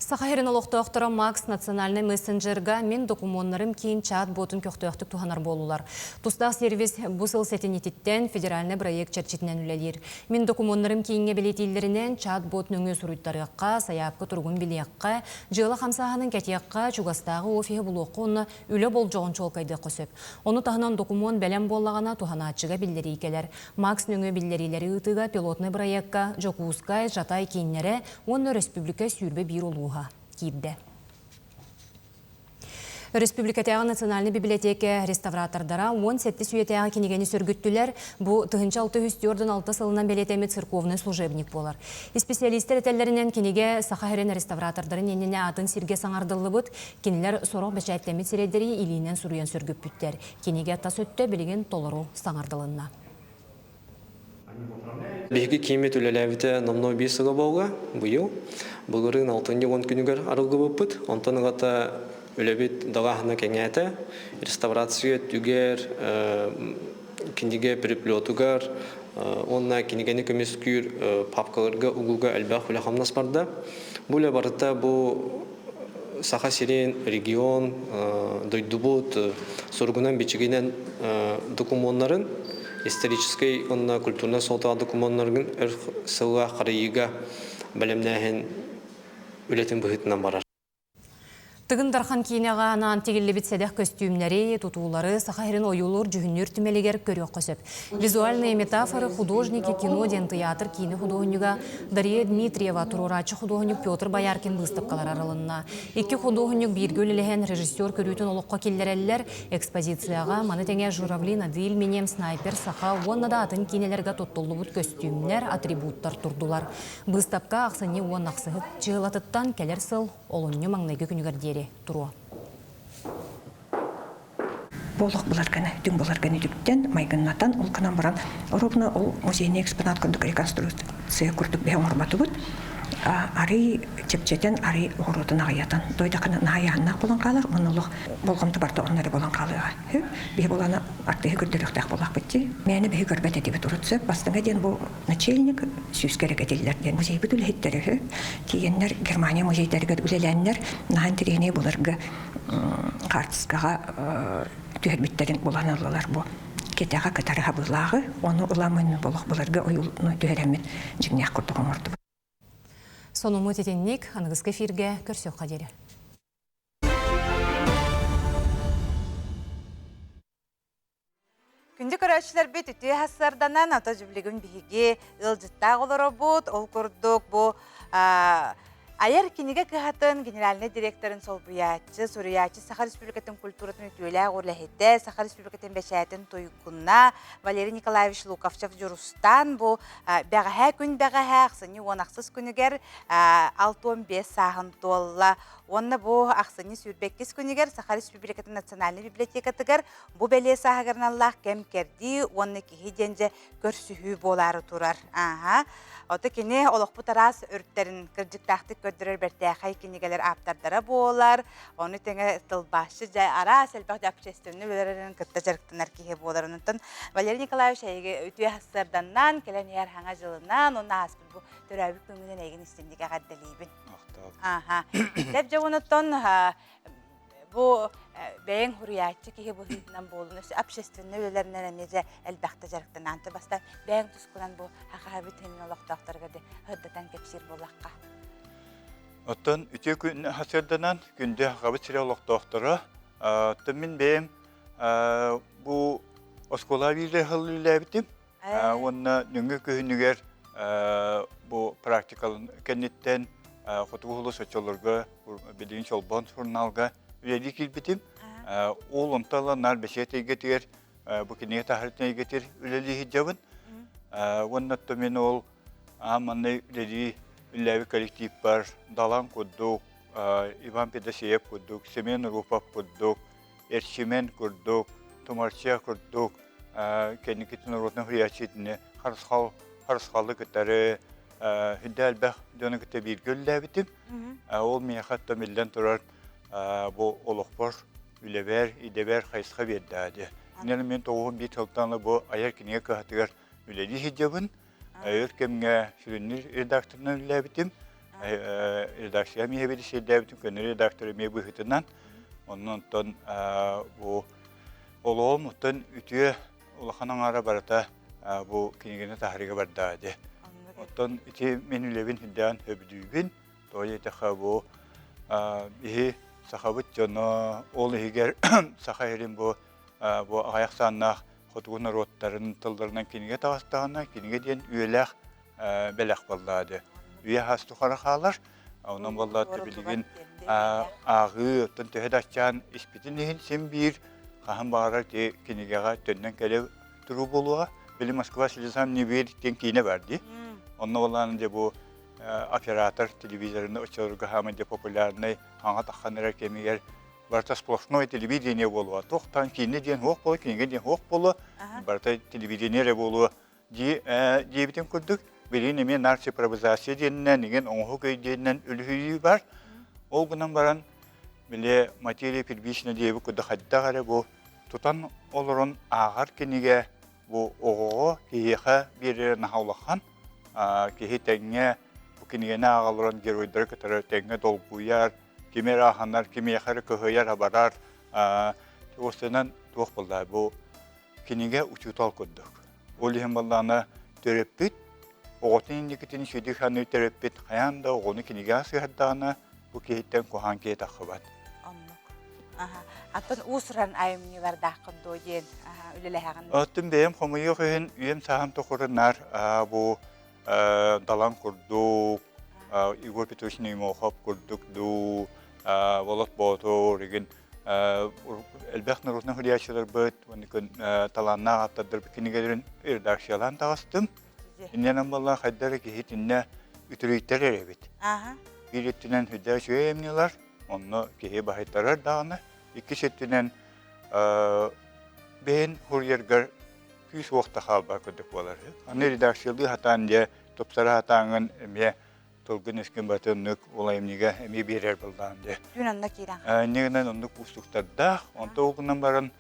Саха сирин олохтоохторо Макс национальнай мессенджерга мин докумуоннарым киин чат-ботун көхтөөхтүк туһанар буоллулар. Тустаах сервис бу сыл сэтинньититтэн федеральнай бырайыак чэрчитинэн үлэлиир. Мин докумуоннарым кииҥҥэ бэлиэтииллэринэн чат-бот нөҥүө суруйтарыахха, сайаапка туругун билиэххэ, дьыала хамсааһынын кэтиэххэ, чугастааҕы офиһы булуохха уонна үлэ болдьоҕун чуолкайдыахха сөп. Ону таһынан докумуон бэлэм буоллаҕына туһанааччыга биллэрии кэлэр. Макс нөҥүө биллэриилэри ыытыыга пилотнай бырайыакка Дьокуускай, Жатай кииннэрэ уонна өрөспүүбүлүкэ 21 улууһа киирдэ. Өрөспүүбүлүкэтээҕи национальнай бибилэтиэкэ реставратордара 17 үйэтээҕи кинигэни сөргүттүлэр. Бу 1646 сылынан бэлиэтэммит церковный служебник буолар. Исписэлиистэр этэллэринэн кинигэ Саха сирин реставратордарын иннинэ атын сиргэ саҥардыллыбыт. Кинилэр сорох бэчээттэммит сирэйдэри илиинэн суруйан сөргүппүттэр. Кинигэ тас өттө билигин толору саҥардылынна. Биһиги кииммит үлэлээбитэ номнуо биир сыла буолла быйыл. Былырыын алтынньы уон күнүгэр арыллыбыппыт. Онтон ылата үлэбит далааһына кэҥээтэ. Реставрация өттүгэр, кинигэ переплетугар уонна кинигэни көмүскүүр папкаларга угууга элбэх үлэ-хамнас барда. Бу үлэ барыта бу Саха сирин, регион, дойдубут суругунан-бичигинэн докумуоннарын историческай уонна культурнай суолталаах докумуоннарын өр сылга харайыыга бэлэмнээһин үлэтин быһыытынан барар. Тыгын Дархан киинэҕэ анаан тигиллибит сэдэх көстүүмнэри, тутуулары Саха сирин ойуулуур-дьүһүннүүр түмэлигэр көрүөххэ сөп. Визуальные метафоры художники кино диэн тыйаатыр киинэ худуоһунньуга Дария Дмитриева, туруорааччы худуоһунньук Петр Бояркин быыстапкалара арылынна. Икки худуоһунньук бииргэ үлэлэһэн режиссер көрүүтүн олоххо киллэрэллэр. Экспозицияҕа маны тэҥэ Журавли над Ильменем, Снайпер саха уонна да атын киинэлэргэ туттуллубут көстүүмнэр, атрибуттар турдулар. Быыстапка ахсынньы уонна ахсыһыт чыһылатыттан кэлэр сыл олунньу маҥнайгы күнүгэр диэри туруо. Болох буларганы, түҥ буларганы түптэн, майгыннатан, ол гынан баран, ровно ол музейный экспонат курдук реконструкция курдук биһи оҥорботубут. Арый чэпчэтэн, арый оҕуруотун аҕыйатан, дойдакана наһаа болон хаалар, уонна олох болҕомто барда онно эрэ болон хаалыаҕа. Биһи булана артыһы көрдөрүөхтээх буоллахпыт дии. Мээнэ биһи көрбөт этибит урут сөп. Бастыҥа диэн бу начальник сүүскэ эрэ кэтиллэр диэн музейбыт үлэһиттэрэ үһү. Тиийэннэр Германия музейдарыгар үлэлээннэр наһаа интэриэһинэй былыргы хаартыскаҕа түһэрбиттэрин булан ыллылар бу кэтэҕэ кытары хабыылааҕы ону ыламмын болох былыргы ойууну түһэрэммин дьиҥнээх курдук оҥордубут. Сонуммут итинник аныгыскы эфиргэ көрсүөххэ диэри. көрөөччүлэрбит үтүө сарсыарданан ото дьүблүгүн биһиги ыалдьыттаах олоробут. Ол курдук бу Айар кинигэ кыһатын генеральнай директорын солбуйааччы, суруйааччы Саха Республикатын культуратын үтүөлээх үлэһитэ, Саха Республикатын бэчээтин туйгуна Валерий Николаевич Луковцев Дьурустаан бу бэҕэһээ күн бэҕэһээ ахсынньы 16 күнүгэр 65 сааһын туолла. Уонна бу ахсынньы 22 күнүгэр Саха Республикатын национальнай библиотекатыгар бу бэлиэ сааһыгар аналлаах кэм-кэрдии уонна киһи диэн дьэ көрсүһүү буолаары турар. Ааһа. Ото кини олохпут араас өрүттэрин кырдьыктаахтык көрдөрөр бэртээхэй кинигэлэр ааптардара буолар. Ону тэҥэ тылбаасчы дьэ араас элбэх дьэ общественный үлэлэрин кытта дьарыктанар киһи буолар. Онтон Валерий Николаевич эйиги үтүө сарданнан кэлэн иһэр хаҥа дьылынан уонна ааспыт бу төрөөбүт күҥҥүнэн эйигин истинник эҕэрдэлиибин. Ааха. Деп дьэ бу бэйэҥ суруйааччы киһи быһыытынан буолун өссө общественнай үлэлэринэн эмиэ дьэ элбэхтэ дьарыктанаан баста бэйэҥ тускунан бу хахаһабыт иһин олохтоохторго де сырдатан кэпсиир буоллахха. Оттон үтүө күн сырданан күндү хахабыт сирэ олохтоохторо оттон мин бэйэм бу оскуола бииргэ үлэлээбитим уонна нөҥүө күһүнүгэр бу практикалын кэнниттэн хотугу улус оччолорго билигин Чолбон сурунаалга үлэлии киирбитим. Ол онтон ыла наар бэчээт эйгэтигэр бу кинигэ таһаарытын эйгэтигэр үлэлии сылдьабын. Уонна оттон мин ол аан маннай үлэлии үлэлээбит коллективпар Далан курдук, Иван Педосеев курдук, Семен Руфов курдук, Эрчимен курдук, Тумарча курдук кэнникитин норуотун суруйааччы итини харысхал харысхалы кытары Үрдэ элбэх дьону кытта бииргэ үлэлээбитим. Ол миэхэ томиллэн турар бу олохпор, үлэбэр, идэбэр хайысха биэрдэ дии. Инньэ мин тоҕуһун биир сылтан бу айар кинигэ кыһатыгар үлэлии сылдьабын. Өр кэмҥэ сүрүннүүр редакторынан үлэлээбитим. Редакция эмиэ сирдээбитим, көнөр редактор эмиэ быһыытынан. Онон онтон бу олоҕум оттон үтүө улахан аҥаара барыта бу кинигэни таһаарыыга барда дии. Оттон ити мин үлэбин үрдээн сөбүлүүбүн. Тоҕо диэтэххэ бу биһи сахабыт дьоно ол иһигэр саха иһирин бу бу аҕыйах сааннаах хотугу норуоттарын тылларынан кинигэ таҕыстаҕына кинигэ диэн үйэлээх бэлэх буоллаа дии. Үйэ хас тухары хаалар. Онон буоллаа билигин ааҕыы оттон төһө да аччаан испитин иһин син биир хаһан баҕарар ти кинигэҕэ төннөн кэлэ туруу буолуоҕа. Били Москва слезам не верит диэн киинэ бар дии. Онно буоллаан дьэ бу оператор телевизорын оччолорго хааман дьэ популярнай хаҥа таххан эрэр кэмигэр барыта сплошной телевидение буолуо. Туохтан киинэ диэн суох буолуо, кинигэ диэн суох буолуо, барыта телевидение эрэ буолуо диэбитин курдук, билигин эмиэ наар цифровизация диэнинэн, игин оҥоһук өй диэнинэн үлүһүйүү бар. Ол гынан баран, били материя первична диэбит курдук хайдах эрэ бу тутан олорон ааҕар кинигэ бу оҕоҕо киһиэхэ биэрэрэ наһаа улахан. Киһи тэҥҥэ бу кинигэни ааҕа олорон геройдары кытары тэҥҥэ долгуйар, кими эрэ аһынар, кимиэхэ эрэ кыһыйар, абарар. Уопсайынан туох буолла бу кинигэ учуутал курдук. Ол иһин буоллаҕына төрөппүт оҕотун инникитин сүдү саныы төрөппүт хайаан да оҕону кинигэҕэ сыһардаҕына бу киһиттэн куһаҕан киһи тахсыбат. Оннук. Аха. Аттан уус-уран айымньылардааххын дуо диэн үлэлэһэҕин? Оттон бэйэм хомойуох иһин үйэм сааһым тухары наар бу Далан курдук, Егор Петрович Неймохов курдук дуу, Болот Боотур игин элбэх норуотунай суруйааччыларбыт уонна талааннаах ааптардарбыт кинигэлэрин редакциялаан таҕыстым. Иннинэн буолла хайда эрэ киһи итиннэ үтүрүйтэр эрэбит. Биир өттүнэн сүрдээх үчүгэй айымньылар, онно киһи баһыйтарар даҕаны. Иккис өттүнэн бэйэн суруйаргар күүс уох да хаалбат курдук буолар. Аны редакциялыы сатаан дьэ тупсара сатааҥҥын эмиэ тылгын өскүн баты оннук ол айымньыга эмиэ биэрэр былаан дьэ. Түүн онно киирэн. Инньэ гынан оннук уустуктардаах. Онто ол гынан баран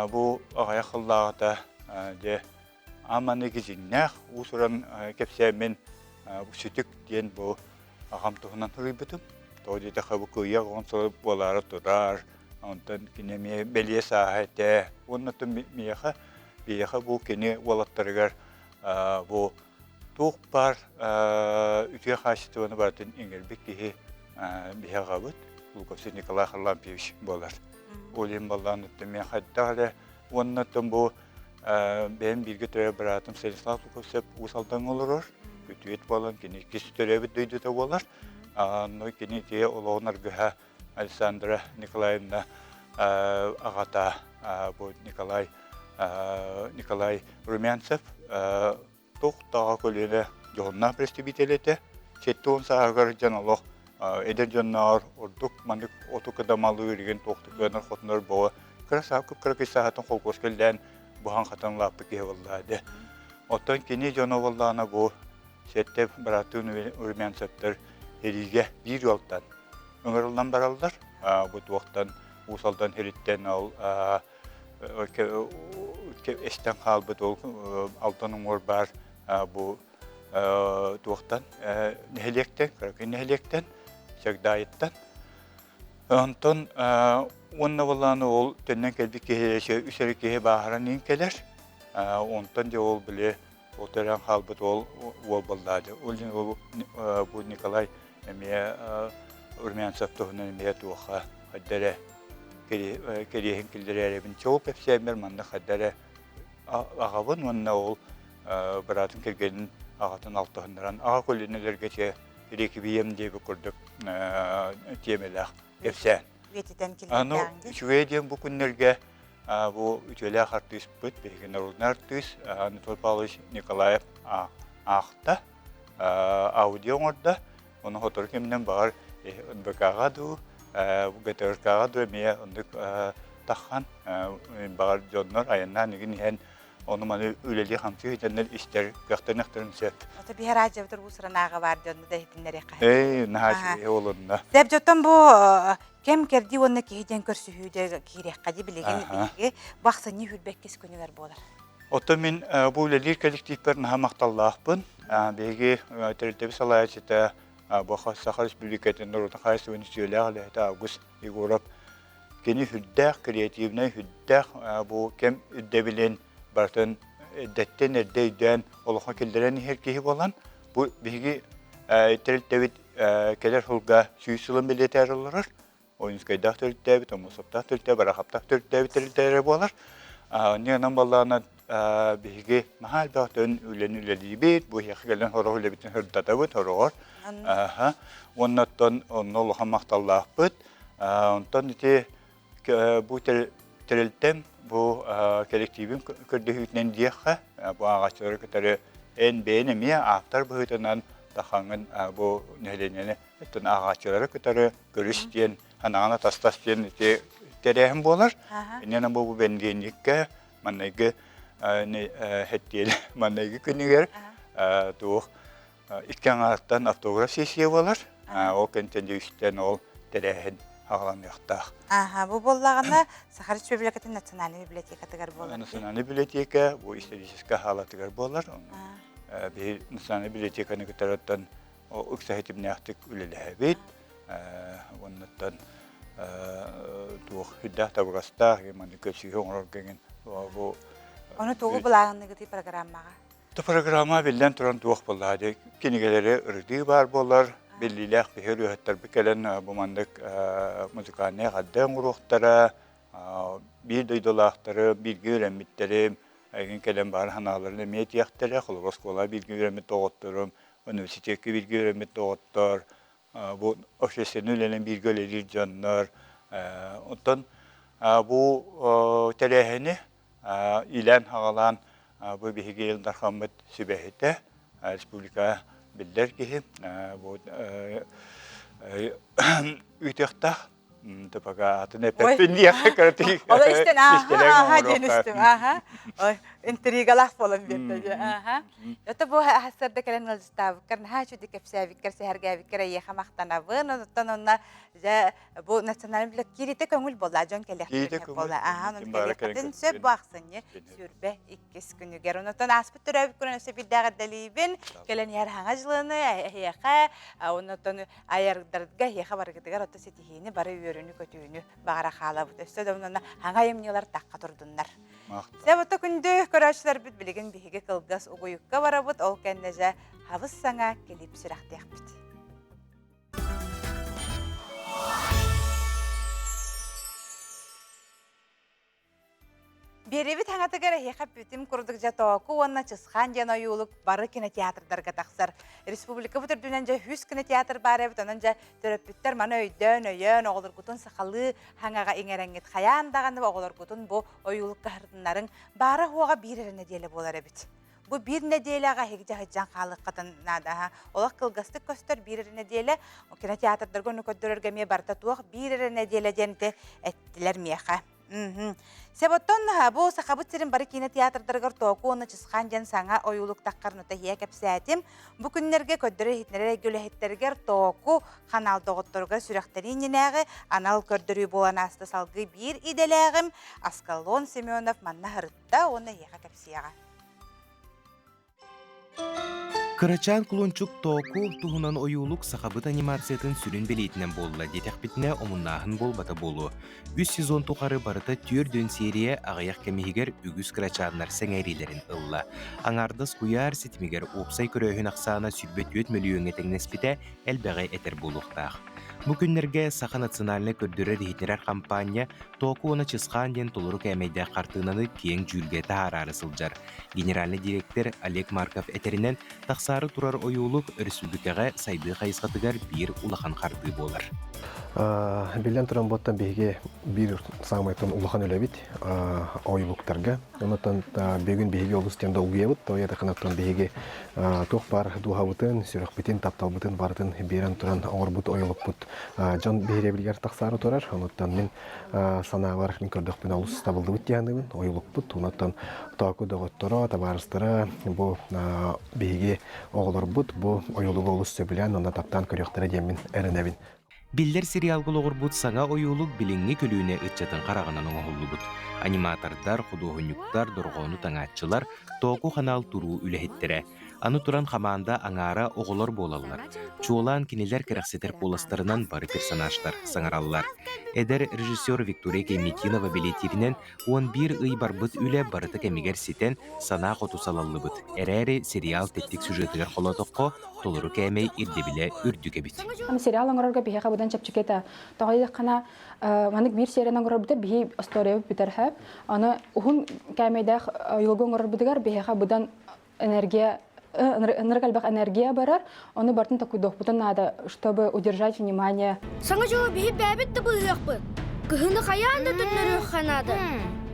бу аҕыйах сыллааҕыта дьэ аан дьиҥнээх уус-уран кэпсээммин бу сүтүк диэн бу аҕам туһунан суруйбутум. Тоҕо диэтэххэ бу кыайа оҕон сылы буолаары турар. Онтон кини эмиэ бэлиэ сааһа этэ. Уонна миэхэ, биһиэхэ бу кини уолаттарыгар бу туох баар үтүө хаачыстыбаны барытын иҥэрбит киһи биһи аҕабыт Луковцев Николай Харлампьевич буолар. Ол иһин баллаан оттон мен хайдах эрэ уонна оттон бу. Бэйэм бииргэ төрөөбүт быраатым Станислав Луковцев Уус Алдаҥҥа олорор. Күтүөт буолан кини иккис төрөөбүт дойдута буолар. Онно кини ити олоҕун аргыһа Александра Николаевна аҕата бу Николай Николай Румянцев туох даҕа көлүөнэ дьоһуннаах представитель этэ. 70 сааһыгар дьон олох эдэр дьоннооҕор ордук маннык оту кыдамалыыр игин туохтук кыанар хотунар боҕо кыра саакып кыра кый сааһытын холкуос кэллээн буһан хатан лааппы киһи буоллаа дэ. Оттон кини дьоно буоллаҕына бу сэттэ бырааттыын Румянцевтар эриигэ биир ыалтан ыҥырыллан бараллар. Бу туохтан Уус Алдан сириттэн ол эстэн хаалбыт ол Алтан уҥуор баар бу туохтан нэһилиэктэн, кыракый нэһилиэктэн, Чагдаайыттан. Онтон уонна буоллаҕына ол төннөн кэлбит киһи үс эрэ киһи бааһыран иин кэлэр. Онтон дьэ ол били ол төрөөн хаалбыт ол уол буоллаа дьэ. Ол бу Николай эмиэ Румянцев туһунан эмиэ туоха хайда эрэ кэриэһин киллэрээрэбин. Чэ ол кэпсээммэр манна хайда эрэ аҕабын уонна ол быраатын кэргэнин аҕатын алтыһыннаран аҕа көлүөнэлэргэ чэ реквием диэбит курдук тиэмэлээх кэпсээн. Үйэтитэн Аны үчүгэй диэн бу күннэргэ бу үтүөлээх артыыспыт, биһиги народный артыыс Анатолий Павлович Николаев аахта, аудио оҥордо. Ону сотору кэминэн баҕар НБК-ҕа дуу, ГТРК-ҕа дуу эмиэ оннук таххан баҕар дьоннор айаннаан игин иһэн ону маны үлэлии-хамсыы сылдьаннар истэр кыахтаныахтарын сөп. Ото биһи радиобытыр уусуранааҕа баар дьонну да иһитиннэриэххэ. Ээ, наһаа үчүгэй олунна. Сөп дьоттон бу кэм кэрдии уонна киһи диэн көрсүһүүдэ киириэххэ дии билигин биһиги бу ахсынньы сүүрбэккис күнүгэр буолар. Оттон мин бу үлэлиир коллективпэр наһаа махталлаахпын. Биһиги тэрилтэбит салайааччыта бу Саха Республикатын норуотун хаһаайыстыбатын үтүөлээх үлэһитэ Август Егоров Кини сүрдээх креативнай, сүрдээх бу кэм ирдэбилин барытын эрдэттэн эрдэ өйдөөн олоххо киллэрэн иһэр киһи буолан, бу биһиги тэрилтэбит кэлэр сылга сүүс сылын бэлиэтээр олорор. Ойуунскайдаах төрүттээбит, Омосовтаах төрүттээбит, Барахаптаах төрүттээбит тэрилтэлэрэ буолар. Онон баллаана биһиги наһаа элбэх төн үлэни үлэлиибит, бу иһиэхэ кэлэн сорох үлэбитин сырдатабыт, сороҕор. Уонна оттон онно улахан махталлаахпыт. Онтон ити бу тэрилтэм бу коллективин көрдөһүүтүнэн диэххэ, бу ааҕааччылары кытары эн бэйэн эмиэ ааптар быһыытынан тахаҥын бу нэһилиэнньэни оттон ааҕааччылары кытары көрүс диэн ханаҕына тастас диэн ити тэрээһин буолар. Инньэ бу бу бэнидиэнньиккэ манныгы хэттиэлэ манныгы күнүгэр туох Икки аҥаартан автограф сессия буолар. Ол кэнниттэн дьэ үстэн ол тэрээһин аҕаланыахтаах. Аха, бу буоллаҕына Саха Республикатын национальнай библиотекатыгар буолар. Национальнай библиотека бу историческай хаалатыгар буолар. Биһи национальнай библиотеканы кытарыттан ыкса ситимнээхтик үлэлэһэбит. Уоннаттан туох үрдээх табыгастаах, маннык көрсүһүү оҥорорго эҥин бу Ону тугу былааһынныгытый программаҕа? Бу программа биллэн туран туох буоллаҕа дии, кинигэлэри ырытыы баар буолар, биллиилээх биһи ырыаһыттарбыт кэлэн бу маннык музыкальнай эҕэрдэ оҥоруохтара, биир дойдулаахтары, бииргэ үөрэммиттэрим, эйигин кэлэн баар санааларын эмиэ этиэхтэрэ, холобур, оскуолаҕа бииргэ үөрэммит доҕотторум, университекка бииргэ үөрэммит доҕоттор, бу общественнай үлэнэн бииргэ үлэлиир дьоннор. Оттон бу тэрээһини Иилээн-саҕалаан бу биһиги Ил Дархаммыт сүбэһитэ, республика биллэр киһи, бу ыытыахтаах пока атын эппэппин диэххэ кыратый Ола истэн ааха диэн истим ааха ой интригалаах буолан биэрдэ дьэ ааха Это бу аһассарда кэлэн ыалдьыттаабыккар наһаа үчүгэй кэпсээбиккэр сэһэргээбиккэр эйиэхэ махтанабын онуттан онно дьэ Бу национальный билет кииритэ көҥүл буолла, дьон кэлиэхтэрин буолла. Аха, онон кэлиэххитин сөп бу ахсынньы сүүрбэ иккис күнүгэр. Онтон ааспыт төрөөбүт күнүн өссө биирдээх эрдэлиибин. Кэлэн иһэр хаҥа дьылыны эһиэхэ, онтон айардарга эһиэхэ барыгытыгар ото ситиһиини, бары үөрүүнү-көтүүнү баҕара хаалабыт. Өссө да онон хаҥа айымньылар тахха турдуннар. Дьэ, бу күндү көрөөччүлэрбит билигин биһиги кылгас угуйукка барабыт, ол кэннэ дьэ хабыс саҥа клип сүрэхтиэхпит. Биэрэбит хаҥатыгар эһиэхэ бүтүм курдук дьэ Тооку уонна Чысхаан диэн ойуулук бары кинотеатрдарга тахсар. Республикабыт үрдүнэн дьэ үс кинотеатр баар эбит, онон дьэ төрөппүттэр маны өйдөөн, өйөөн, оҕолоргутун сахалыы хаҥаҕа иҥэрэҥҥит хайаан даҕаны оҕолоргутун бу ойуулукка сырытыннарыҥ. Баара-суоҕа биир эрэ нэдиэлэ буолар эбит. Бу биир нэдиэлэҕэ эһиги дьаһыйдьан хаалыаххытын наада. Олох кылгастык көстөр биир эрэ нэдиэлэ. Кинотеатрдарга ону көрдөрөргө эмиэ барыта туох биир эрэ нэдиэлэ диэн эттилэр миэхэ. Себоттон бу Сахабыт сирин бары киинэ театрдарыгар Тооку уонна Чысхаан диэн саҥа ойуулук таххар нутаһия кэпсээтим. Бу күннэргэ көрдөрөр иһитиннэрэр эйгэ үлэһиттэригэр Тооку ханаал доҕотторугар сүрэхтэрии иннинээҕи анал көрдөрүү буолан ааста салгыы биир идэлээҕим Аскалон Семенов манна сырытта уонна эһиэхэ кэпсиэҕэ. Кырачаан кулунчук Тооку туһунан ойуулук сахабыт анимациятын сүрүн бэлиэтинэн буолла диэтэхпитинэ омуннааһын буолбата буолуо. Үс сезон тухары барыта түөрт серия аҕыйах кэм иһигэр үгүс кырачааннар сэҥээриилэрин ылла. Аҥаардас куйаар ситимигэр уопсай көрөөһүн ахсаана 24 мөлүйүөҥҥэ тэҥнэспитэ элбэҕи этэр буолуохтаах. Бу күннэргэ Саха национальнай көрдөрөр-иһитиннэрэр хампаанньа Тооку уонна Чысхаан диэн толору кээмэйдээх хартыынаны киэҥ дьүүлгэ таһаараары сылдьар. Генеральнай дириэктэр Олег Марков этэринэн, тахсаары турар ойуулук өрөспүүбүлүкэҕэ сайдыы хайысхатыгар биир улахан хардыы буолар. Биллэн туран, буоттан биһиги биир саамайтан улахан үлэбит ойуулуктарга. Онтон бүгүн биһиги олус диэн долгуйабыт. Тоойо биһиги туох баар дууһабытын, сүрэхпитин, тапталбытын барытын биэрэн туран оҥорбут ойуулукпут дьон биһирэбилигэр тахсаары турар. Онуттан мин санаабар мин көрдөхпүнэ олус табыллыбыт диэханыыбын ойулукпут. Онуттан тооку доҕотторо, табаарыстара бу биһиги оҕолорбут бу ойуулугу олус сөбүлээн уонна таптаан көрүөхтэрэ диэммин эрэнэбин. Биллэр сериалга олоҕурбут саҥа ойуулук билиҥҥи көлүөнэ ыччатын хараҕынан оҥоһуллубут. Аниматордар, худуоһунньуктар, дорҕоону таҥааччылар, Тооку ханаал туруу үлэһиттэрэ. Аны туран хамаанда аҥаара оҕолор буолаллар. Чуолаан кинилэр кэрэхсэтэр куоластарынан бары персонажтар саҥараллар. Эдэр режиссер Виктория Кемитинова бэлиэтииринэн, 11 ый барбыт үлэ барыта кэмигэр ситэн, санаа хоту салаллыбыт. Эрээри сериал тэттик сюжетыгар холоотоххо, толору кээмэй ирдэбилэ үрдүк эбит. Сериал оҥорорго биһиэхэ быдан чэпчэки этэ. Тоҕо диэтэххинэ, маннык биир серияны оҥорорбутугар биһи остуоруйабыт бүтэр сөп. Аны уһун кээмэйдээх ойуулугу оҥорорбутугар биһиэхэ быдан энергия ынырык элбэх энергия барар, ону бартын токуйдуохпутун наада, чтобы удержать внимание. Саҥа дьылы биһи бэйэбит да быыһыахпыт. Кыһыны хайаан да төннөрүөххэ наада.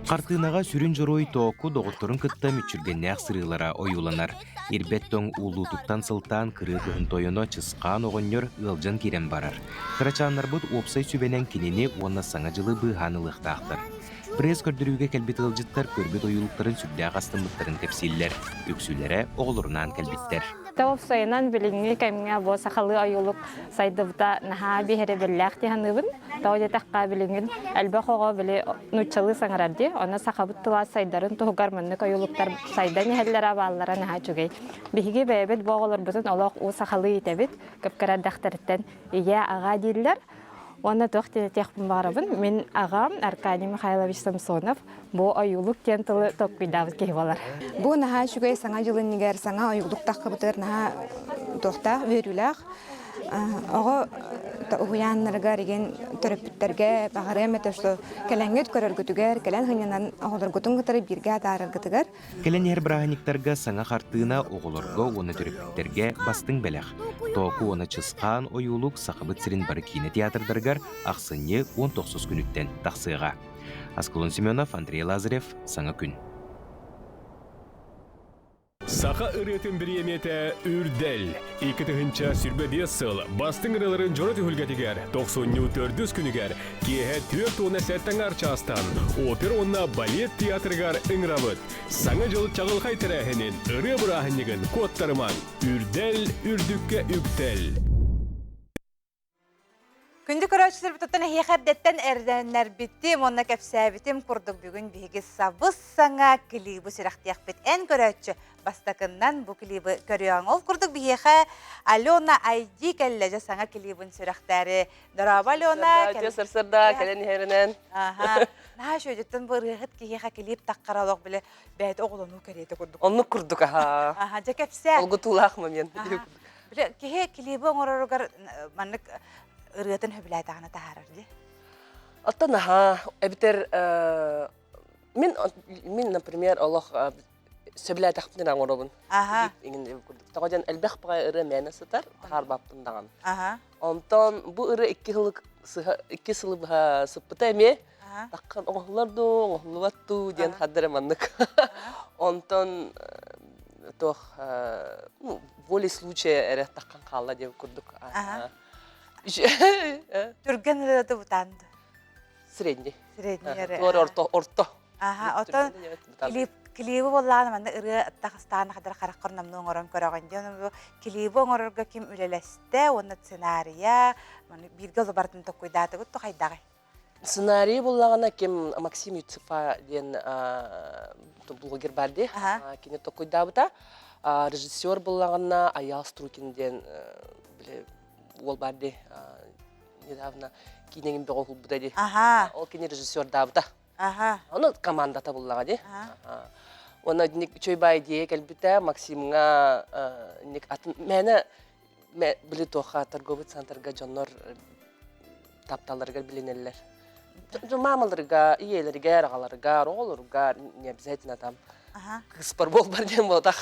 Хартыынаҕа сүрүн дьоруой Тооку доҕотторун кытта мүччүргэннээх сырыылара ойууланар. Ирбэт тоҥ уулуутуттан сылтаан кырыы кыһын тойоно Чысхаан оҕонньор ыалдьан киирэн барар. Кырачааннарбыт уопсай сүбэнэн кинини уонна Саҥа дьылы быыһаан ылыахтаахтар. Пресс-көрдөрүүгэ кэлбит ыалдьыттар көрбүт ойуулуктарын сүрдээх астыммыттарын кэпсииллэр. Үксүлэрэ оҕолорунаан кэлбиттэр. Уопсайынан билиҥҥи кэмҥэ бу сахалыы ойуулук сайдыбыта наһаа биһирэбиллээх дии саныыбын. Тоҕо диэтэххэ билигин элбэх оҕо били нууччалыы саҥарар дии. Онно сахабыт тыла сайдарын туһугар маннык ойуулуктар сайдан иһэллэрэ бааллара наһаа үчүгэй. Биһиги бэйэбит бу оҕолорбутун олох уу сахалыы иитэбит. Көп-кыра эрдэхтэриттэн ийэ, аҕа дииллэр. Уонна туох диэтиэхпин баҕарабын, мин аҕам Аркадий Михайлович Самсонов бу ойуулук диэн тылы толкуйдаабыт киһи буолар. Бу наһаа үчүгэй саҥа дьыл иннигэр саҥа ойуулук таххыбытыгар наһаа туохтаах, үөрүүлээх. Оҕо уһуйааннарыгар игин төрөппүттэргэ баҕарыам этэ, что кэлэҥҥит көрөргүтүгэр, кэлэн сынньанан оҕолоргутун кытары бииргэ атаараргытыгар. Кэлэн иһэр бырааһынньыктарга саҥа хартыына оҕолорго уонна төрөппүттэргэ бастыҥ бэлэх. Тооку уонна Чысхаан ойуулук Сахабыт сирин бары киинэ театрдарыгар ахсынньы 19 күнүттэн тахсыаҕа. Аскалон Семенов, Андрей Лазарев, Саҥа күн. Саха ырыатын бириэмийэтэ Үрдэл. 2025 сыл бастыҥ ырыаларын дьоро түһүлгэтигэр тохсунньу төрдүс күнүгэр киэһэ 47 аҥаар чаастан опера уонна балет театрыгар ыҥырабыт. Саҥа дьыл чаҕылхай тэрээһинин, ырыа бырааһынньыгын куоттарымаҥ! Үрдэл, үрдүккэ үктэл! Күндү көрөөччүлэрбититтэн эһиэхэ эрдэттэн эрдэннэрбитим уонна кэпсээбитим курдук бүгүн биһиги сабыс саҥа клибы сүрэхтиэхпит. Эн көрөөччү бастакыннан бу клибы көрүөҕүҥ. Ол курдук биһиэхэ Алена Айди кэллэ дьэ саҥа клибын сүрэхтээри. Дорообо Алена. Үтүө сарсыарда кэлэн иһэринэн. Аха. Наһаа үчүгэйдиттэн бу ырыаһыт киһиэхэ клип таххара олох биле бэйэтэ оҕолонуу кэриэтэ курдук. Оннук курдук аха. Аха дьэ кэпсээ. Долгутуулаах момент. Бile киһи клиби оҥороругар маннык ырыатын хөбүлээтэҕинэ таһаарар дии. Оттон аха эбитэр. Мин, мин, например, олох сөбүлээтэхпинэ оҥоробун. Аха. Иҥин курдук. Тоҕо диэн элбэх баҕайы ырыа мээнэ сытар, таһаарбаппын даҕаны. Аха. Онтон бу ырыа икки сылы сыһа икки сылы быһа сыппыта эмиэ. Таххан оҥоһуллар дуу, оҥоһуллубат дуу диэн хардары маннык. Онтон туох ну, волей случая эрэ таххан хаалла диэн курдук. Аха. Түргэн ырыата бутаанды. Средний. Средний эрэ. Туор орто орто. Аха, отон клип клибы буоллаҕына манна ырыа тахыстаан хадыр хараххар номнуо оҥорон көрөҕүн диэн бу клибы оҥорорго ким үлэлэстэ уонна сценарийа маны бииргэ олобартын токкуйдаатыгыт тухайдаҕай? Сценарий буллаҕына ким Максим Юцефа диэн блогер бар дии. Кини токкуйдаабыта. Режиссер буллаҕына Аял Струкин диэн уол бар дии. Недавно киинэҥин бөҕө уһулбута дии. Ол кини режиссердаабыта. Ону командата буллаҕа дии. Уонна ник үчүгэй баай идея кэлбитэ Максимҥа ник атын мээнэ били туохха торговый центрга дьоннор тапталларыгар билинэллэр. Маамаларыга, ийэлэригэр, аҕаларыгар, оҕолоругар не обязательно там кыыспар буолбар диэн буолтах.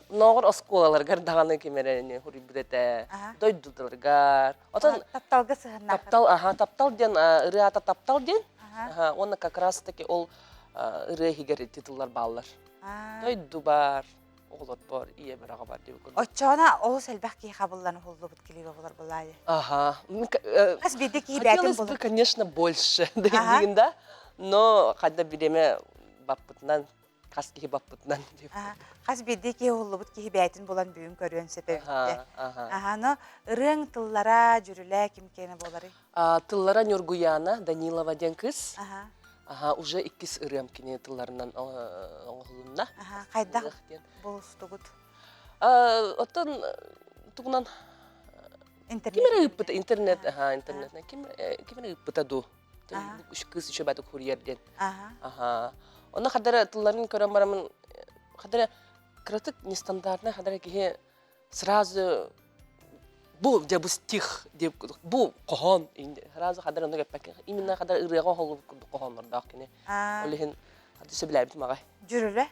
Ноҕор оскуолаларыгар даҕаны ким эрэ хуруйбут этэ, дойдуларыгар. Отон тапталга сыһыннаах. Таптал, аха, таптал диэн ырыа аата таптал диэн. Аха, уонна как раз таки ол ырыа иһигэр титуллар бааллар. Дойду бар, оҕолор бар, ийэ бар, аҕа бар диэн курдук. Оччоҕуна олус элбэх киһи хабыллан уһуллубут клиба булар булаайы. Ага. Хас биирдии киһи бээтин Хотелось бы, конечно, больше, да, но хадда биреме баппытынан хас киһи баппытынан дип. Хас биирдии киһи уһуллубут киһи бэйэтин булан бүгүн көрүөн сөп эбит. Аха, но ырыаҥ тыллара, дьүрүлэ ким киэнэ буоларый? Тыллара Ньургуяна Данилова диэн кыз. Аха, уже иккис ырыам кини тылларынан оҥоһулунна. Аха, хайдах булустугут? Оттон тугунан интернет. Ким эрэ ыыппыта интернет, аха, интернет. Ким ким эрэ ыыппыта дуу? Кыыс еще баты курьер диэн. Аха. Онно хадара тылларын көрөн барамын хадара кыратык нестандартный хадара киһи сразу бу дьэ бу стих деп бу хоһоон сразу хадара онно кэппэккэ именно хадара ырыаҕа оһоллубут курдук хоһооннордоох кини. Ол иһин хады сөбүлээбитим аҕай. Дьүрүлэ?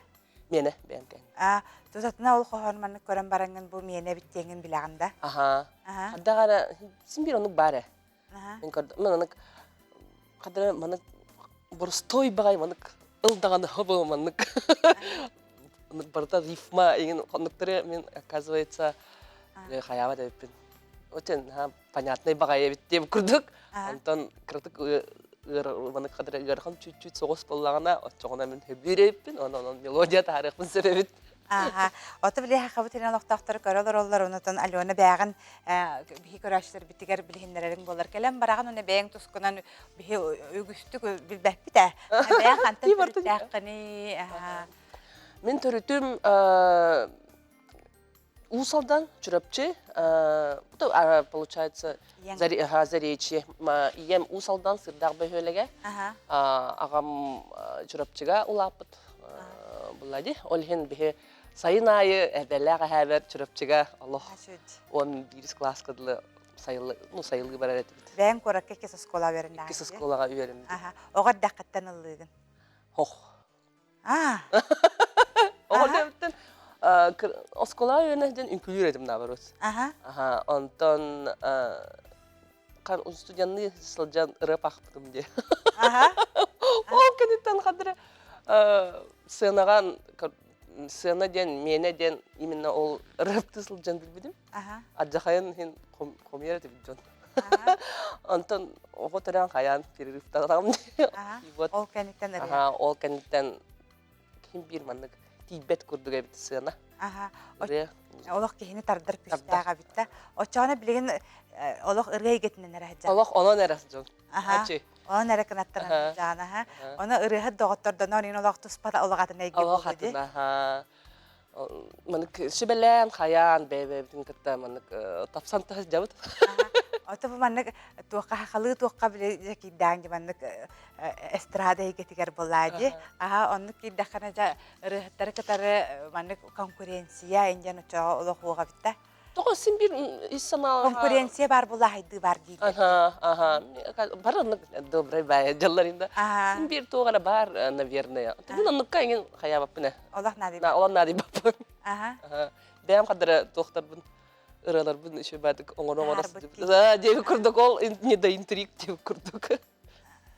Миэнэ бэйэм кэҥ. А тутатына ол хоһоон маннык көрөн бараҥҥын бу миэнэ эбит диэҥҥин билэҕин да? Аха. Хаддагара син биир оннук баар ээ. Мин көрдüm. Маннык хадара маннык боростой баҕай маннык ыл даҕаны хобо маннык маннык барыта рифма игин хоннуктары мин оказывается хайаабат эбиппин. Очень понятный баҕай эбит диэм курдук. Онтон кыратык маннык хадара ыарахан чуть-чуть соҕус буоллаҕына оччоҕуна мин сөбүлүүр эбиппин, онон мелодия таарыахпын сөп эбит. Ааха. Ото били хахабыт ирин олохтоохтору көрө олороллор, онутун Алена бэҕин биһи көрөөччүлэрбитигэр билиһиннэрэриҥ буолар. Кэлэн бараҕын уна бэйэҥ тускунан биһи үгүстүк билбэппит ээ. Бэйэҥ хантан төрүттээххиний? Мин төрүтүм Уус Алдан, Чурапчы, получается, Заречье. Ийэм Уус Алдан Сырдаах бөһүөлэгэ, аҕам Чурапчыга улааппыт буолла дии. Ол иһин биһи сайын аайы эбэлээх эһээбэр Чурапчыга олох 11 класска дылы сайылы, ну, сайылыы барар этибит. Бэйэҥ куоракка иккис оскуолаҕа үөрэннэҕиҥ Иккис оскуолаҕа үөрэммитим. Оҕо эрдэххиттэн ыллыыгын? Хох. Оҕо эрдэхпиттэн оскуолаҕа үөрэнэ сылдьан үҥкүүлүүр этим наоборот. Аха. Онтон студенныы сылдьан ырыа пахпытым дии. Ол кэнниттэн хадыры сценаҕа сцена диэн, миэнэ диэн именно ол рэптыы сылдьан билбитим. Адьахайын иһин хомуйар этибит дьон. Онтон оҕо төрөөн хайаан перерывтаатаҕым дии. Ол кэнниттэн ырыа. Ол кэнниттэн ким биир маннык тиийбэт курдук эбит сыана. Ырыа. Олох киһини тардар күүстээх эбит да. Оччоҕуна билигин олох ырыа эйгэтинэн эрэ сылдьар. Олох онон эрэ сылдьан. Онон эрэ кынаттанан сылдьаҕын аха. Ону ырыаһыт доҕоттордонон ин олох туспата олох атын эйгэ Олох атын аха. Маннык сүбэлээн, хайаан бэйэ-бэйэбитин кытта маннык тапсан сылдьабыт. Ото бу маннык туохха хахалыы туохха били киирдээн маннык эстрада эйгэтигэр буоллаа дии. Аха оннук киирдэххинэ дьэ ырыаһыттары кытары маннык конкуренция индиан оччоҕо олох уоҕа битта. Тоҕо син биир ис санаа Конкуренция бар була хайдыы бар дииллэр. Аха, аха. Бар оннук добрый бай дьалларында. Син биир туох эрэ бар, наверное. Мин оннукка эҥин хайаабаппын ээ. Олох наадыйбаппын. Олох наадыйбаппын. Аха. Бэйэм хадара туохтарбын ырыаларбын үчүгэй оҥоро-оҥоро сылдьыбыт. Диэби курдук ол не до интриг диэби курдук.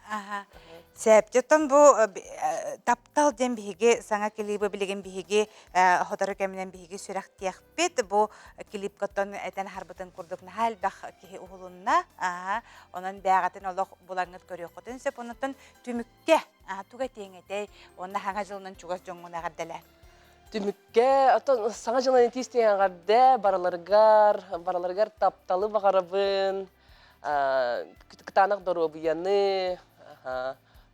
Аха. Сөп. Оттон бу таптал диэн биһиги саҥа клибы билигин биһиги сотору кэминэн биһиги сүрэхтиэхпит. Бу клипка оттон этэн аһарбытын курдук наһаа элбэх киһи уһулунна. Аха. Онон бээҕэтин олох булаҥҥыт көрүөххүтүн сөп. Онуттан түмүккэ туга этиэҥ этэй? Уонна саҥа дьылынан чугас дьоҥҥун эҕэрдэлээ. Түмүккэ, оттон саҥа дьылынан итиистиэн эҕэрдэ барыларыгар, барыларыгар тапталы баҕарабын. Кытаанах доруобуйаны,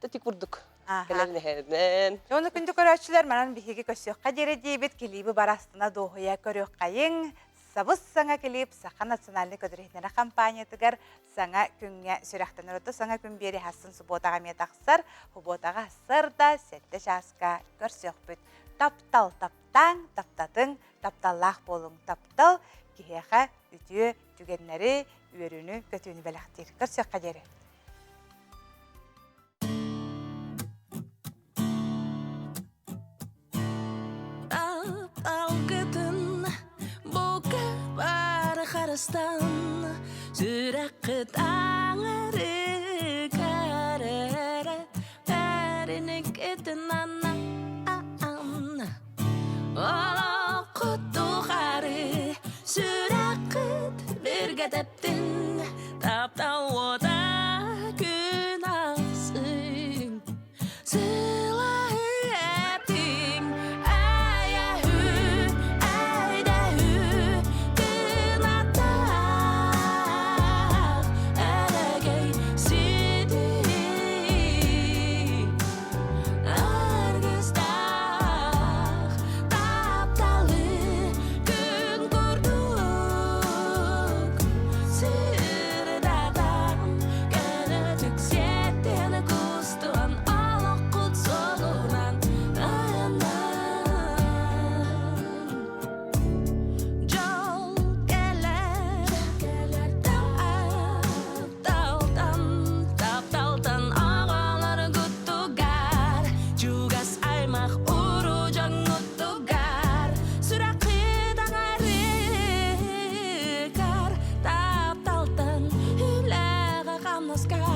ити курдук кэлэр нэһэринэн. Ону күндү көрөөччүлэр, манан биһиги көрсүөххэ диэри диэбит килииби барастына дуоһуйа көрүөххэйиҥ. Сабыс саҥа клип Саха национальнай көдөрүһүннэрэ компаниятыгар саҥа күҥҥэ сүрэхтэнэр. Ото саҥа күн биэри хассын субуотаҕа эмиэ тахсар. Субуотаҕа сарда 7 чааска көрсүөхпүт. Таптал таптааҥ, таптатыҥ, тапталлаах буолуҥ. Таптал киһиэхэ үтүө түгэннэри, үөрүүнү, көтүүнү бэлэхтиир. Көрсүөххэ диэри. Алгытын бука бары харыстан сүрэххит аҥары кэрэрэ бэриникитин анна Олоххут тухары сүрэххит биргэ тэптин, таптал уота күн ахсын. Сылаһы эптиҥ, эйэһү, эйдэһү, кынаттаах эрэгэй ситии. Аргыстаах тапталы күн курдук сырдатан көнөтүк сиэттэн кустуган олоххут суолунан айаннаан дьол кэлэр тапталтан тапталтан оҕолоргутугар чугас аймах уруу дьоҥҥутугар сүрэххит аҥарыгар тапталтан үлэҕэ хамнаска.